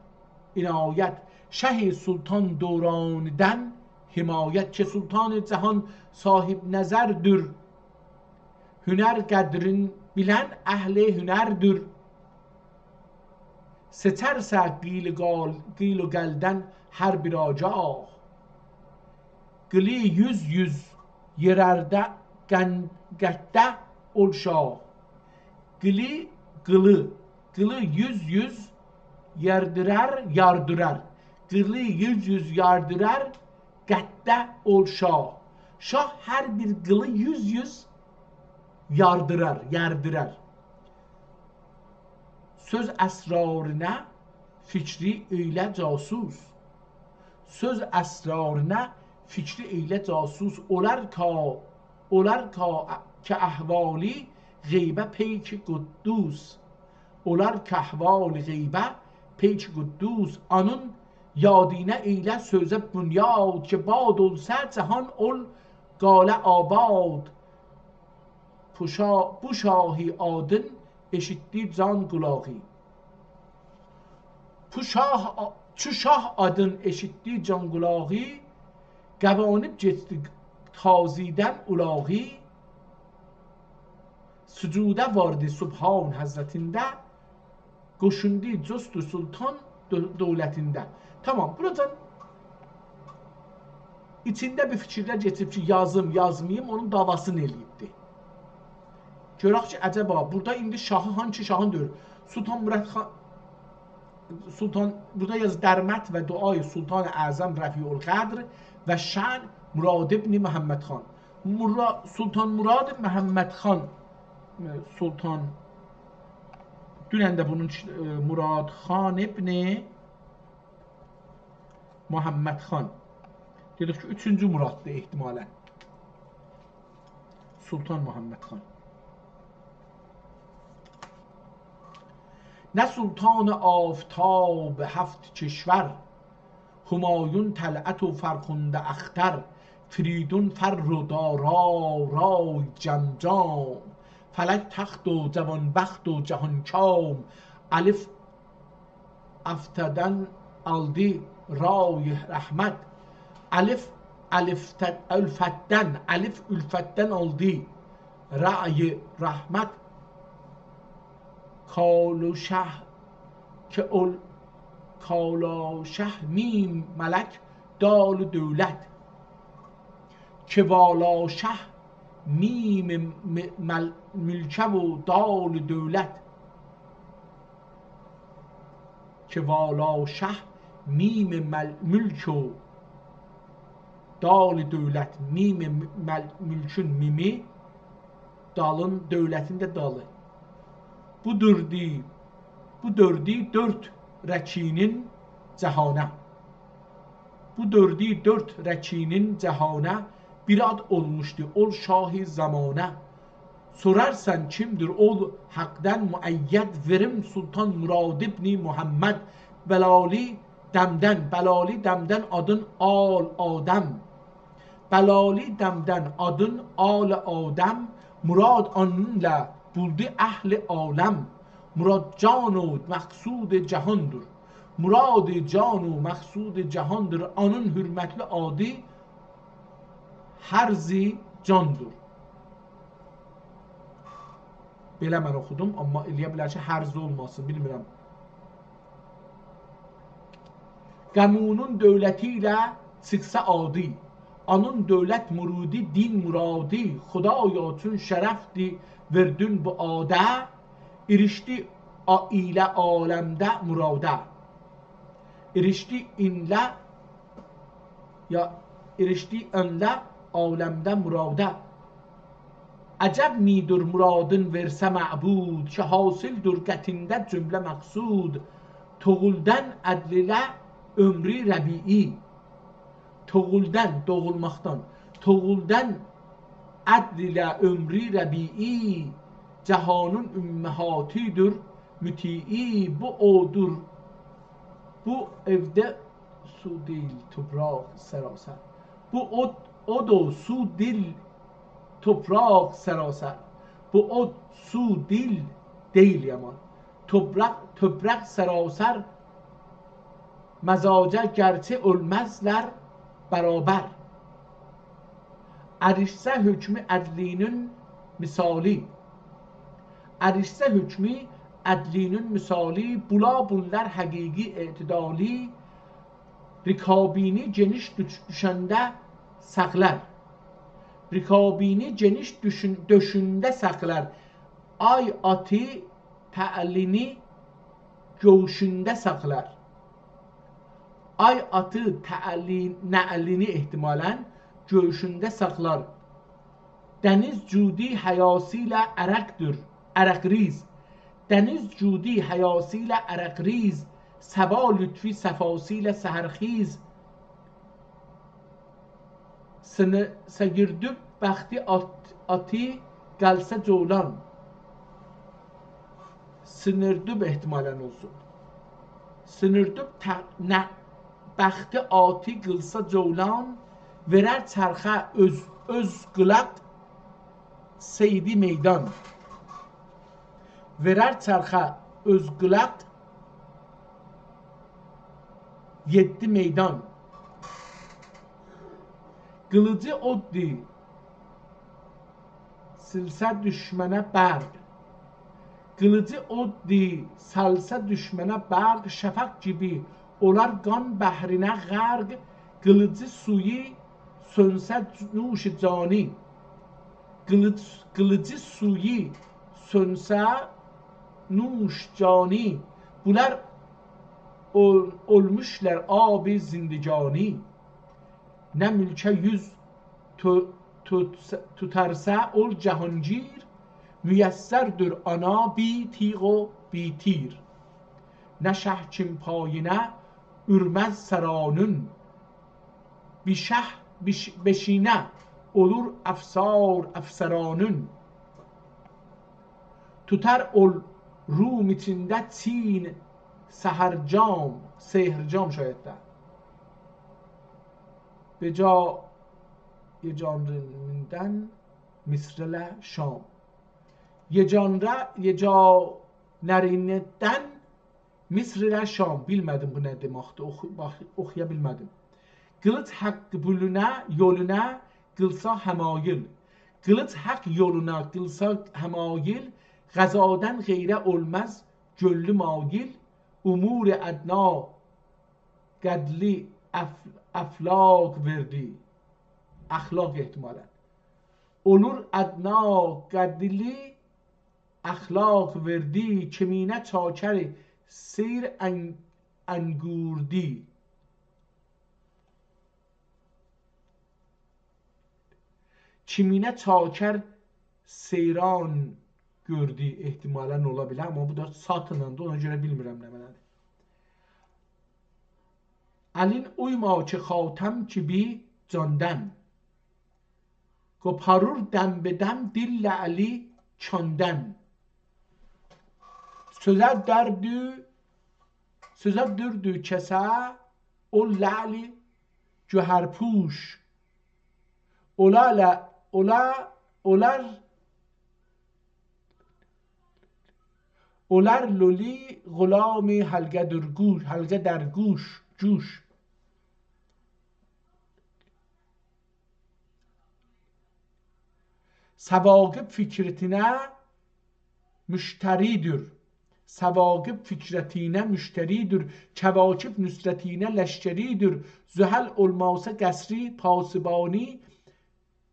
عنایت. شه سلطان دورانیدن حمایت. که سلطان جهان صاحب نظردیر. هنر قدرین بیلن اهل هنردیر. سئچرسه قیل و قال-، قیل و قالدن هر بیر آگاه. قیلی یوز یوز یئررده قن-، قطده اول شاه. قیلی، قیلی، قیلی یوز یوز یاردیرار، یاردیرار. قیلی یوز یوز یاردیرار، قطده اول شاه. شاه هر بیر قیلی یوز یوز یاردیرار، یاردیرار. سؤز اسرارینا فکری ائیله جاسوس. سؤز اسرارینا فکری ائیله جاسوس. اولار کا-، اولار کا-، که احوالی غیبه پیک قدوس. اولار که احوال غیبه پیک قدوس. آنین یادینا ائیله سؤزه بنیاد، که باد اولسا جهان اول قاله آباد. بو شا-، بو شاهی آدین ائشیتدی جان قولاغی. بو شاه، چو شاه آدین ائشیتدی جان قولاغی، قوانیب گئتدی تازیدن اولاغی. سجوده واردی سبحان حضرتینده، قوشوندو جست سلطان دؤ-، دؤولتینده. تامام، بوراجان ایچینده بیر فیکیرلر کئچیب کی، یازیم، یازماییم، اونون دعواسینی ائله‌ییبدی. گؤرک کی، عجبا، بورادا ایندی شاهی، هانسی شاهین دؤورو؟ سلطان مراد خان، سلطان، بورادا یاز: در مدح و دعای سلطان اعظم رفیع القدر و شأن مراد ابن محمد خان. مرا-، سلطان مراد محمد خان، ائ، سلطان، دونن ده بونون، ائ، مراد خان ابن محمد خان. دئدیک کی، اوچونجو مراددیر احتمالاً. سلطان محمد خان. نه سلطان آفتاب هفت کشور، همایون طلعت و فرخنده اختر، فریدون فر و دارا رای جمجام، فلک تخت و جوانبخت و جهانکام، الف افتادن آلدی رای رحمت. الف الفتد-، الفتدن، الف الفتدن آلدی. رأی رحمت، کال و شه، که اول-، کالا شه، میم ملک، دال دولت. که والا شه، میم م-، مل-، ملکه و دال دولت. که والا شه، میم مل-، ملک و دال دولت، میم مل-، ملکون میمی، دالین، دولتین ده دالی. بو دؤردو، بو دؤردو دؤرد رکینین جهانه. بو دؤردو دؤرد رکینین جهانه، بیر آد اولموشدو اول شاه زمانه. سورارسان کیمدیر اول حقدن مؤید، وئریم سلطان مراد ابن محمد. بلالی دمدن، بلالی دمدن آدین آل آدم. بلالی دمدن آدین آل آدم، مراد آنینلا بولدو اهل عالم. مراد جان و مقصود جهاندیر. مراد جان و مقصود جهاندیر، آنین حؤرمتلی آدی هرز جاندیر. بئله من اوخودوم، آمما ائلیه بیلر کی، هرز اولماسین، بیلمیرم. قمونون دؤولتی ایله چیخسا آدی، آنین دؤولت مرودی، دین مرادی، خدایا چون شرفدی وئردین بو آده، ایریشدی آ-، ایله عالمده مراده. ایریشدی اینله، یا ایریشدی اونله عالمده مراده. عجب میدور مرادین وئرسه معبود، که حاصلدور قطعینده جمله مقصود. توغولدن عدل ایله عمری ربیعی. توغولدن، دوغولماقدان. توغولدن عدل ایله عمری ربیعی، جهانین امهاتیدیر مطیعی. بو اودور، بو ائوده سو دئییل، توپراق سراسر. بو اود، اود و سو دئییل، توپراق سراسر. بو اود، سو دئییل، دئییل یامان. توپراق، توپراق سراسر مزاجه گرچه اؤلمزلر برابر. اریشسه حکمو عدلینین مثالی. اریشسه حکمو عدلینین مثالی، بولا بونلار حقیقی اعتدالی، رکابینی گئنیش دوش-، دوشنده ساخلار. رکابینی گئنیش دوشون-، دؤشونده ساخلار. آی آتی تعلینی گؤوشونده ساخلار. آی آتی تعلی-، نعلینی احتمالاً گؤوشونده ساخلار. دنیز جودی حیاسی ایله عرقدیر، عرق‌ریز. دنیز جودی حیاسی ایله عرق‌ریز، صبا لطفی صفاسی ایله سحرخیز. سینی-، سئگیردوب بختی آت-، آتی قالسا جولان. سینیردوب احتمالاً اولسون. سینیردوب ته-، نه-، بختی آتی قیلسا جولان، وئرر چرخه اؤز، اؤز قیلاق صیدی میدان. وئرر چرخه اؤز قیلاق یئددی میدان. قیلیجی اوددی، سالسا دوشمنه برق. قیلیجی اوددی، سالسا دوشمنه برق، شفق کیمی اولار قان بحرینه غرق. قیلیجی سویو سؤنسه نوش جانی. قیلیج-، قیلیجی سویو سؤنسه نوش جانی. بونلار اول-، اولموشلار آب زندگانی. نه ملکه یوز تو-، توت-، توتارسا اول جهانگیر، میسردیر آنا بی تیغ و بی تیر. نه شه کیم پایینه اورمز سرانین، بی شه، بی ش-، بئشینه اولور افسار افسرانین. توتار اول روم ایچینده چین سحر جام، سحر جام شاید ده. بجا یجانریندن مصر ایله شام. یجانره، یجانریندن مصر ایله شام. بیلمه‌دیم بو نه دئمکدیر. اوخو-، باخ-، اوخویا بیلمه‌دیم. قیلینج حاق بولونا، یولونا قیلسا حمایل. قیلینج حاق یولونا قیلسا حمایل، غذادان غیره اولماز گؤنلو مایل. امور ادنا قدلی اف-، افلاک وئردی. اخلاق احتمالاً. اولور ادنا قدلی اخلاق وئردی، کیمینه چاکر سیر ان-، انگوردی. کیمینه چاکر سیران گؤردو، احتمالاً اولا بیلر، آمما بو دا ساتیناندی، اونا گؤره بیلمیرم نه معنادیر. الین اویما کی خاتم کیبی جاندان، قوپاریر دم به دم دیل لعلی کاندان. سؤزه دردو، سؤزه دوردو کسه او لعلی گوهرپوش. اولا ل-، اولا، اولار، اولار لولی غلام حلقه در گوش، حلقه در گوش، جوش. ثواقب فکرتینه مشتری‌دیر. ثواقب فکرتینه مشتری‌دیر. کواکب نصرتینه لشکری‌دیر. زحل اولماسا قصری پاسبانی،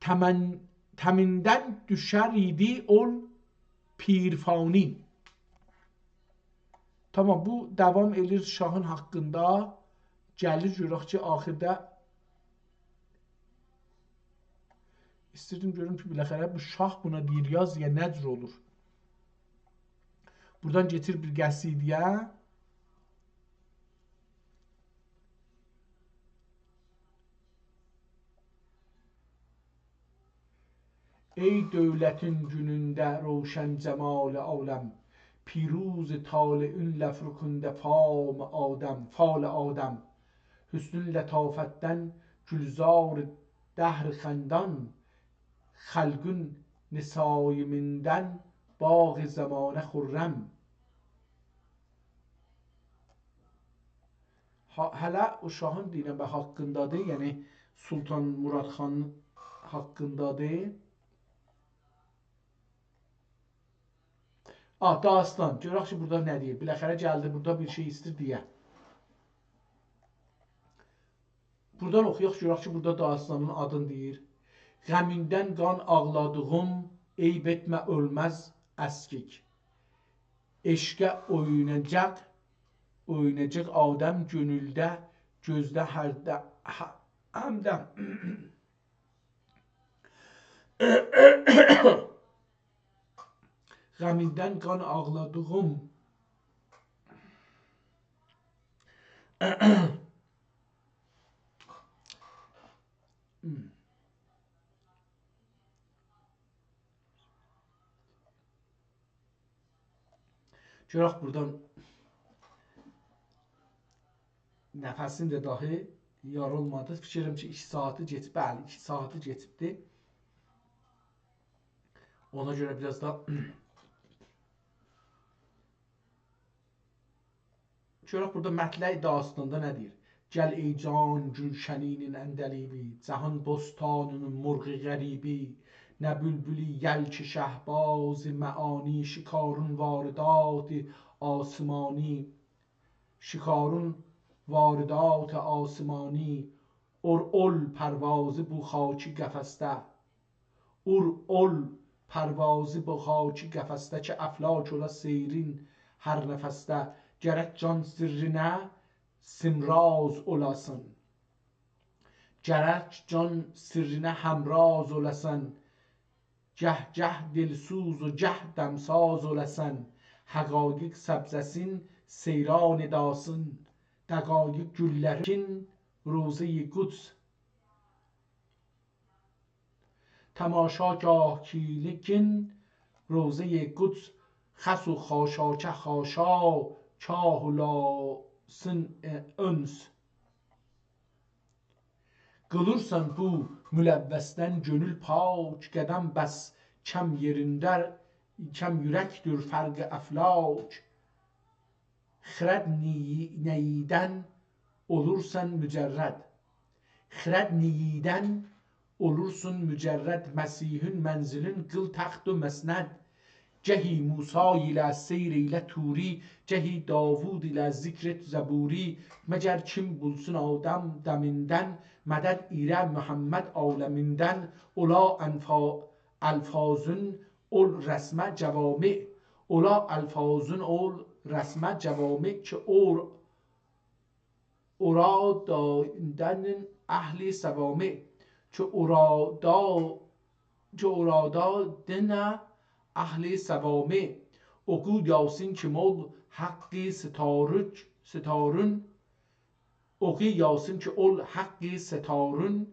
تمن-، تمیندن دوشر ایدی اول پیر فانی. تامام، بو داوام ائله‌ییر شاهین حاقیندا. گلیر گؤرک کی، آخیردا ایستیردیم گؤروم کی، بالاخره بو شاه بونا دئییر، یاز یا نه جور اولور؟ بورادان کئچیر بیر قصیده‌یه. ای دولتین گونونده روشن جمال عالم، پیروز طالعین لفروخونده فام آدم، فال آدم. حسنون لطافتدن گلزار دهر خندان، خلقون نسایمیندن باغ زمانه خرم. ها-، هله او شاهین، دئییرم، به حاقیندادیر، یعنی سلطان مراد خان حاقیندادیر. آ، داستان. گؤرک کی، بورادا نه دئییر؟ بالاخره گلدی، بورادا بیر شئی ایستیر دئیه. بورادان اوخویاق، گؤرک کی، بورادا داستانین آدینی دئییر. غمیندن قان آغلادیغیم، عیب ائتمه، اؤلمز اسکیک. عشقه اویناجاق، اویناجاق آدم گؤنولده، گؤزده هر ده-، ه-، هم ده غمیندن قان آغلادیغیم. گؤرک بورادان نفسیم ده داهی یارولمادی. فیکر ائدیرم کی، ایکی ساعاتی کئچیب، بلی، ایکی ساعاتی کئچیبدی. اونا گؤره بیر آز دا گؤرک بورادا مطلع داستاندا نه دئییر؟ گل ای جان گلشنینین عندلیبی، جهان بوستانینین مرغ غریبی، نه بولبولی یل کی شهباز معانی، شکارین واردات آسمانی، شکارین واردات آسمانی، اور اول پروازی بو خاکی قفسده. اور اول پروازی بو خاکی قفسده، کی افلاک اولا سیرین هر نفسده. گرک جان سرّینه سمراز اولاسان، گرک جان سرّینه همراز اولاسان، گه گه دلسوز و گه دمساز اولاسان. حقایق سبزه‌سین سیران ائداسان، دقایق گوللرین روضه‌ی قدس، تماشاگاهی‌لیگین روضه‌ی قدس، خس و خاشاکه حاشا، کاه اولاسان، ائ، انس. قیلورسان بو ملوثدن گؤنول پاک، قدم بس کم یئرینده، کم یورکدیر فرق افلاک. خرد نی-، نییدن اولورسان مجرد، خرد نیییدن اولورسون مجرد. مسیحین منزلین قیل تخت و مسند. گهی موسی ایله سیر ائیله طوری، گهی داوود ایله ذکر ائت زبوری. مگر کیم بولسون آدم دمیندن، مدد ایله محمد عالمیندن؟ اولا انفا-، الفاظین اول رسمه جوامع. اولا الفاظین اول رسمه جوامع کی، اور-، اورادادینین اهل صوامع. کی اورادا-، کی اورادادینین اهل صوامع. اوخو یاسین کیم اول حق ستارک-، ستارون. اوخو یاسین کی اول حق ستارون.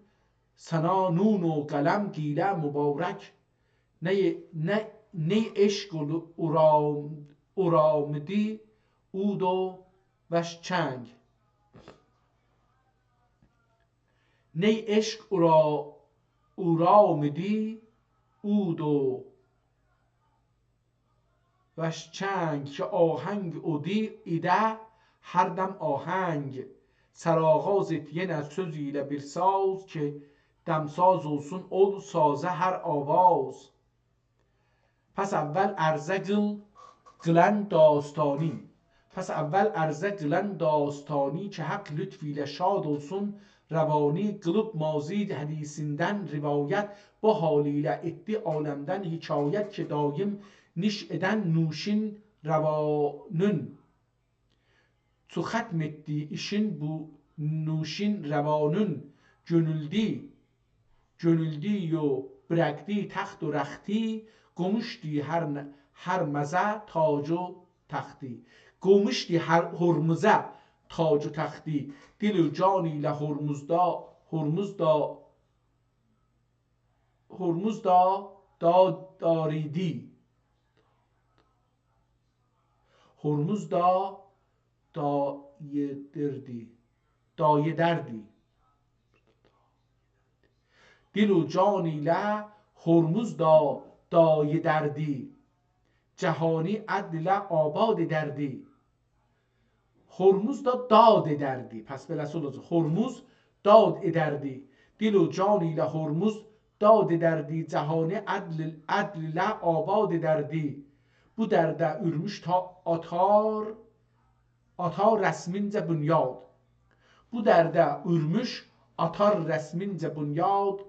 سنا نون و قلم گیله مبارک. نی، نی، نی عشق اول-، اورام-، اورامدی، اود و وش چنگ. نی عشق اورا-، اورامدی، اود و وش چنگ. کی آهنگ اودی ایده هر دم آهنگ. سرآغاز ائت یئنه سؤز ایله بیر ساز، کی دمساز اولسون اول سازه هر آواز. پس اول عرضه قیل، قیلن داستانی. پس اول عرضه قیلن داستانی، کی حق لطف ایله شاد اولسون روانی. قیلیب ماضی حدیثیندن روایت، بو حال ایله ائتدی عالمدن حکایت، کی دایم نوش ائدن نوشین روانین. چو ختم ائتدی ایشین بو نوشین روانین، گؤنولدی، گؤنولدی و برکدی تخت و رختی، قوموشدی هر ن-، هرمزه تاج و تختی. قوموشدی هر-، هرمزه تاج و تختی. دل و جان ایله هرمزدا، هرمزدا، هرمزدا دا-، داریدی. هرمزدا دایه‌دردی. دایه‌دردی. دل و جان ایله هرمزدا دایه‌دردی. جهانی عدل ایله آباد ائدردی. هرمزدا داد ائدردی. پس بئله‌سی اولاجاق. هرمز داد ائدردی. دل و جان ایله هرمز داد ائدردی. جهانی عدل، عدل ایله آباد ائدردی. بو درده اورموش تا-، آتار، آتار رسمینجه بنیاد. بو درده اورموش آتار رسمینجه بنیاد.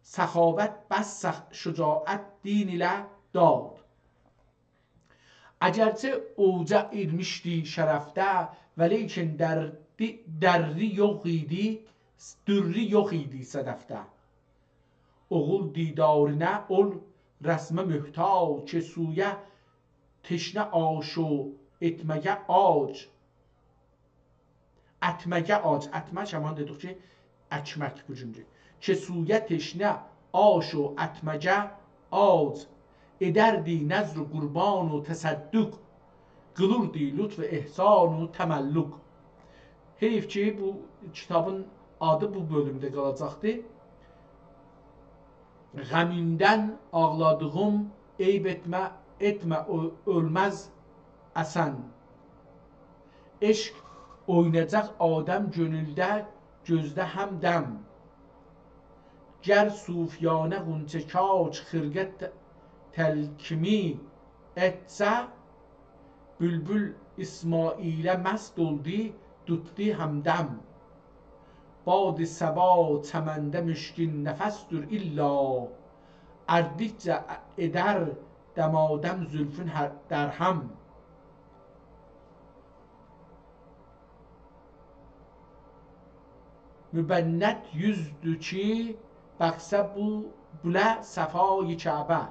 سخاوت بس سخ-، شجاعت دین ایله داد. اگرچه اوجا ایرمیشدی شرفده، ولیکن دردی، دری یوخ ایدی، دری یوخ ایدی صدفده. اوغول دیدارینه اول رسمه محتاج، کی سویا تشنه آشو ائتمه‌یه آج. اتمه‌یه آج، اتمک، همان دئدیک کی، اکمک بو گونجو. کی سویا تشنه آشو اتمه‌یه آج. ائدردی نذر و قربان و تصدق، قیلیردی لطف و احسان و تملق. حیف کی، بو کیتابین آدی بو بؤلومده قالاجاقدی. غمیندن آغلادیغیم، عیب ائتمه، ائتمه، اؤ-، اؤلمز اسن. عشق اویناجاق آدم گؤنولده، گؤزده همدم. گر صوفیانه غنچه کاک خرقه ت-، تلکیمی ائتسه، بولبول اسماعیله مست اولدو، توتدو همدم. باد صبا چمنده مشکین نفس‌دور الا، اردیکجه ائدر دمادم زلفون هر-، درهم. مبند یوزدور کی، باخسا بو، بوله صفای کعبه.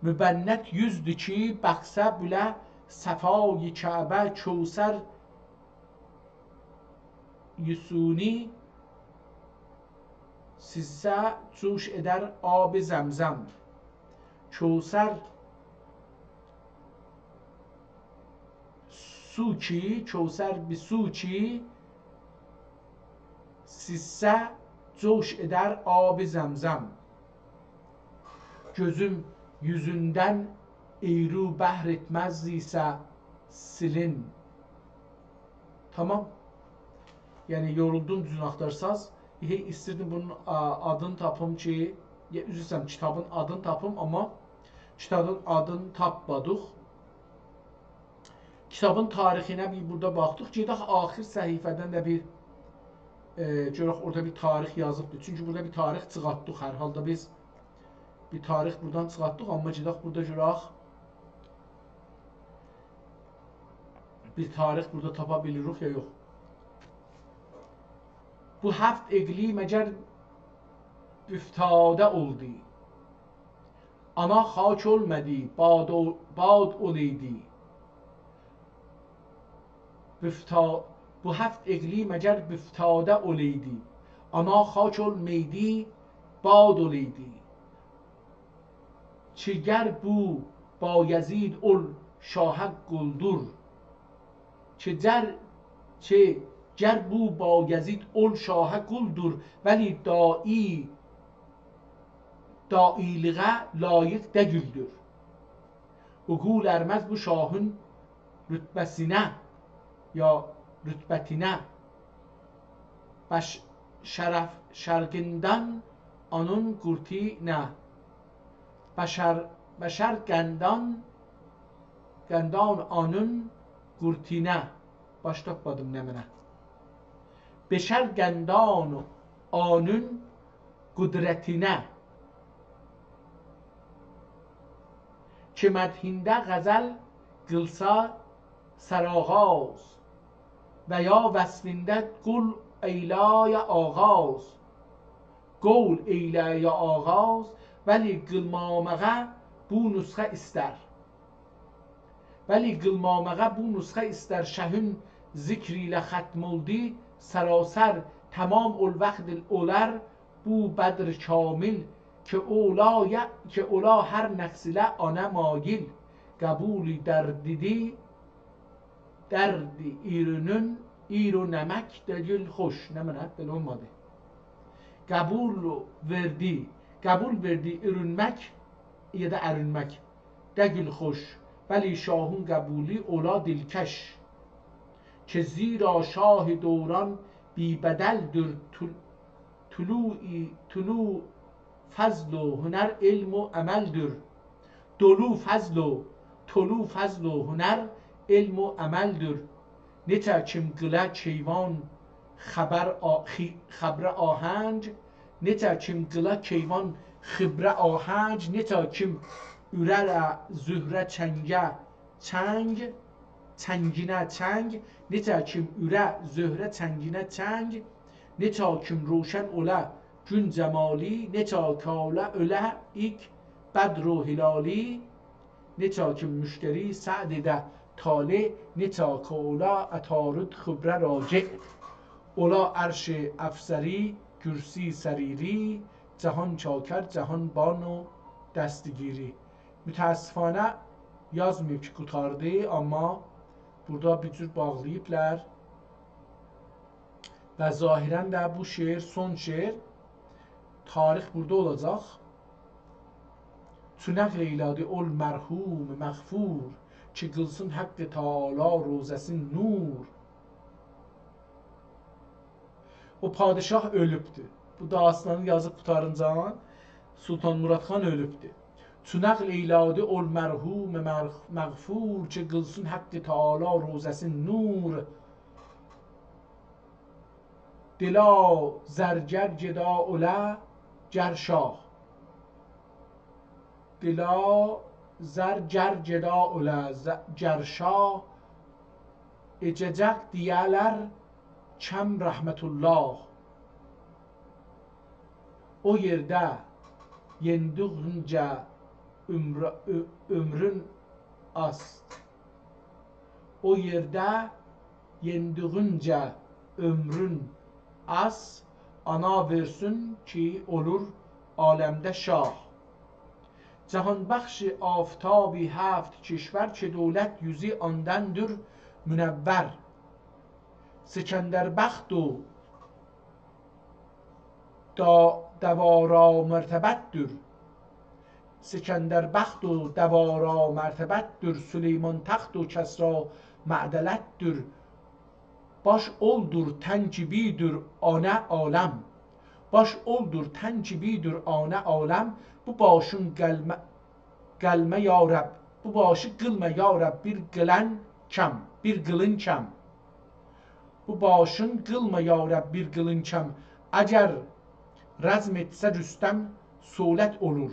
مبند یوزدور کی، باخسا بوله صفای کعبه، کوثر یوسونی سیزسه جوش ائدر آب زمزم. کوثر سو کی، کوثر بیر سو کی، سیزسه جوش ائدر آب زمزم. گؤزوم یوزوندن ایرو بحر ائتمز ایسه سیلین. تمام. یعنی، یورولدوم، دوزونو آختارساز. هئی ایستیردیم بونون، آ، آدینی تاپیم کی، یا، عذر ایسته‌ییرم، کیتابین آدینی تاپیم، آمما کیتابین آدینی تاپمادیق. کیتابین تاریخینه بیر بورادا باخدیق. گئدک آخیر صفحه‌دن ده بیر، ائ، گؤرک اورادا بیر تاریخ یازیبدیر. چونکی بورادا بیر تاریخ چیخارتدیق. هر حالدا بیز بیر تاریخ بورادان چیخارتدیق، آمما گئدک بورادا گؤرک بیر تاریخ بورادا تاپا بیلیریک یا یوخ. بو هفت اقلیم اگر بوفتاده اولدو، آنا خاک اولمادی، باد او-، باد اولایدی. بوفتا-، بو هفت اقلیم اگر بوفتاده اولایدی، آنا خاک اولمایدی، باد اولایدی. کی گر بو بایزید اول شاهه قولدور. کی گر، کی گر بو بایزید اول شاهه قولدور، ولی داعی، داعی‌لیغه لایق دئییلدیر. او قول ارمز بو شاهین رتبه‌سینه، یا رتبتینه. بش-، شرف شرقیندن آنون قورتینه. بشر، بشر قندان، قندان آنون قورتینه. باش تاپمادیم نمنه. بشر قندان آنون قدرتینه. کی مدحینده غزل قیلسا سرآغاز، و یا وصفینده قول ائیله‌یه آغاز. قول ائیله‌یه آغاز، ولی قیلماماغا بو نسخه ایستر. ولی قیلماماغا بو نسخه ایستر، شهین ذکری ایله ختم اولدو، سراسر تمام اول وقت اولار بو بدر کامل، کی اولا یا-، کی اولا هر نقص ایله آنا مایل. قبول دردیدی، درد ایرونون، ایرو نمک دئییل خوش. نمنه، بئله اولمادی. قبول وئردی، قبول وئردی ایرونمک، یا دا ارونمک دئییل خوش، ولی شاهین قبولو اولا دلکش. کی زیرا شاه دوران بی‌بدلدور، طل-، طلوع، طلوع فضل و هنر، علم و عملدور. دولو فضل و، طلوع فضل و هنر، علم و عملدور. نئچه کیم قیلا کیوان خبر آ-، خی-، خبره آهنگ، نئچه کیم قیلا کیوان خبره آهنگ، نئچه کیم اورر زهره چنگه چنگ، چنگینه چنگ، نئچه کیم اوره زهره چنگینه چنگ، نئچه کیم روشن اولا گون جمالی، نئچه کالا اولا ایک بدر و هلالی، نئچه کیم مشتری سعد ده طالع، نئچه کالا عطارد خبره راجع. اولا عرش افسری، کرسی سریری، جهان چاکر، جهان بان و دستگیری. متأسفانه یازماییب کی قوتاردی، آمما بورادا بیر جور باغلاییبلار. و ظاهراً ده بو شعر، سون شعر، تاریخ بورادا اولاجاق. چو نقل ائیله‌دی اول مرحوم مغفور، کی قیلسین حق تعالی روضه‌سین نور. او پادشاه اؤلوبدور. بو داستانی یازیب قوتارینجا سلطان مراد خان اؤلوبدور. چو نقل ائیله‌دی اول مرحوم مغ-، مغفور، کی قیلسین حق تعالی روضه‌سین نور. دلا زر گر گدا اولا گر شاه. دلا زر گر گدا اولا ز-، گر شاه، ائجه‌جک دئیه‌لر کم رحمت‌الله. او یئرده یئندیگینجه عؤمر-، عؤ-، عؤمرون آز. او یئرده یئندیگینجه عؤمرون آز، آنا وئرسین کی اولور عالمده شاه. جهان‌بخش آفتاب هفت کشور، که دولت یوزو آندندیر منور. سکندر بخت و دا-، دوارا مرتبت‌دیر. سکندر بخت و دوارا مرتبت‌دیر، سلیمان تخت و کسری معدلت‌دیر. باش اولدور تن کیمی‌دیر آنه عالم. باش اولدور تن کیمی‌دیر آنه عالم. بو باشین قلمه، قلمه یا رب، بو باشی قیلما یا رب بیر قیلن کم، بیر قیلین کم. بو باشین قیلما یا رب بیر قیلین کم. اگر رزم ائتسه رستم صولت اولور.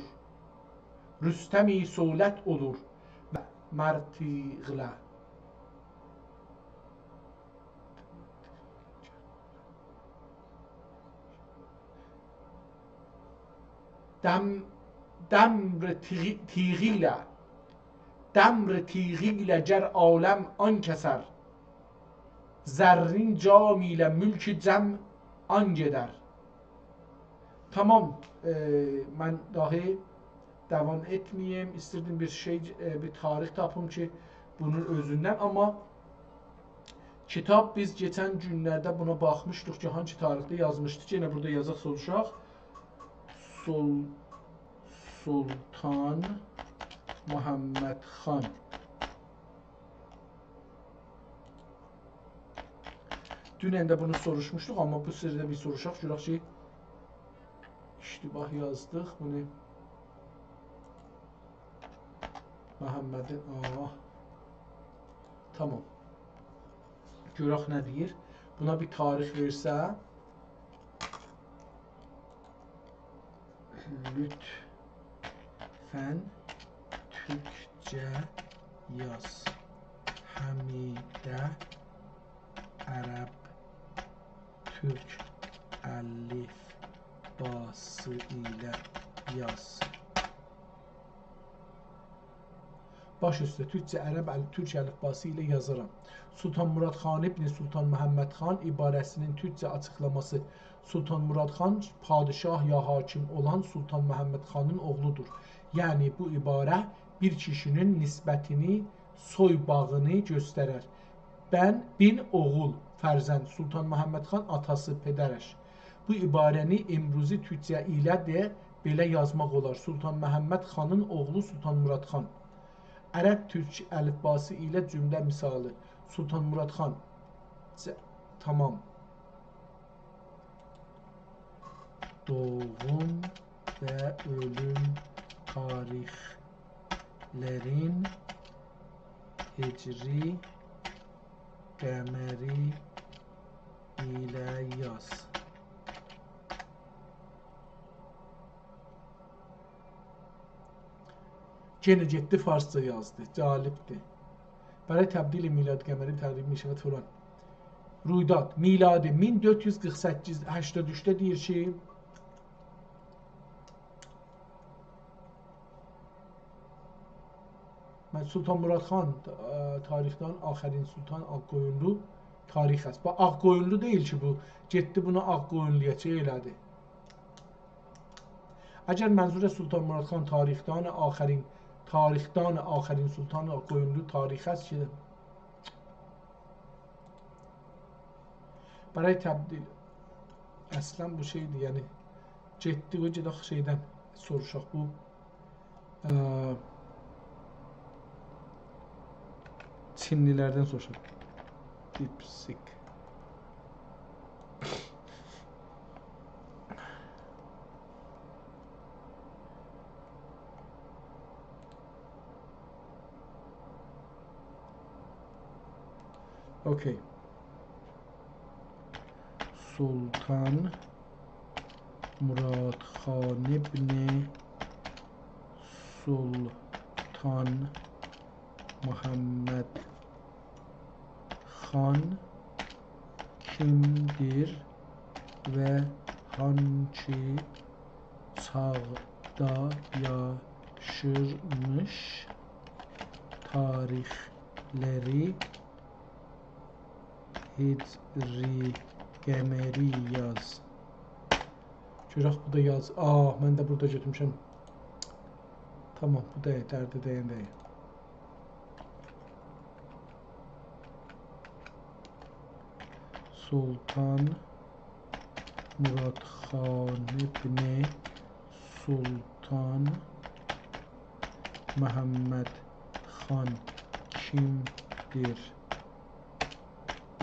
رستمی صولت اولور. مرتیغله. دم، دمر تیغی-، تیغیله، دمر تیغیله گر عالم آن کسر، زرین جام ایله ملک جم آن گئدر. تامام، ائ، من داهی داوام ائتمه‌ییم. ایستیردیم بیر شئی، ائ، بیر تاریخ تاپیم کی، بونون اؤزوندن. آمما کیتاب، بیز کئچن گونلرده بونا باخمیشدیق کی، هانسی تاریخده یازمیشدی کی، یئنه بورادا یازاق، سوروشاق. سول-، سلطان محمد خان. دونن ده بونو سوروشموشدوق، آمما بو سفر ده بیر سوروشاق، گؤرک کی، اشتباه یازدیق بونو. محمدین، آه. تامام. گؤرک نه دئییر. بونا بیر تاریخ وئرسه. لطفاً تورکجه یاز. حمیده عرب تورک الیفباسی ایله یاز. باش اوسته، تورکجه عرب ال-، تورک الیفباسی ایله یازارام. سلطان مراد خان ابن سلطان محمد خان عباره‌سینین تورکجه آچیقلاماسی: سلطان مراد خان پادشاه یا حاکم اولان سلطان محمد خانین اوغلودور. یعنی بو عباره بیر کیشی‌نین نسبتینی، سوی باغینی گؤسترر. بن، بن اوغول، فرزند، سلطان محمد خان آتاسی، پدرش. بو عباره‌نی امروزی تورکجه ایله ده بئله یازماق اولار: سلطان محمد خانین اوغلو سلطان مراد خان. عرب تورک الیفباسی ایله جمله مثالی: سلطان مراد خان. س-، تامام. دوغوم و اؤلوم تاریخلرین هجری، قمری ایله یاز. یئنه گئتدی فارسجا یازدی. جالبدیر. برای تبدیل میلاد قمری تقریب می‌شود فلان. رویداد، میلادی مین دؤرد یوز قیرخ سککیز، هشتاد اوچده دئییر کی، من، سلطان مراد خان، اه، تاریخدان آخرین سلطان آغ‌قویونلو تاریخ است. باخ، آغ‌قویونلو دئییل کی بو. گئتدی بونو آغ‌قویونلویا شئی ائله‌دی. اگر منظور سلطان مراد خان تاریخدان آخرین، تاریخدان آخرین سلطان آغ‌قویونلو تاریخ است کی، برای تبدیل، اصلاً بو شئیدیر، یعنی گئتدی، قوی گئدک شئیدن سوروشاق. بو، اه، چینلی‌لردن سوروشاق. DeepSeek. اوکی. سلطان مراد خان ابن سلطان محمد خان کیمدیر و هانسی چاغدا یاشیرمیش؟ تاریخلری هجری قمری یاز. گؤرک بو دا یاز. آه، من ده بورادا گؤتورموشم. تامام، بو دئییل، درده دَین دئییل. سلطان مراد خان ابن سلطان محمد خان کیمدیر؟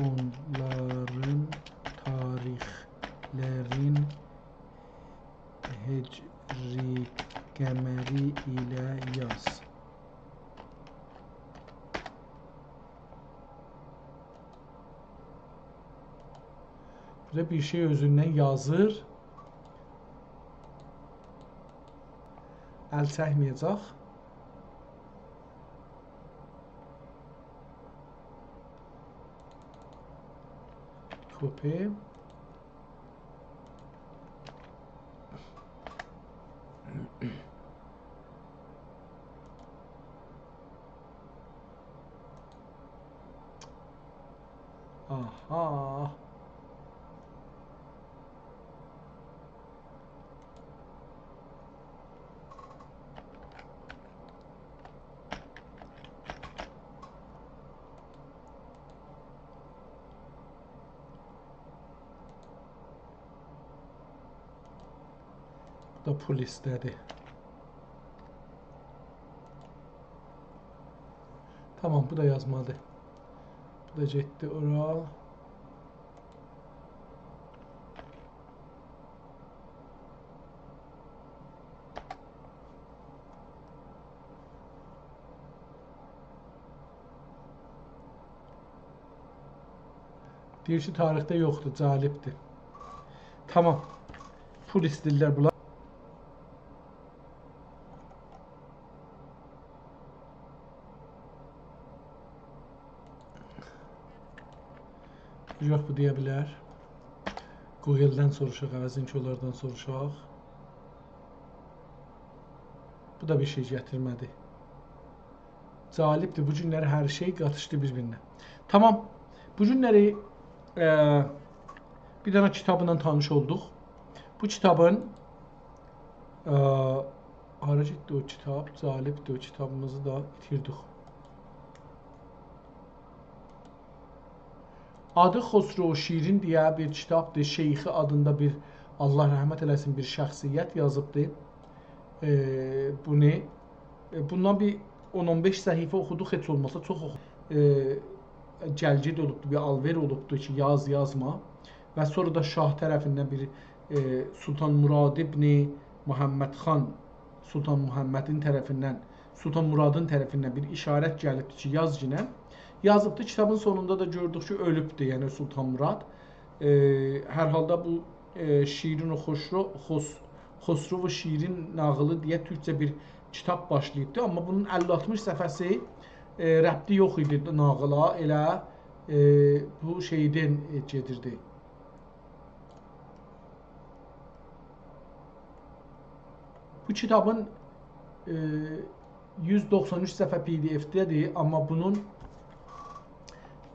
اونلارین تاریخلرین هجری قمری ایله یاز. بورادا بیر شئی اؤزوندن یازیر. ال چکمه‌یه‌جک. کپی. آها. بو دا پول ایسته‌دی. تامام، بو دا یازمادی. بو دا گئتدی اورا. دئییر کی، تاریخده یوخدور، جالبدیر. تامام. پول ایسته‌ییرلر بونلار. یوخ، بو دئیه بیلر. گوگل‌دن سوروشاق، عوضین کی اونلاردان سوروشاق. بو دا بیر شئی گتیرمه‌دی. جالبدیر، بو گونلری هر شئی قاتیشدی بیر-بیرینه. تامام، بو گونلری، ائ، بیر دنه کیتابلا تانیش اولدوق. بو کیتابین، ائ، هارا گئتدی او کیتاب؟ جالبدیر، او کیتابیمیزی دا ایتیردیک. آدی خسرو شیرین دئیه بیر کیتابدیر. شیخی آدیندا بیر، الله رحمت ائله‌سین، بیر شخصیت یازیبدی. ائ، بونو، ائ، بوندان بیر اون اون بئش صفحه اوخودوق، هئچ اولماسا چوخ اوخو-، ائ، گل‌گئت اولوبدو، بیر آل‌وئر اولوبدو کی، یاز، یازما. و سونرا دا شاه طرفیندن بیر، ائ، سلطان مراد ابن محمد خان، سلطان محمدین طرفیندن، سلطان مرادین طرفیندن بیر اشارت گلیبدی کی، یاز گینه. یازیبدی، کیتابین سونوندا دا گؤردوک کی، اؤلوبدو، یعنی سلطان مراد. ائ، هر حالدا بو، ائ، شیرین و خسرو، خس-، خسرو و شیرین ناغیلی دئیه تورکجه بیر کیتاب باشلاییبدی. آمما بونون اللی آلتمیش صفحه‌سی، ائ، ربطی یوخ ایدی ناغیلا، ائله، ائ، بو شئیدن، ائ، گئدیردی. بو کیتابین، ائ، یوز دوخسان اوچ صفحه پی دی اف‌ده‌دیر، آمما بونون،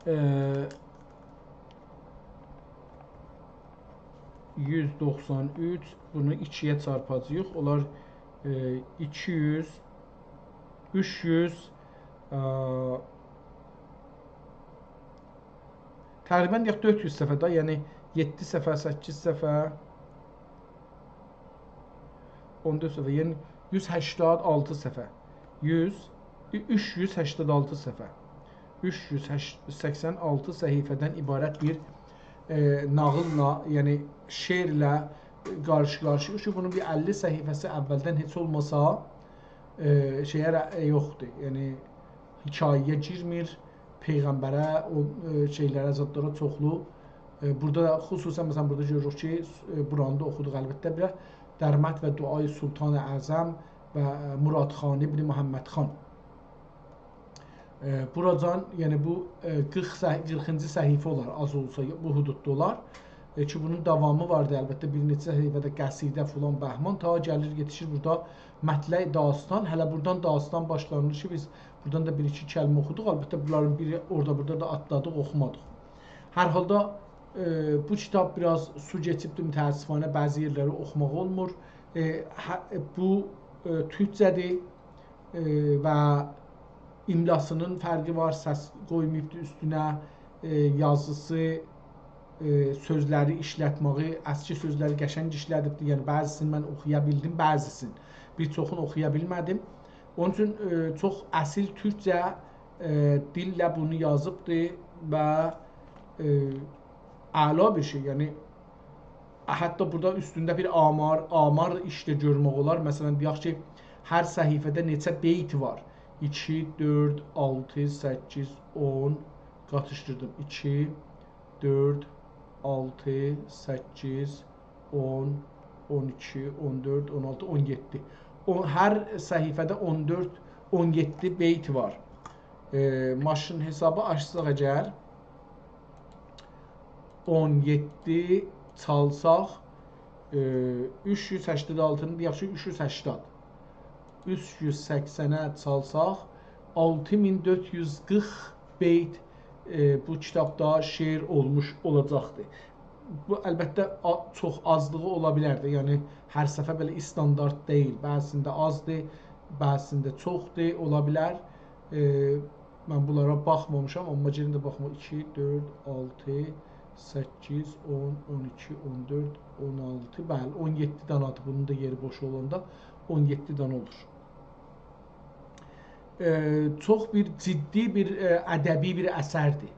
ائ، یوز دوخسان اوچ، بونو ایکی‌یه چارپاجاغیق. اولار، ائ، ایکی یوز، اوچ یوز، ائ، تقریباً دئیک، دؤرد یوز صفحه ده، یعنی یئددی صفحه، سککیز صفحه، اون دؤرد صفحه، یعنی یوز سکسن آلتی صفحه. یوز، اوچ یوز سکسن آلتی صفحه. اوچ یوز سکسن آلتی صفحه‌دن عبارت بیر، ائ، ناغیللا، یعنی شعرله، ائ، قاریشیق-قاریشیق کی، بونون بیر اللی صفحه‌سی اولدن هئچ اولماسا، ائ، شئیه ره-، ائ، یوخدور. یعنی حکایه‌یه گیرمیر، پیغمبره، او، ائ، شئیلره، زادلارا چوخلو. ائ، بورادا دا خصوصاً، مثلاً، بورادا گؤروروک کی، ائ، بورانی دا اوخودوق البته، بیر درمت و دعای سلطان اعظم و، ائ، مراد خان ابن محمد خان. ائ، بوراجان، یعنی بو، ائ، قیرخ صح-، قیرخینجی صفحه اولار، آز اولسا، بو حدوددا اولار. ائ، کی، بونون داوامی واردی، البته، بیر نئچه صفحه‌ده قصیده فلان، بهمان، تا گلیر، یئتیشیر بورادا مطلع داستان. هله بورادان داستان باشلانیر کی، بیز بورادان دا بیر-ایکی کلمه اوخودوق. البته، بونلارین بیری اورادا، بورادا دا آتلادیق، اوخومادیق. هر حالدا، ائ، بو کیتاب بیر آز سو کئچیبدیر، متأسفانه بعضی یئرلری اوخوماق اولمور. ائ، هه-، ائ، بو، ائ، تورکجه‌دیر. ائ، و املاسینین فرقی وار، سس قویماییبدی اوستونه، ائ، یازیسی، ائ، سؤزلری ایشلتمه‌یی، اسکی سؤزلری قشنگ ایشله‌دیبدی. یعنی، بعضیسینی من اوخویا بیلدیم، بعضیسینی، بیر چوخونو اوخویا بیلمه‌دیم. اونون اوچون، ائ، چوخ اصیل تورکجه، ائ، دیلله بونو یازیبدی و ائ، اعلا بیر شئی. یعنی، حتی بورادا اوستونده بیر آمار، آمار ایشده گؤرمک اولار. مثلا، دئیک کی، هر صفحه‌ده نئچه بیت وار؟ ایکی، دؤرد، آلتی، سککیز، اون، قاتیشدیردیم. ایکی، دؤرد، آلتی، سککیز، اون، اون ایکی، اون دؤرد، اون آلتی، اون یئددی. او، هر صفحه‌ده اون دؤرد، اون یئددی بیت وار. ائ، ماشین حسابی آچساق اگر، اون یئددی چالساق، ائ، اوچ یوز سکسن آلتینی، دئیک کی، اوچ یوز سکسن. اوچ یوز سکسنه چالساق، آلتی مین دؤرد یوز قیرخ بیت، ائ، بو کیتابدا شعر اولموش اولاجاقدیر. بو، البته، آ-، چوخ آزلیغی اولا بیلر ده. یعنی، هر صفحه بئله استاندارد دئییل. بعضی‌سینده آزدیر، بعضی‌سینده چوخدور، اولا بیلر. ائ، من بونلارا باخمامیشام، آمما گلین ده باخما. ایکی، دؤرد، آلتی، سککیز، اون، اون ایکی، اون دؤرد، اون آلتی، بلی، اون یئددی دانادیر. بونون دا یئری بوش اولاندا اون یئددی دانا اولور. ائ، چوخ بیر جدی بیر، ائ، ادبی بیر اثردیر.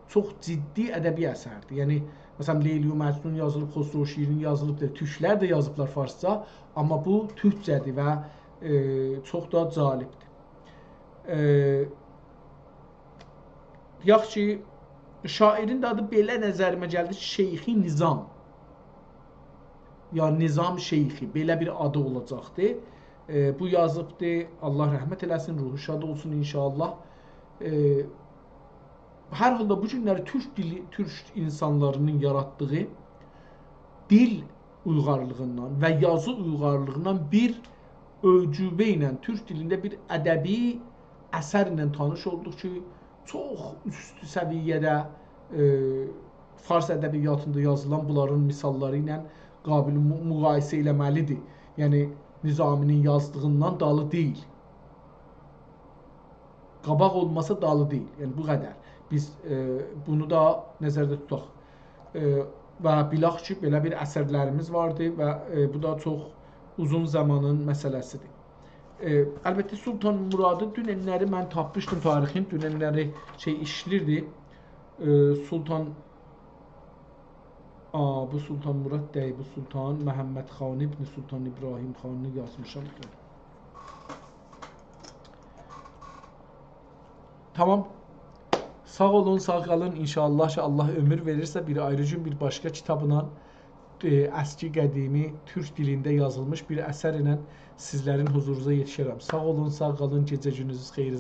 چوخ جدی ادبی اثردیر. یعنی، مثلا، لیلی و مجنون یازیلیب، خسرو و شیرین یازیلیب، دا تورکلر ده یازیبلار فارسجا، آمما بو تورکجه‌دیر و، ائ، چوخ دا جالبدیر. ائ، دئیک کی، شاعرین ده آدی بئله نظریمه گلدی، شیخ نظام. یا نظام شیخی، بئله بیر آدی اولاجاقدی. ائ، بو یازیبدی، الله رحمت ائله‌سین، روحو شاد اولسون ان‌شاءالله. ائ، هر حالدا بو گونلری تورک دیلی، تورک اینسانلارینین یاراتدیغی دیل اویغارلیغیندان و یازی اویغارلیغیندان بیر اعجوبه ایله، تورک دیلینده بیر ادبی اثرله تانیش اولدوق کی، چوخ اوست سویه‌ده، ائ، فارس ادبیاتیندا یازیلان بونلارین مثاللاری ایله قابل مو-، مقایسه ائله‌مه‌لیدیر. یعنی، نظامی‌نین یازدیغیندان دالی دئییل. قاباق اولماسا دالی دئییل. یعنی، بو قدر. بیز، ائ، بونو دا نظرده توتاق. ائ، و بیلاخ کی، بئله بیر اثرلریمیز واردی و، ائ، بو دا چوخ اوزون زامانین مسئله‌سیدیر. ائ، البته، سلطان مرادی دوننلری من تاپمیشدیم تاریخین، دوننلری شئی ایشلیردی. ائ، سلطان، آ، بو سلطان مراد دئییل، بو سلطان محمد خان ابن سلطان ابراهیم خانینی یازمیشام. تامام. ساغ اولون، ساغ قالین. ان‌شاءالله کی، الله عؤمور وئریرسه، بیر آیری گون بیر باشقا کیتابلا، ائ، اسکی قدیمی تورک دیلینده یازیلمیش بیر اثر ایله سیزلرین حضورونوزا یئتیشرم. ساغ اولون، ساغ قالین. گئجه گونونوز خئییر.